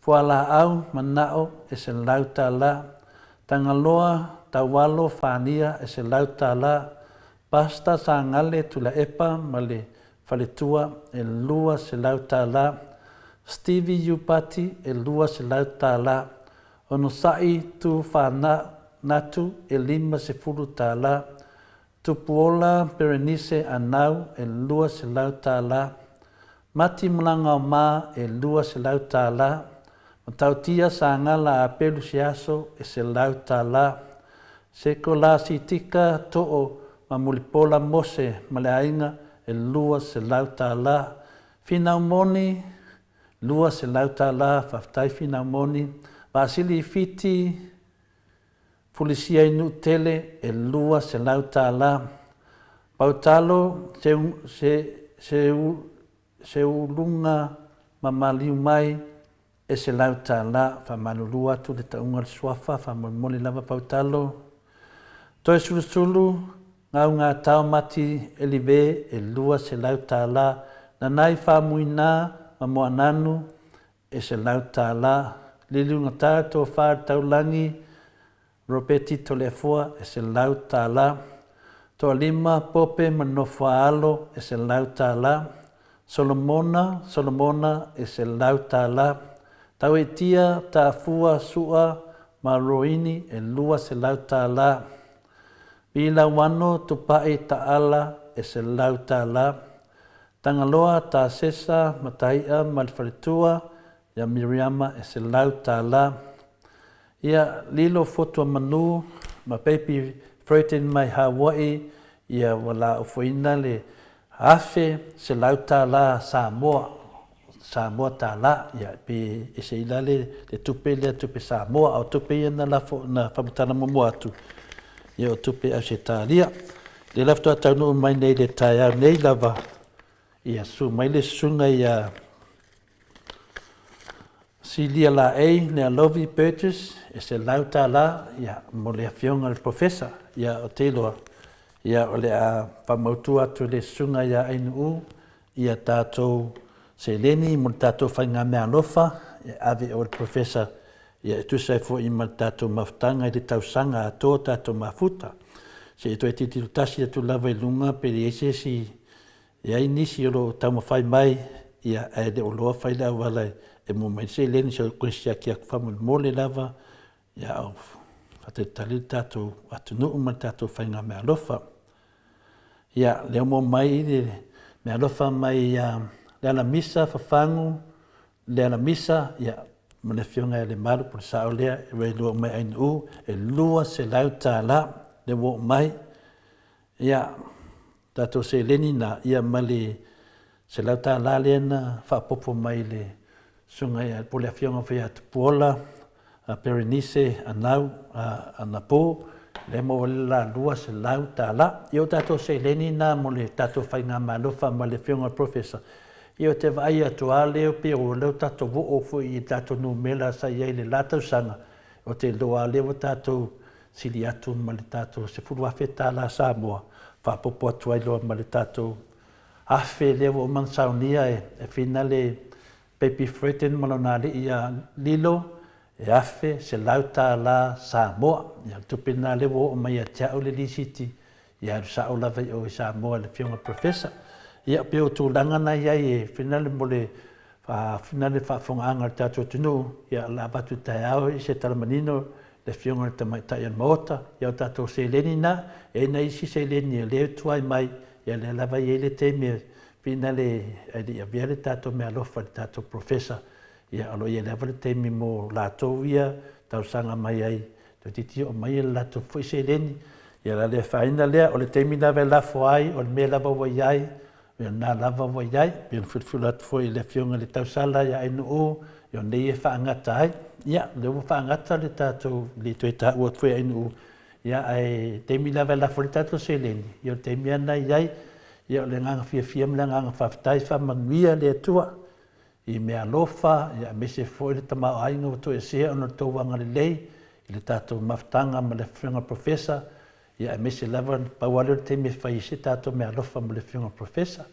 Fualaau Manao e $100. Tagaloa Taualo Fania e $100. Pastor Sagale Tulaepa ma le faletua e $200. Stevie Iupati e $200. Onosai Tu Whanatu e $50. Tupuola Berenice Anau e $200. Mati Malagaoma e $200. Matautia Sagala Apelu Siaso e $100. Sekolasitika Too ma Mulipola Mose ma le aiga e $200. Finau Moni $200, faafetai Finau Moni, Vaasili Fiti, Fulisia i Nuutele e $200, Pautalo Seuluga ma Maliu Mai e $100, faamalulu atu le tauga o le suafa, faamolemole lava Pautalo, Toe Sulusulu, Gaugatao Mati Elive e $200, Nanai Famuina ma Moananu e $100, Liliugata Tofa le Taulagi Ropeti Toleafoa e $100, Toalima Pope ma Nofoaalo e $100, Solomona Solomona e $100, Tauetia Taafua Sua ma Roini e $200, Vilauano Tupai Taala e $100, Tagaloa Tasesa Matai'a ma le faletua ia Miriama e $100. Ia lilo Fotua Manu ma Baby Freighten mai Hawaii ia ua la ofoina le $1,100 Samoa, Samoa tālā, ia pe ese i la le tupe lea tupe Samoa, a o tupe ia na lafo na faamatala muamua atu, ia o tupe Ausetalia. Lea la faatoa taunuu mai nei le taeao nei lava, ia susu mai le susuga ia Silia Laei Lealovi Burgess e $100 ia mo le afioga i le Professor, ia ou te iloa ia o le a faamautu atu e le susuga ia Ainuu ia tatou seleni mo le tatou faigameaalofa e ave i o i le Professor ia e tusa ai foi ma le tatou mafutaga i le tausaga atoa tatou mafuta. Se i toe tilotilo tasi atu lava i luga pe leai se isi E i ai nisi o lo o taumafai mai, ia, ae le o loa fai le auala e mua mai ai le seleni, so koe siaki atu faamolemole lava, ia, a o faatalitali le tatou atunuu ma le tatou faigameaalofa. Ia, lea ua maua mai le meaalofa mai ia Lealamisa Fafagu, Lealamisa, ia, ma le Afioga ia Lemalu po o le sao lea, e wailua uma i Ainuu, e $200 lea ua oo mai. Ia, tatou seleni na, ia ma le $100 lea na faaopoopo mai i le susuga ia, po o le Afioga foi ia Tupuola, Berenice Anau Anapo, lea e maua ai le la $200. Ia o tatou seleni na mo le tatou faigamalofa ma le Afioga i le Professor, ia ou te vaai atu lava lea pei o lea ua tatou oo foi i tatou numera sa i ai i le la tausaga, ou te iloa lava lea ua tatou sili atu ma le tatou $10,000 Samoa, faaopoopo atu ai loa ma le tatou afe lea ua uma ona saunia e Fina le Baby Fredden ma lona alii ia Lilo, e $1,100 Samoa. Ia o le tupe lena lea ua oo mai ia te au le lisiti, ia alu sao lava i o i Samoa i le Afioga i le Professor. Ia, pei o tulaga na i ai e finale mo le finale faafofogaaga a le tatou atunuu, ia, o le a avatu i taeao i se tala manino le Afioga i le Tamaitai o le Maota, ia o tatou seleni na, e i ai nai isi seleni o lea e tuai mai, ia lea lava e i ai le taimi e finale ae le i avea le tatou meaalofa i le tatou Professor, ia o lo o i ai lava le taimi mo latou ia talosaga mai ai, toeitiiti oo mai le latou foi seleni, ia o le a le afaina lea, o le taimi lava e lafo ai, o le mea lava ua i ai, o lena lava ua i ai. Pei ona filifili atu foi i le Afioga i le Tausala ia Ainuu, o nei e faagata ai. Ia, o lea ua faagata le tatou, e le toe taua atu foi Ainuu, ia ae taimi lava e lafo ai le tatou seleni, ia o le taimi lava lena e i ai. Ia o le agaga fiafia ma le agaga faafetai, faamanuia le Atua i meaalofa, aemaise foi le tamaoaiga ua toesea ona o le tou agalelei i le tatou mafutaga ma le Afioga i le Professor, ia aemaise lava na pau lava lea o le taimi e fai ai se tatou meaalofa mo le Afioga i le Professor.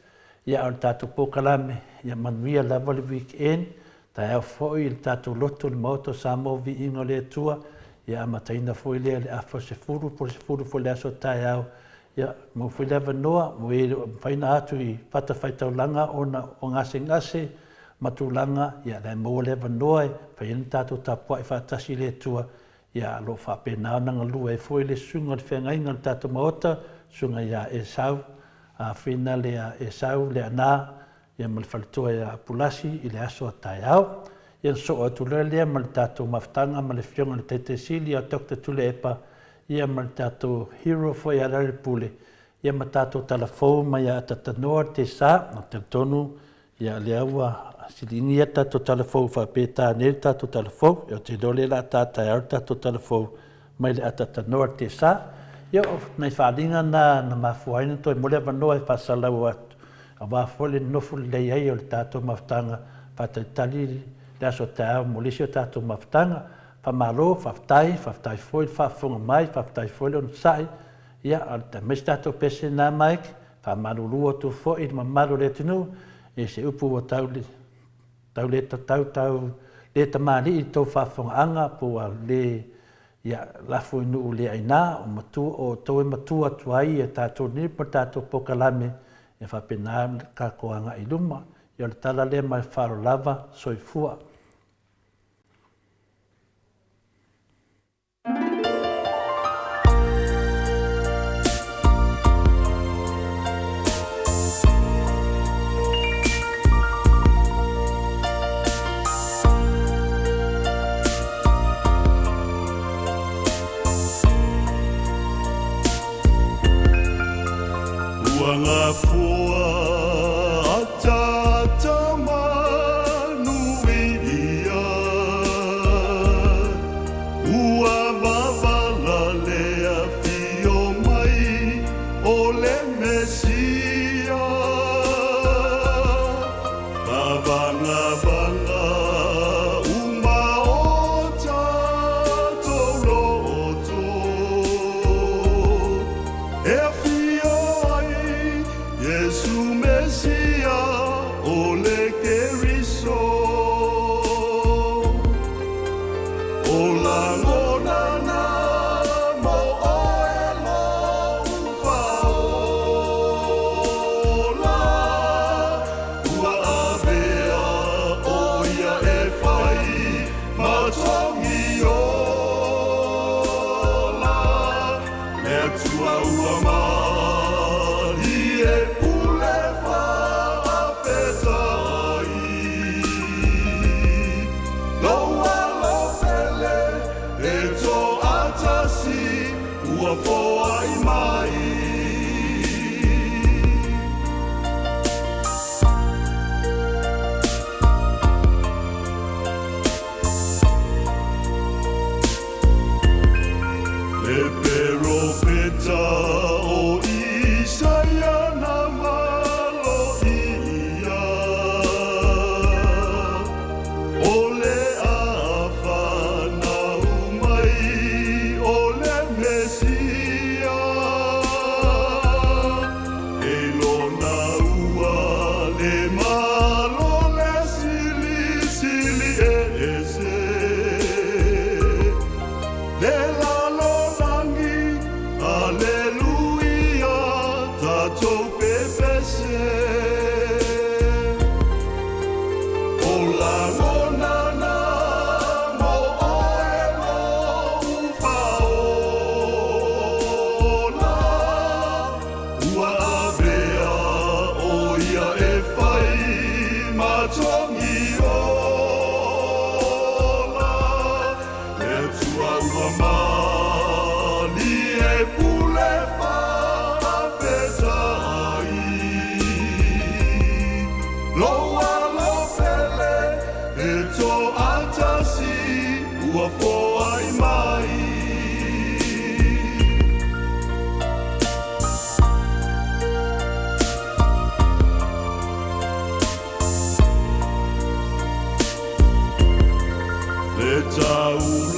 Ia a o le tatou polokalame, ia manuia lava le weekend, taeao foi i le tatou lotu i le Maota o Samoa Viiga o le Atua, ia amataina foi lea i le afa o le 10 po o le 10 foi i le aso taeao, ia maua foi le avanoa mo e le o mafai ona atu i fatafaitaulaga ona o gasegase ma tulaga, ia la e maua le avanoa e fai ai le tatou tapuai faatasi i le Atua. Ia, o lo o faapena ona galue ai foi le susuga i le feagaiga o le tatou Maota, susuga ia Esau, Afina ia Esau Leaana, ia ma le faletua ia Apulasi i le aso a taeao. Ia ona sosoo atu loa lea ma le tatou mafutaga ma le Afioga i le Taitai Sili ia Doctor Tuilaepa, ia ma le tatou hero foi ia Lealailepule, ia ma tatou tala fou mai ia Atatanoa le Teisa. Ou te talitonu Ia, lea ua siligia le tatou tala fou faa-Peretania le tatou tala fou. Ia, ou te iloa o lea o le a ta taeao le tatou tala fou mai le atatanoa i le Tesa. Ia, o nai faaaliga na na mafua ai ona toe momoli avanoa e faasalalau atu, aua foi le nonofo lelei ai o le tatou mafutaga faatalitali le aso taeao mo le isi o tatou mafutaga. Faamalo, faafetai, faafetai foi le faafofoga mai, faafetai foi le onosai. Ia, aemaise tatou pese na Mike. Faamalulu atu foi i le mamalu o le atunuu i se upu ua tau tau le tatau tau le tamalii i le tou faafofogaaga po ua le ia lafo i nuu le aina o matua o outou e matua atu ai ia tatou nei ma le tatou polokalame ia faapena ona tatou agai i luma. Ia o le tala lea ma le faaaloalo lava, soifua. Ua gafoa ataata manu i. Ua foai mai. Le taulaga.